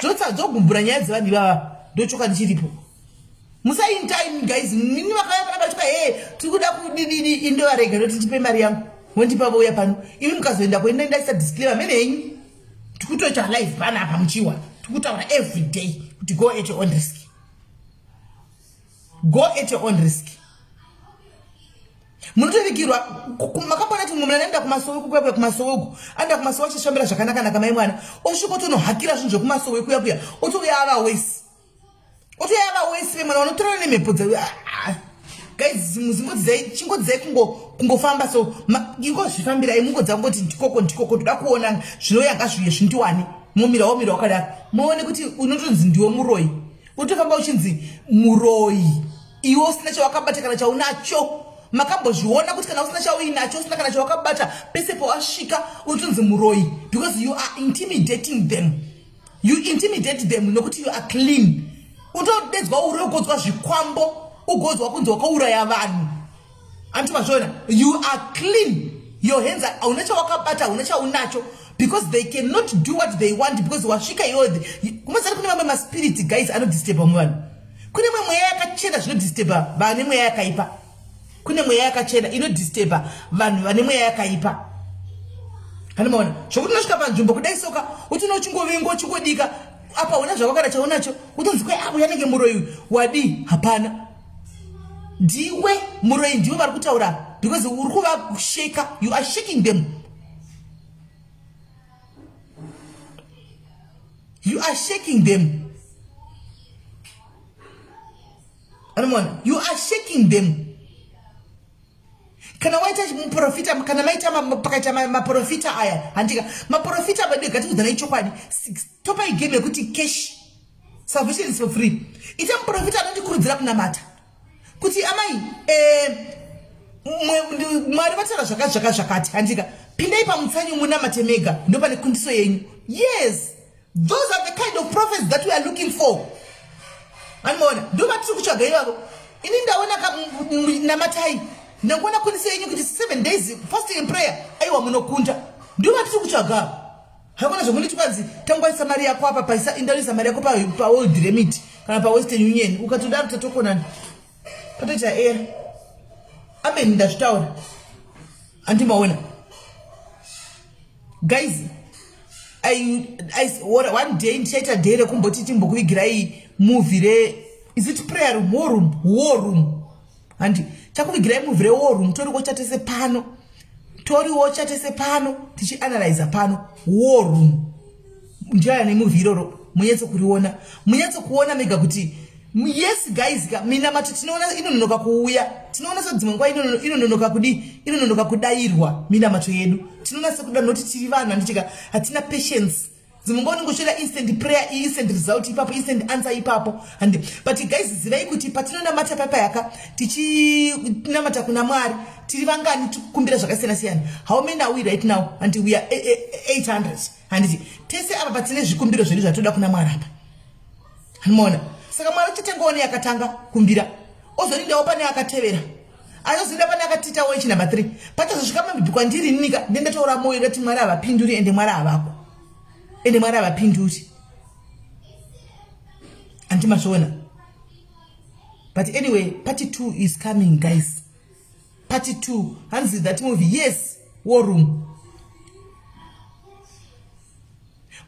Dzotsa dzogumbura nyaya dzevanhu ivava ndochokwadi chiripo. Musaintime guys, nini vakauya pana vachika hey, tiri kuda kudididi indovarega ndoti ndipe mari yangu. Wondipa vouya pano. Imi mukazoenda kuenda ndaisa disclaimer mene henyu. Tikutoita live panapa muchiwa. Tikutaura every day kuti go at your own risk. Go at your own risk. Munotovigirwa makambona kuti mumwe anoenda kumasowe kukuya kuya kumasowe uku anoenda kumasowe achishambira zvakanaka naka mai mwana osvika otonohakira zvinhu zvekumasowe kuya kuya otouya ava wesi otouya ava wesi vemwana vanotorana nemhepo dza ah, ah. guys zingodzai chingodzai kungo kungofamba so ingozvifambirai mungodza kungoti ndikoko ndikoko toda kuona zvinouya ngazviuye zvindiwane momira womira wakadaro muone kuti unotonzi ndiwe muroyi utofamba uchinzi muroyi iwe usina chawakabata kana chaunacho makambozviona kuti kana usina chauinacho usina kana chawakabata pese pawasvika unotonzi muroyi because you are intimidating them you intimidate them nokuti you are clean utodedzwa uri ugodzwa zvikwambo ugodzwa kunzi wakauraya vanhu anti mazviona you are clean your hands are hauna chawakabata hauna chaunacho because they cannot do what they want because wasvika iwe kumazari kune vamwe maspirits guys anodisturba vamwe vanhu kune mwe mweya yakachena zvinodisturba vane mweya yakaipa kune mweya yakachena inodisturba vanhu vane mweya yakaipa anomaona zvokuti unosvika panzvimbo kudai soka uti unochingovenga uchingodika apa una zvako kana chaunacho utonzi kwe apo yanenge muroyi wadii hapana ndiwe muroyi ndiwe vari kutaura because uri kuvasheka you are shaking them you are shaking them anomaona you are shaking them kana waita muprofita kana maita pakaita maprofita aya handika maprofita vedu gatikudzanai chokwadi topai game yekuti cash salvation is for free ita muprofita anondikurudzira kunamata kuti amai eh, Mwari vataura zvakati zvakati zvakati, handika pindai pamutsanyo munamate mega, ndopane kundiso yenyu. Yes, those are the kind of prophets that we are looking for. Anomaona, ndo vatiri kutsvaga ivavo. Ini ndaona namatai, ndangoona kundiso yenyu kuti 7 days fasting and prayer, aiwa, munokunda. Ndo vatiri kutsvaga. Hakuna zvokunditi kwanzi tangwarisa mari yako apa, paisa indarisa mari yako paWorld Remit kana paWestern Union. Ukatodaro tatokonana, patoita era. Amen, ndazvitaura. Handimaona guys, one day ndichaita day rekumboti timbokuvigirai movie re, is it prayer room, war room? War room. Handi chakuvigirai movie rewar room, toriko chatese pano, toriwo chatese pano, tichianalyza pano. War room ndiaya nemovie iroro, munyatso kuriona, munyatso kuona mega kuti yes guys ka, minamato tinoona inononoka kuuya, tinoona sedzimwe nguva inononoka kudi, inononoka kudayirwa minamato yedu. Tinoona sekuda noti tiri vanhu, handitika hatina patience. Dzimwe nguva unenge uchida instant prayer, instant result ipapo, instant answer ipapo, handi? But guys, zivai kuti patinonamata papayaka, tichinamata kuna Mwari, tiri vangani tikukumbira zvakasiyana siyana? How many are we right now? Handi we are 800, handiti? Tese apa patine zvikumbiro zvedu zvatoda kuna Mwari apa, handimaona? Saka Mwari uchitengawo neyakatanga kumbira, ozorindawo pane akatevera, azozoenda pane akatitawo ichi number 3. Pachazosvika mabhibhi kwandiri ninika, ndendataura mwoyo, ndati Mwari havapinduri, ende Mwari havako, ende Mwari havapinduri. Handiti mazviona? But anyway, part 2 is coming, guys. Part 2. Hanzi that movie, yes, War Room.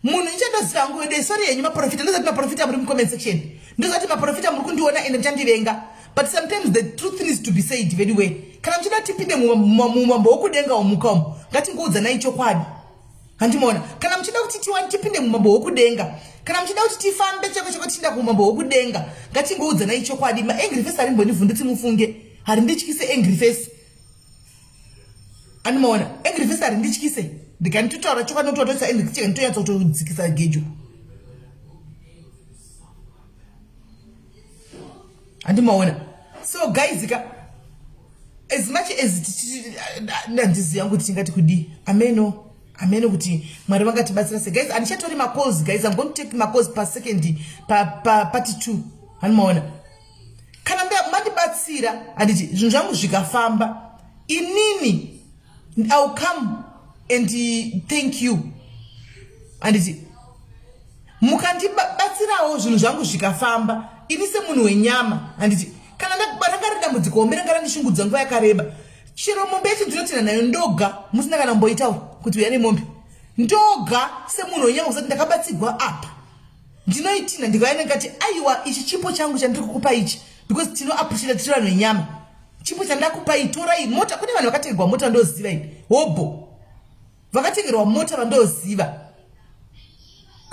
Munhu nichandoziva hangu wede, sorry yenyu maprofita, ndozati maprofita muri mucomment section, ndozati maprofita muri kundiona ende muchandivenga, but sometimes the truth needs to be said very well. Kana muchida tipinde mumambo wokudenga umuka umu, ngatingoudzanai chokwadi. Handimaona? Kana muchida kuti tiwani tipinde mumambo wokudenga, kana muchida kuti tifambe chako chako tichienda kumambo wokudenga, ngatingoudzanai chokwadi. Maangry face arimbondivhundutsi mufunge, harindityise angry face. Andimaona? Angry face harindityise. Ndikanditotaura chokwadi, nokutotoisa angry cheka, nditonyatsa kutodzikisa gejo. Handimaona? So guys ka, as much as handiziva kuti tingati kudii, ameno, ameno kuti Mwari vangatibatsira sei. Guys, handichatori macalls. Guys, I'm going to take macalls pasecond papart 2. Handimaona? Kana mandibatsira, handiti, zvinhu zvangu zvikafamba, inini I will come and thank you, handiti? Mukandibatsirawo zvinhu zvangu zvikafamba, ini semunhu wenyama, handiti, kana ranga riri dambudziko hombe ranga randishungudza nguva yakareba, chero mombe yacho ndinotina nayo ndoga, musina kana mboitaura kuti uya nemombe, ndoga semunhu wenyama, kusati ndakabatsigwa apa, ndinoitina, ndikauya ndikati, "Aiwa, ichi chipo changu chandiri kukupa ichi," because tinoappreciata, tiri vanhu venyama. "Chipo chandakupai, torai mota." Kune vanhu vakatengerwa mota ndoziva ini, hobho vakatengerwa mota vandoziva,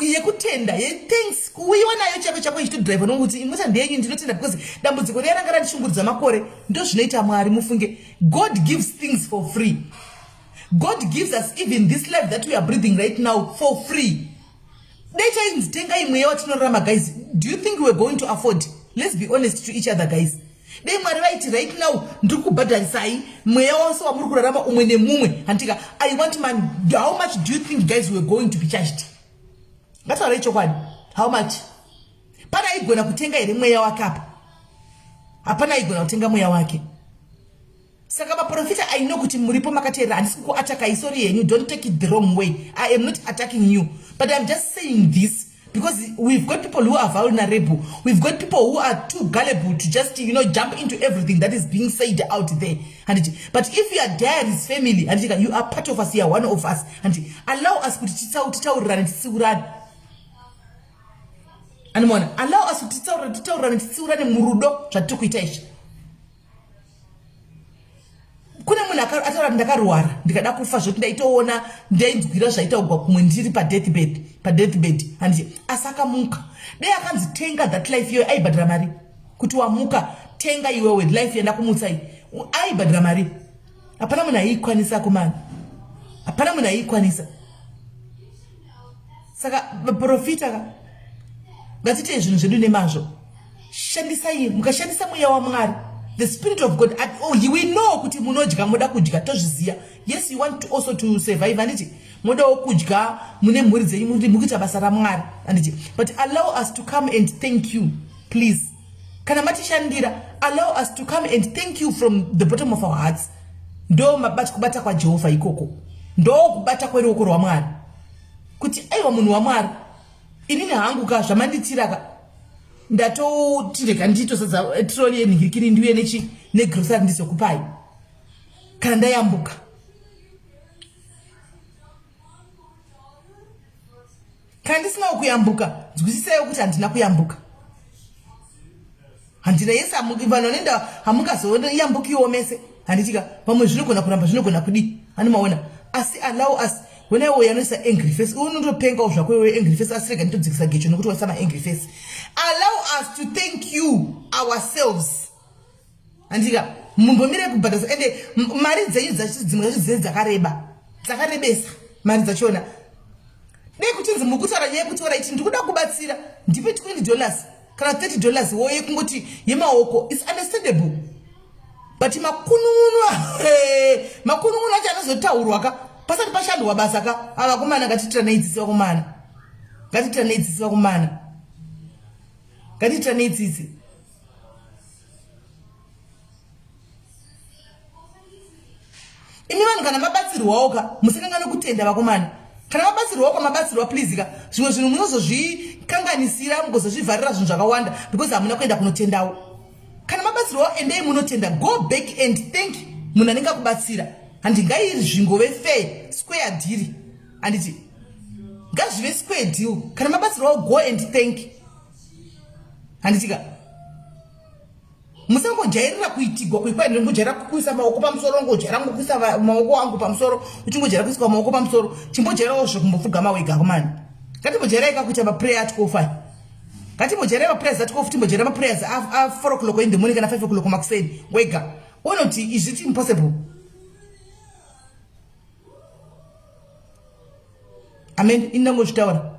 yekutenda, yethanks, kuuyiwa nayo chako chako ichitodhiraivha, nokuti mota ndeyenyu, ndinotenda because dambudziko riya ranga randishungurudza makore. Ndo zvinoita Mwari mufunge. God gives things for free. God gives us even this life that we are breathing right now for free. Dai chainzi tengai mweya watinorarama, guys, do you think we are going to afford? Let's be honest to each other, guys. Dai Mwari vaiti, "Right now ndiri kubhadharisai mweya wose wamuri kurarama umwe nemumwe," handika, "I want money," how much do you think, guys, we are going to be charged? Ngataurai chokwadi. How much? Pane aigona kutenga here mweya wake apa? Hapana aigona kutenga mweya wake. Saka maprofita, I know kuti muripo makateerera. Handisi kukuatakai, sorry yenyu, don't take it the wrong way. I am not attacking you, but I'm just saying this because we've got people who are vulnerable. We've got people who are too gullible to just jump into everything that is being said out there, handiti? But if you are Diaries family, handiti, you are part of us, you are one of us, handiti? Allow us kuti titaurirane, titsiurane. Animona? Allow us kuti titaurirane, titsiurane murudo. Zvatiri kuita izvi, kune munhu ataura kuti, "Ndakarwara, ndikada kufa zvoti ndaitoona, ndainzwira zvaitaugwa kumwe ndiri padeathbed, padeathbed," handiti? Asi akamuka. Dai akanzi tenga that life iyoyo, aibhadhara mari? Kuti wamuka, tenga iwewe life yandakumutsa iyi, aibhadhara mari? Hapana munhu aiikwanisa kumana, hapana munhu aiikwanisa. Saka vaprofita ka, ngatitei zvinhu zvedu nemazvo. Shandisai, mukashandisa mweya waMwari. The spirit of God. Oh, we know kuti munodya, moda kudya, tozviziva. Yes, you want to also to survive, handiti? Modawo kudya, mune mhuri dzenyu, muri mukuita basa raMwari, handiti? But allow us to come and thank you, please. Kana matishandira, allow us to come and thank you from the bottom of our hearts. Ndo mabati kubata kwaJehovha ikoko, ndo kubata kweruoko rwaMwari, kuti aiwa, munhu waMwari, inini hangu ka zvamanditira ka, ndatoti rega nditosadza trolley yenhingirikiri, ndiuye nechi negrocery, ndizokupai kana ndayambuka. Kana ndisinawo kuyambuka, nzwisisaiwo kuti handina kuyambuka, handina. Yese vanhu vanoenda hamungazoyambukiwo mese, handitika? Vamwe zvinogona kuramba, zvinogona kudii, hanimaona. Asi allow us. Wenaiwo yanoisa angry face, unotopengawo zvako iwe angry face. Asi rega nditodzikisa gecho nokuti waisa maangry face. Allow us to thank you ourselves, handika? Mumbomire kubhadhasa, ende mari dzenyu dzimwe dzacho dzinee dzakareba, dzakarebesa mari dzachona. Dei kuchinzi mukutaura nyaya yekuti oraiti ndikuda kubatsira, ndipe $20 kana $30 woye, kungoti yemaoko, is understandable. But makunun'unu, makunun'unu acho anozotaurwa ka pasati pashandwa basa ka. Avakomana, ngatiitiranei tsitsi vakomana, ngatiitiranei tsitsi vakomana, ngatiitiranei tsitsi. Imi vanhu, kana mabatsirwawo ka, musakangana kutenda vakomana. Kana mabatsirwawo ka, mabatsirwa, please ka. Zvimwe zvinhu munozozvikanganisira, mugozozvivharira zvinhu zvakawanda because hamuna kuenda kunotendawo. Kana mabatsirwawo, endei munotenda. Go back and thank munhu anenge akubatsira. Handingairi zvingove fair square deal, handiti? Ngazvive square deal. Kana mabatsirwawo, go and thank, handitika? Musangojairira kuitigwa kuikwa. Ndingojaira kuisa maoko pamusoro, ngojaira ngokuisa maoko angu pamusoro, uchingojaira kuiswa maoko pamusoro. Chimbojairawo zvekumbopfugama wega komani. Ngatimbojairai ka kuita maprayer atikofa. Ngatimbojairai maprayers atikofa, timbojaira maprayers a4 o'clock in the morning kana 5 o'clock makuseni wega. Unoti is it impossible? Amen. Indangozvitaura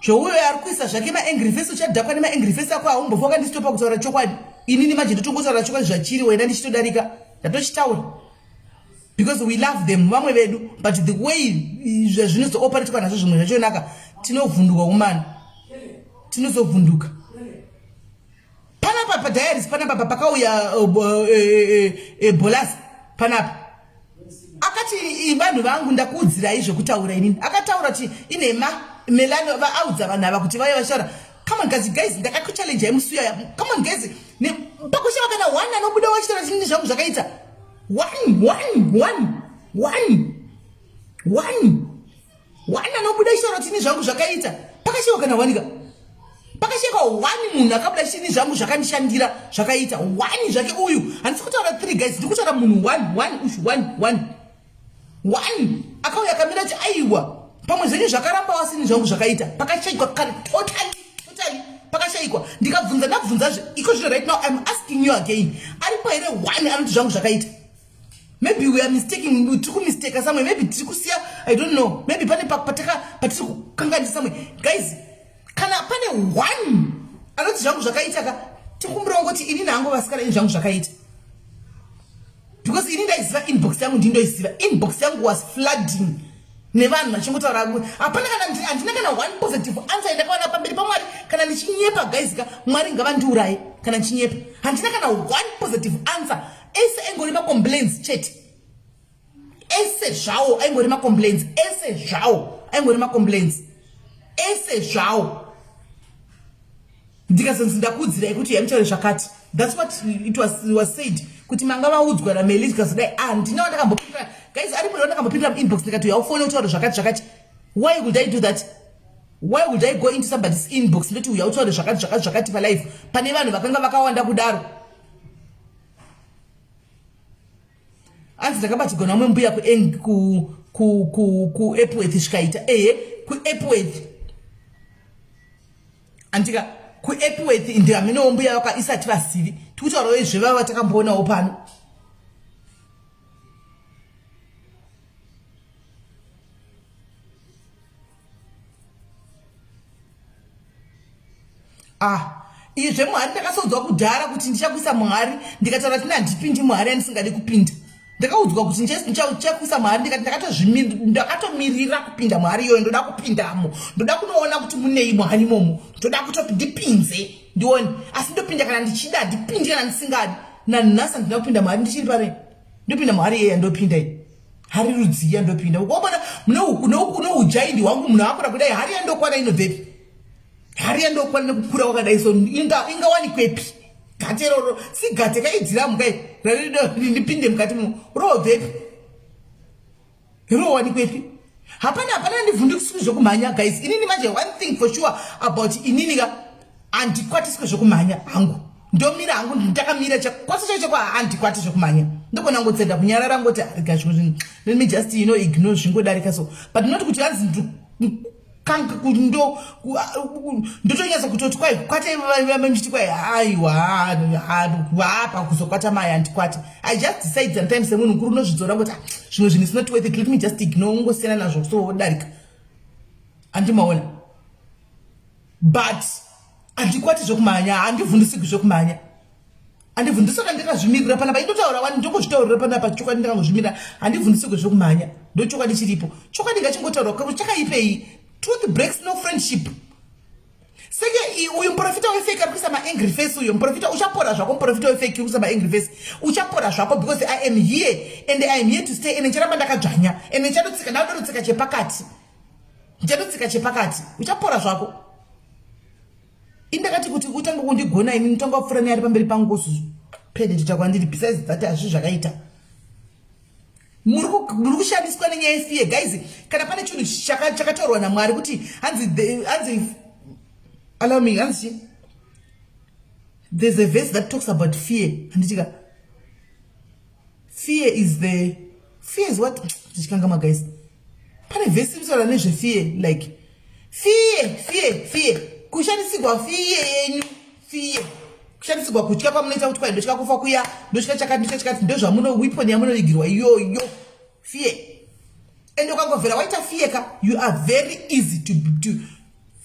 zvouyo ari kuisa zvake maangry face. Uchadhakwa nemaangry face ako. Haumbofa wakandisitopa kutaura chokwadi. Inini manje ndotongotaura chokwadi zvachiri wena, ndichitodarika ndatochitaura because we love them, vamwe vedu. But the way zvazvinozooperatwa nazvo zvimwe zvachonaka, tinovhunduka umana, tinozovhunduka. Panapa padiaries panapa pakauya Bolas panapa, akati, "Vanhu vangu, ndakuudzirai zvekutaura inini." Akataura kuti inhema. Melano vaaudza vanhu ava kuti vauya vachitaura. Come on guys, guys, ndakakuchallengei musuya. Come on guys, pakushava kana one anobuda wachitaura kuti zvangu zvakaita. One, one, one, one, one, one anobuda achitaura kuti ini zvangu zvakaita. Pakashayiwa kana one ka, pakashayiwa one munhu akabuda chini, zvangu zvakandishandira, zvakaita. One zvake uyu. Handisi kutaura three guys, ndiri kutaura munhu one, one ushu, one, one, one akauya akamira kuti aiwa, pamwe zvenyu zvakaramba, wasini zvangu zvakaita. Pakashayikwa kana totally, totally pakashayikwa. Ndikabvunza, ndabvunzazve iko zvino. Right now I'm asking you again, aripo here one anoti zvangu zvakaita? Maybe we are mistaking, tiri kumistaka somewhere. Maybe tiri kusiya, I don't know, maybe pane patiri kukanganisa somewhere. Guys, kana pane one anoti zvangu zvakaita ka, tikumbirawo ngoti ini nangu vasikana, ini zvangu zvakaita, because ini ndaiziva inbox yangu, ndindoiziva inbox yangu was flooding nevanhu vachingotaura. Hapana kana, handina kana one positive answer yandakawana pamberi paMwari. Kana ndichinyepa guys ka, Mwari ngavandiuraye kana ndichinyepa. Handina kana one positive answer. Ese aingori macomplaints chete, ese zvawo aingori macomplaints, ese zvawo aingori macomplaints, ese zvawo. Ndikazonzi ndakuudzirai kuti yamutaure zvakati. That's what it was said, kuti manga vaudzwa naMeli. Ndikazodai, handina wandakambopindura guys. Aripo wandakambopindura muinbox ndikati yaufone utaure zvakati zvakati? Why would I do that? Why would I go into somebody's inbox ndoti uya utaure zvakati zvakati zvakati palive pane vanhu vakanga vakawanda kudaro? Anzi ndakabatirwa namwe mbuya kuEpworth zvikaita. Ehe, kuEpworth, andika kuEpworth ndihaminewo mbuya vaka isati vazivi. Tikutaurawo izvevava vatakamboonawo pano. Ah, Izvi zvemuhari ndakasoudzwa kudhara kuti ndichakuisa muhari, ndikataura kuti handipindi muhari yandisingadi kupinda. Ndakaudzwa kuti ndichakuisa muhari, ndikati ndakatomirira kupinda muhari iyoyo, ndoda kupindamo, ndoda kunoona kuti munei muhari imomo, ndoda kutoti ndipinze ndione, asi ndopinda kana ndichida, handipindi kana ndisingadi. Nanhasi handina kupinda muhari, ndichiri pare ndopinda muhari iyeya, ndopinda iyi hari rudzii yandopinda. Ukaona mune ujaindi hwangu, munhu akura kudai, hari yandokwana inobvepi? Hari yandokwana nekukura kwakadai so ingawanikwepi? Gate roro sigate kaidzira mukai ndipinde mukati mo, roobvepi? Rowanikwepi? Hapana, hapana. Ndivhundikiswi zvekumhanya, guys. Inini manje, one thing for sure about inini ka, handikwatiswe zvekumhanya hangu. Ndomira hangu ndakamira kwase chacho kwa, handikwati zvekumhanya. Ndogona ngotsenda kunyarara, ngoti rega zvimwe zvinhu, let me just ignore, zvingodarika. So but not kuti hanzi ndotonyatsa kutoti kwai kwate muchiti kwai aiwa, apa kuzokwata mai handikwati. I just decide sometimes, semunhu mukuru unozvidzora kuti zvimwe zvinhu is not worth it, let me just ignore, ungosiyana nazvo, so wodarika. Handimaona, but handikwati zvekumhanya, handivhundusigwi zvekumhanya, handivhundisaka. Ndakazvimirira panapa, indotaura wani, ndongozvitaurira panapa chokwadi. Ndakangozvimirira, handivhundusigwe zvekumhanya. Ndo chokwadi chiripo, chokwadi ngachingotaurwa. Chakaipei? Truth breaks no friendship. Senge uyu muprofita wefake ari kuisa maangry face uyo. Muprofita, uchapora zvako. Muprofita wefake uri kuisa maangry face, uchapora zvako, because I am here and I am here to stay, and ndicharamba ndakadzvanya and ndichadotsika, ndadodotsika chepakati, ndichadotsika chepakati. Uchapora zvako. Indakati kuti utange kundigona ini, nditanga kupfuura neari pamberi pangu pedetita kwandiri. Besides that, hazvi zvakaita muri kushandiswa nenyaya yefear, guys. Kana pane chinhu chakataurwa naMwari kuti hanzi, allow me, hanzi there's a verse that talks about fear, handitika? Fear is the, fear is what? Tichikangama, guys. Pane vhesi inotaura nezvefear, like fear, fear, fear, kushandisirwa fear yenyu, fear, kushandisirwa kutya kwamunoita kuti kwai ndotya kufa kuya, ndotya chakati, ndotya chakati. Ndozvamuno, weapon yamunovigirwa iyoyo, fear. And ukangovhera waita fear ka, you are very easy to,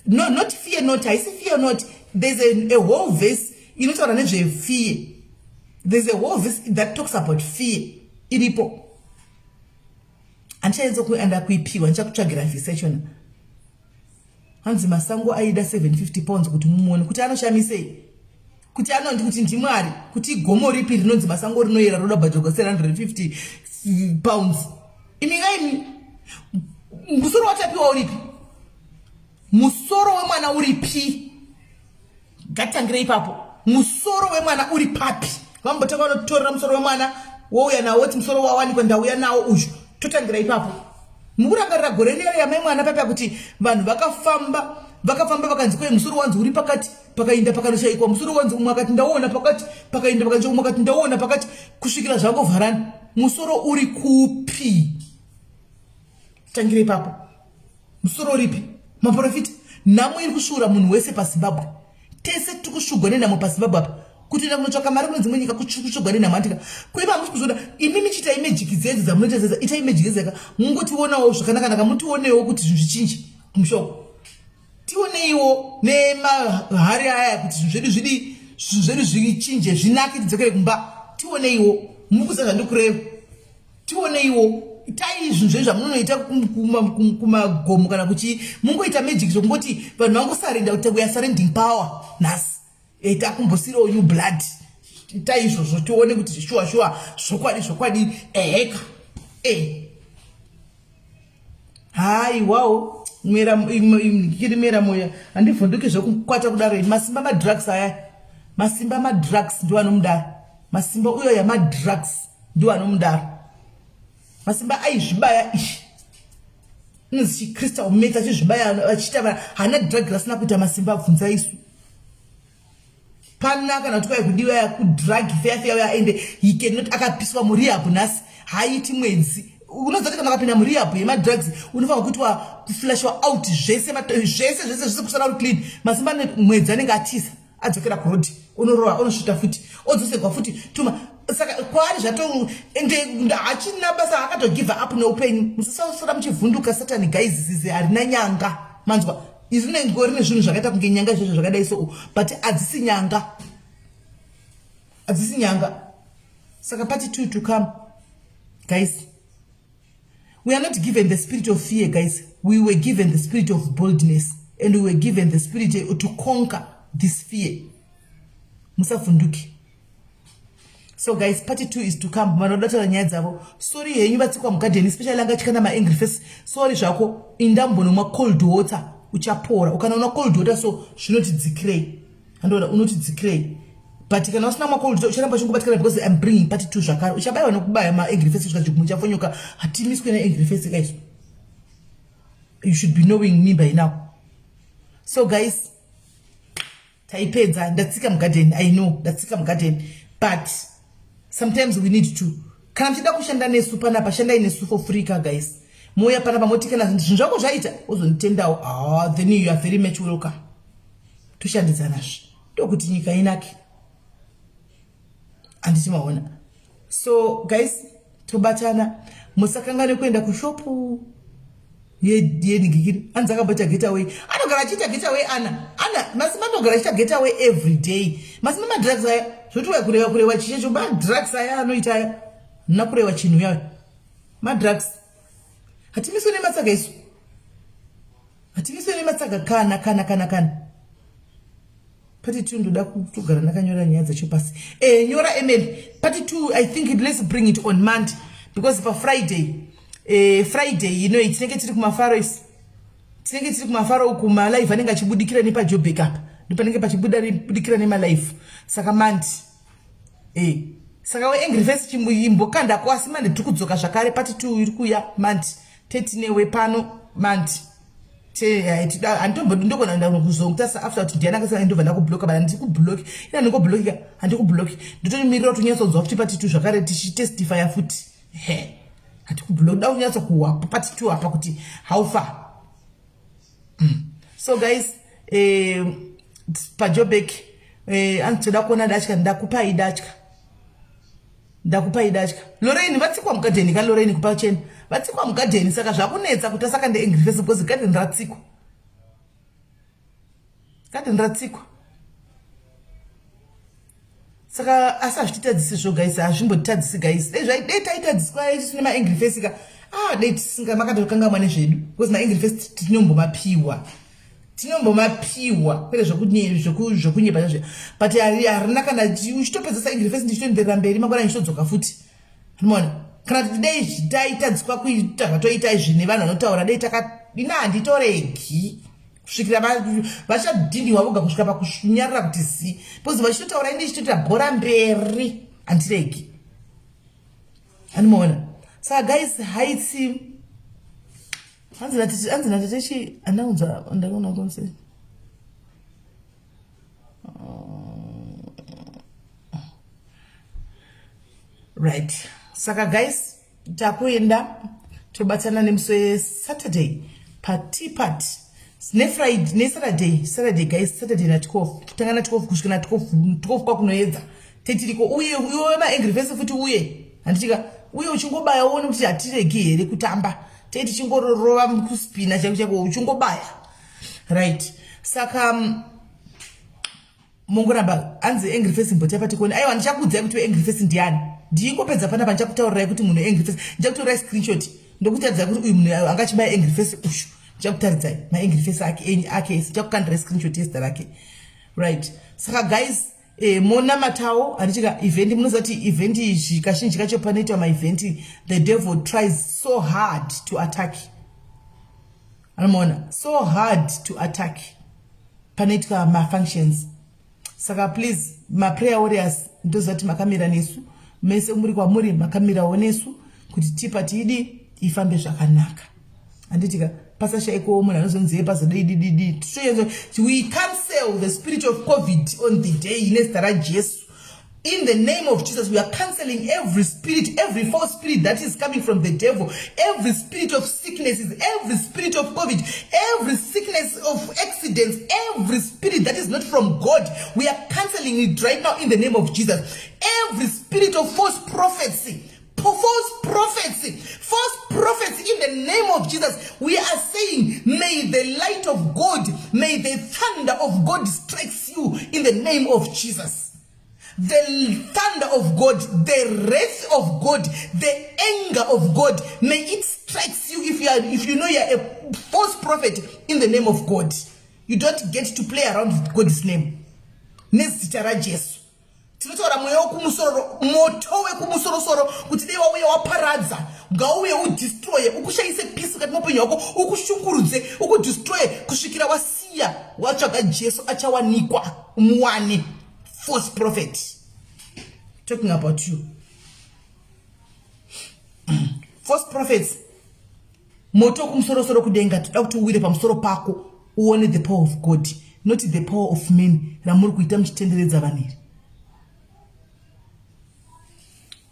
no, not fear not, haisi fear not. There's a whole verse inotaura nezvefear. There's a whole verse that talks about fear, iripo. Handichaenza kuenda kuipiwa, ndichakutsvagira vhesi yachona. Hanzi Masango aida £750 kuti mumuone kuti anoshamisei, kuti anondi kuti ndimwari, kuti gomo ripi rinonzi Masango rinoyera roda bhadharwa £750? Imi ngaimi, musoro waTapiwa uripi? Musoro wemwana uripi? Ngatitangire ipapo. Musoro wemwana uri papi? Vambotanga vanotorera musoro wemwana, wouya nawo, woti musoro wawanikwa, ndauya nawo uyu. Totangira ipapo. Mukurangarira gore rere yamai mwana papya kuti vanhu vakafamba, vakafamba, vakanzi kwai musoro wanzi uri pakati, pakainda pakanoshayikwa musoro wanzi, umwe akati ndauona pakati, pakainda pakanzi, umwe akati ndauona pakati, kusvikira zvangovharana. Musoro uri kupi? Tangire ipapo. Musoro uripi? Maprofita, nhamo iri kusvuura munhu wese paZimbabwe. Tese tiri kusvugwa nenhamo paZimbabwe apa. Kutoenda kunotsvaka mari kune dzimwe nyika kusvugwa nenhamo, andika kuiva hamusi kuzviona imi. Michiita imagic dzedzi dzamunoita dzedza, itai magic dzedzaka, mungotionawo zvakanakanaka, mutionewo kuti zvinhu zvichinji kumushoko. Tioneiwo nemahari aya kuti zvinhu zvedu zvidi, zvinhu zvedu zvichinje, zvinake, tidzokere kumba. Tioneiwo, mukuziva zvandikureva. Tioneiwo, itai zvinhu zvenyu zvamunonoita kumagomo kana kuchi, mungoita magic zvokungoti vanhu vangosarenda kuti we are surrendering power nhasi, takumbosirawo new blood. Itai izvozvo tione kuti shuwa shuwa, zvokwadi zvokwadi, eheka e haiwawo. Mwera kiri mera moyo, handivhunduki zvekukwata kudaro. Masimba madrugs aya, masimba madrugs ndiwo anomudaro. Masimba uyo yamadrugs ndiwo anomudaro. Masimba aizvibaya ishi inonzi chicrystal meth, achizvibaya achiita hana drug rasina kuita. Masimba, bvunza isu pana kana kuti kwai kudiwa kudrug feya feya uya, ende he cannot, akapiswa murehab nhasi haiti mwedzi. Unoziva kuti kana ukapinda murehab yemadrugs unofanira kuitwa kuflashwa out zvese zvese zvese zvese, kusara uri clean. Masimba mwedzi anenge atiza, adzokera kuroad, unorova, unosvita futi, odzosegwa futi tuma. Saka kwaari zvato, ende hachina basa, akatogive up neupenyu. Musasasora muchivhunduka satani, guys. Zizi harina nyanga, manzwa? Izvi rinenge rine zvinhu zvakaita kunge nyanga izvozvo zvakadai so, but hadzisi nyanga, hadzisi nyanga. Saka part 2 to come, guys. We are not given the spirit of fear, guys. We were given the spirit of boldness and we were given the spirit to conquer this fear. Musavhunduki. So guys, part 2 is to come. Vanoda taura nyaya dzavo, sorry henyu. Vatsikwa mugadheni, especially anga chikana maangry face, sorry zvako. Indambonomwa cold water, uchapora. Ukanaona cold water so zvinotidzikirei, andoona unotidzikirei. But kana usina mwa cold water, ucharamba uchingobatikana because I'm bringing part 2 zvakare. Uchabayiwa nokubaya maangry face kusvika chigumwe chafonyoka. Hatimiswe neangry face, guys. You should be knowing me by now. So guys, taipedza. Ndatsika mugadheni, I know ndatsika mugadheni, but sometimes we need to. Kana muchida kushanda nesu panapa, shandai nesu for free ka, guys. Mouya panapa moti kana zvinhu zvako zvaita, ozonditendawo. Ah, then you are very much welcome. Toshandidzanazve, ndokuti nyika inake, handiti maona? So guys, tobatana. Musakangane kuenda kushopu yenhingikiri. Anzi akamboita getaway, anogara achiita getaway. Ana ana Masimba anogara achiita getaway every day. Masimba, madrugs aya, zvoti wai kureva kureva chichecho, madrugs aya anoita aya. Nna kureva chinhu yayo, madrugs. Hatimiswe nematsaga isu, hatimiswe nematsaga kana kana kana kana. Part 2, ndoda kutogara ndakanyora nyaya dzacho pasi. Nyora Emily. Part 2, I think let's bring it on Monday because paFriday, Friday tinenge tiri kumafaro isi, tinenge tiri kumafaro uku. Malive anenge achibudikira nepaJobek apa, ndopanenge pachibudikira nemalive. Saka Monday, saka weangry face imbokandako, asi Monday tiri kudzoka zvakare. Part 2 iri kuuya Monday, tetinewe pano Monday. Handitombondogona kuzokutarisa after kuti ndiani akasara, ndobva ndakubloka. But handikubloki ina, handingoblokika, handikubloki. Ndotomirira kuti unyatsonzwa futi part 2 zvakare, tichitestifya futi. He, handikubloki. Da kunyatsokuhwa part 2 apa kuti how far. So guys, paJobek, anzi toda kuona datya. Ndakupai datya, ndakupai datya. Lorraine, vatsikwa mugadheni ka. Lorraine, kupachena vatsikwa mugadheni, saka zvakunetsa kuti asaka ndeangry face because gadheni ratsikwa, gadheni ratsikwa. Saka asi hazvititadzisi zvo, guys, hazvimbotitadzisi, guys. Dei taitadziswa isusu nemaangry face ka, ah, dei tisinga makatokangamwa nezvedu because maangry face tinombomapiwa, tinombomapiwa, kwete zvokunyepa zvazvo. But harina kana uchitopedzesa angry face, ndichitoenderera mberi, mangwana ndichitodzoka futi. Unoona, kana kuti dei taitadziswa kuita zvatoita izvi nevanhu vanotaura, dei taka ina handitoregi kusvikira vachadhindhiwa voga kusvika pakunyarara kuti zi, because vachitotaura indi ichitoita bhora mberi, handiregi. Animoona. Saka guys, haitsi hanzi natetechi andaunza ndakaona konse. Right, saka guys, takuenda tobatsana nemusi weSaturday paTeapart, nefriday, neSaturday. Saturday, guys, Saturday na12, kutanga na12 kusvika na12 12 kwakunoedza tetiriko. Uye iwe maangry face futi, uye handitika, uye uchingobaya uone kuti hatiregi here kutamba. Tei tichingorova kuspina chaiko chaiko, uchingobaya. Right, saka mongoramba. Anzi angry face mbotapa tikoni. Aiwa, ndichakuudzai kuti angry face ndiani. Ndingopedza panapa, ndichakutaurirai kuti munhu angry face, ndichakutaurirai screenshot, ndokutaridzai kuti uyu munhu angachibaya angry face ushu. Ndichakutaridzai maangry face ake ake ese, ndichakukandirai screenshot yezita rake. Right, saka guys, monamatawo, handichika. Event, munoziva kuti event izvi kazhinji kacho panoitwa maevent, the devil tries so hard to attack. Anomaona, so hard to attack panoitwa mafunctions. Saka please, maprayer warriors, ndoziva kuti makamira nesu mese muri kwamuri, makamirawo nesu kuti tipa tiidi ifambe zvakanaka, handitika? Pasashaikowo munhu anozonziye pazodidididi. We cancel the spirit of COVID on the day nezita raJesu. In the name of Jesus, we are canceling every spirit, every false spirit that is coming from the devil, every spirit of sicknesses, every spirit of COVID, every sickness of accidents, every spirit that is not from God. We are canceling it right now in the name of Jesus. Every spirit of false prophecy, false prophecy, false prophecy in the name of Jesus, we are saying, may the light of God, may the thunder of God strikes you in the name of Jesus. The thunder of God, the wrath of God, the anger of God, may it strikes you if you know you are a false prophet in the name of God. You don't get to play around with God's name. Nezita raJesu tinotaura mweya wekumusoro, moto wekumusorosoro, kuti dei wauya waparadza, ngauye udestroye, ukushayise peace mukati meupenyu hwako, ukushungurudze, ukudestroye kusvikira wasiya watsvaga Jesu achawanikwa. Muwane, false prophet, talking about you, false prophets. Moto wekumusorosoro kudenga, toda kuti uwire pamusoro pako, uone the power of God, not the power of men ramuri kuita muchitenderedza vanhu iri.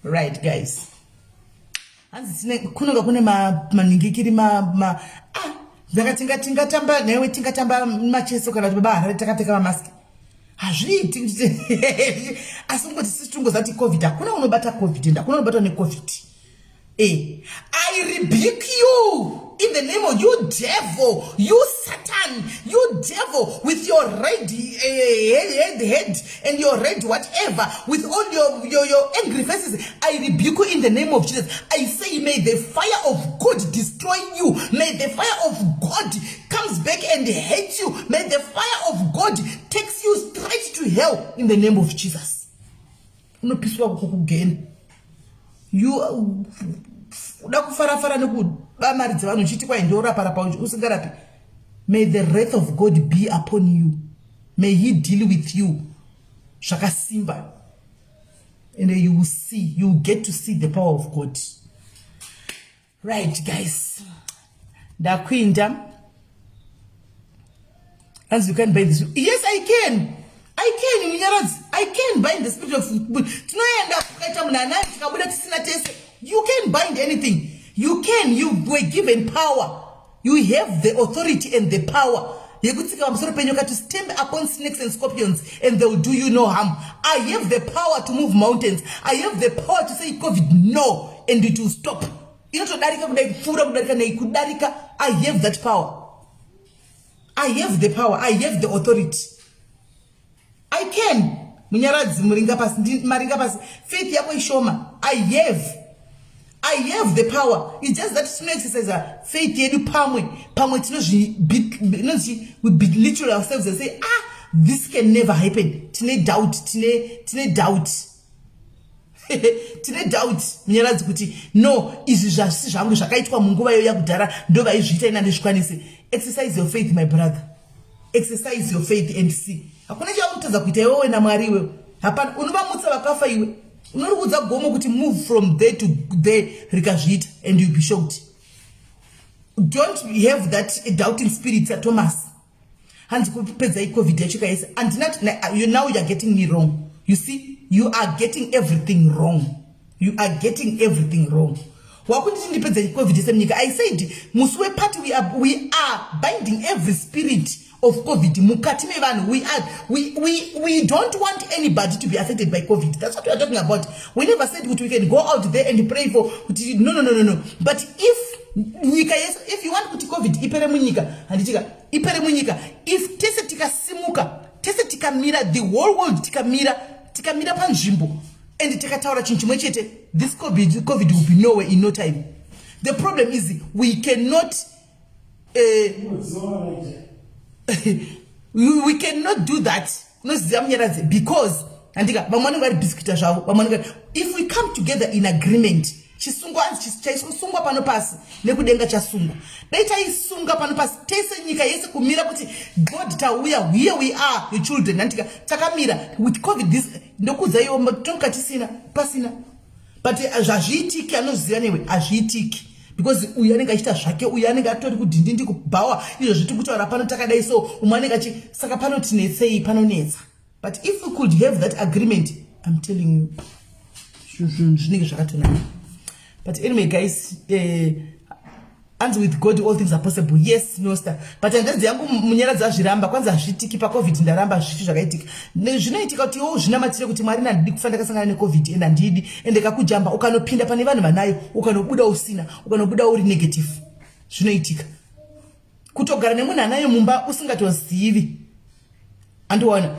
Right guys, hanzi tine kunonga kune maningikiri ma ah, ndakati tingatamba newe, tingatamba macheso kana kuti Baba Harare takapfeka mamaski, hazviiti. Asi kungoti sisi tingozati COVID, hakuna unobata COVID and hakuna unobatwa neCOVID. I rebuke you in the name of you devil, you Satan, you devil with your red head and your red whatever, with all your angry faces. I rebuke you in the name of Jesus. I say, may the fire of God destroy you. May the fire of God comes back and hate you. May the fire of God takes you straight to hell in the name of Jesus. Unopiswa kukugena. You uda kufarafara nekuba mari dzevanhu uchiti kwai ndoraparapa usingarapi. May the wrath of God be upon you. May He deal with you zvakasimba and you will see, you will get to see the power of God. Right guys, ndakuinda. As you can buy this. Yes, I can, I can, Munyaradzi. I can bind the spirit of. Tinoenda kukaita munhu anayo, tikabuda tisina tese. You can bind anything. You can. You were given power. You have the authority and the power yekutsika pamusoro penyoka, to stamp upon snakes and scorpions, and they will do you no harm. I have the power to move mountains. I have the power to say, "COVID, no," and it will stop. Inotodarika kudai, kupfuura, kudarika nei, kudarika. I have that power. I have the power. I have the authority. I can. Munyaradzi, muringa pasi, maringa pasi, faith yako ishoma. I have the power. It's just that tinoexercise faith yedu pamwe pamwe tinozvi, we belittle ourselves and say, "Ah, this can never happen." Tine doubt, tine doubt, tine doubt, Munyaradzi, kuti no, izvi zvasi zvangu zvakaitwa munguva iyo yakudhara, ndo vaizviita, ina ndizvikwanise. Exercise your faith, my brother. Exercise your faith and see. Hakuna chaunotadza kuita iwewe naMwari iwewe. Hapana. Unovamutsa vakafa iwe. Unorikudza gomo kuti move from there to there, rikazviita, and you'll be shocked. Don't have that doubting spirit saThomas. Hanzi kupedzai COVID yacho kaise andina. You, now you are getting me wrong. You see, you are getting everything wrong. You are getting everything wrong. Wakunditi ndipedze COVID semunyika. I said musi wepati we are binding every spirit of COVID mukati mevanhu. We don't want anybody to be affected by COVID. That's what we are talking about. We never said kuti we can go out there and pray for kuti no. But if nyika yese, if you want kuti COVID ipere munyika, handitika ipere munyika, if tese tikasimuka, tese tikamira, the whole world tikamira, tikamira panzvimbo and tikataura chinhu chimwe chete, this COVID will be nowhere in no time. The problem is we cannot we cannot do that. Unoziva, Munyaradzi, because handika vamwe vanenge vari busy kuita zvavo, vamwe vanenge. If we come together in agreement, chisungwa chaisungwa pano pasi nekudenga chasungwa. Dai taisunga pano pasi tese, nyika yese kumira kuti God, tauya, here we are, your children, handika takamira with COVID this, ndokuudzaiwo tonga tisina pasina. But zvazviitiki, anoziva newe, hazviitiki, because uyu anenge achiita zvake, uyu anenge atori kudhindindi kubhawa, izvo zviti kutaura pano takadai so, umwe anenge achi, saka panotinetsei, panonetsa. But if we could have that agreement, I'm telling you, zvinenge zvakatonaka. But anyway guys, Anzi with God all things are possible. Yes, Nosta, but hanzvadzi yangu Munyaradzi azviramba. Kwanzi hazviitiki paCOVID, ndaramba, zvichi zvakaitika. Zvinoitika kuti iwo zvinamatire kuti Mwari, nandidi kufa ndakasangana neCOVID and handidi. Ende kakujamba ukanopinda pane vanhu vanayo, ukanobuda usina, ukanobuda uri negative. Zvinoitika kutogara nemunhu anayo mumba usingatozivi, andiona,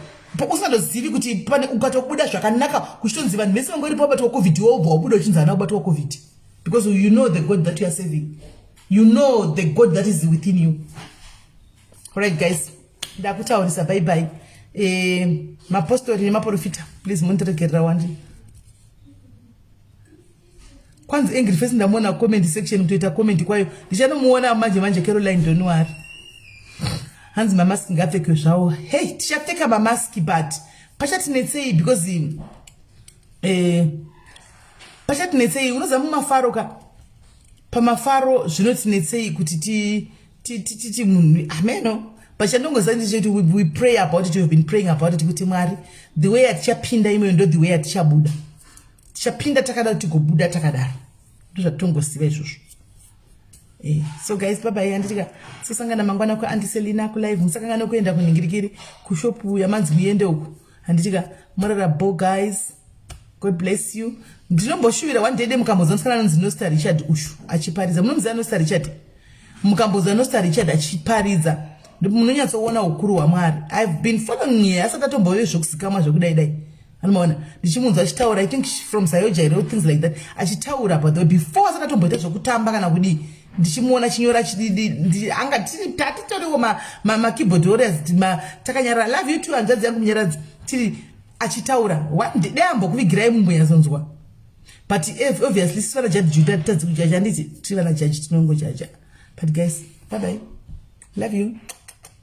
usingatozivi kuti pane. Ukatobuda zvakanaka, kuchitonzi vanhu vese vanga uripo vabatwa COVID, wobva wabuda uchinzi hana kubatwa COVID, because you know the God that you are serving, you know the God that is within you. Alright guys, ndakutaurisa. Bye bye. Mapostori nemaprofita, please mundiregerera wandi. Kwanzi angry face, ndamuona comment section kutoita comment kwayo, ndichanomuona manje manje. Caroline Donuari, hanzi mamaski ngapfekwe zvawo. Hey, tichapfeka mamaski, but pachatinetsei because pachatinetsei, unoziva, mumafaro ka, pamafaro zvinotinetsei kuti titi munhu ameno. But chandongoziva ndechekuti we pray about it, we have been praying about it, kuti Mwari, the way yatichapinda imoyo ndo the way yatichabuda. Tichapinda takadaro, tigobuda takadaro. Ndozvatongoziva izvozvo. So guys, bye bye. Handitika tosangana mangwana kuAuntie Selina kulive. Musakangana kuenda kunhingirikiri kushopu yamanzi muende uku, handitika? Murara bo guys, God bless you. Ndinomboshuvira one day de mukambozwa musikana anonzi Nosta Richard ushu achiparidza. Munomuziva Nosta Richard? Mukambozwa Nosta Richard achiparidza, munonyatsoona ukuru hwaMwari. I've been following her asati atombove zvokuzikamwa zvekudai dai, anomaona ndichimunzwa achitaura, I think from Sayojairo, things like that, achitaura about the before asati atomboita zvokutamba kana kudii. Ndichimuona chinyora chididi, anga tatitoriwo makeyboard warriors takanyarara. Love you too, hanzvadzi yangu Munyaradzi. Tiri achitaura dai ambokuvigirai mumbonyazonzwa, but obviously sisi vana jaji Juda tadzi kujaja, handiti? Tiri vana jaji, tinongojaja. But guys, bye bye, love you.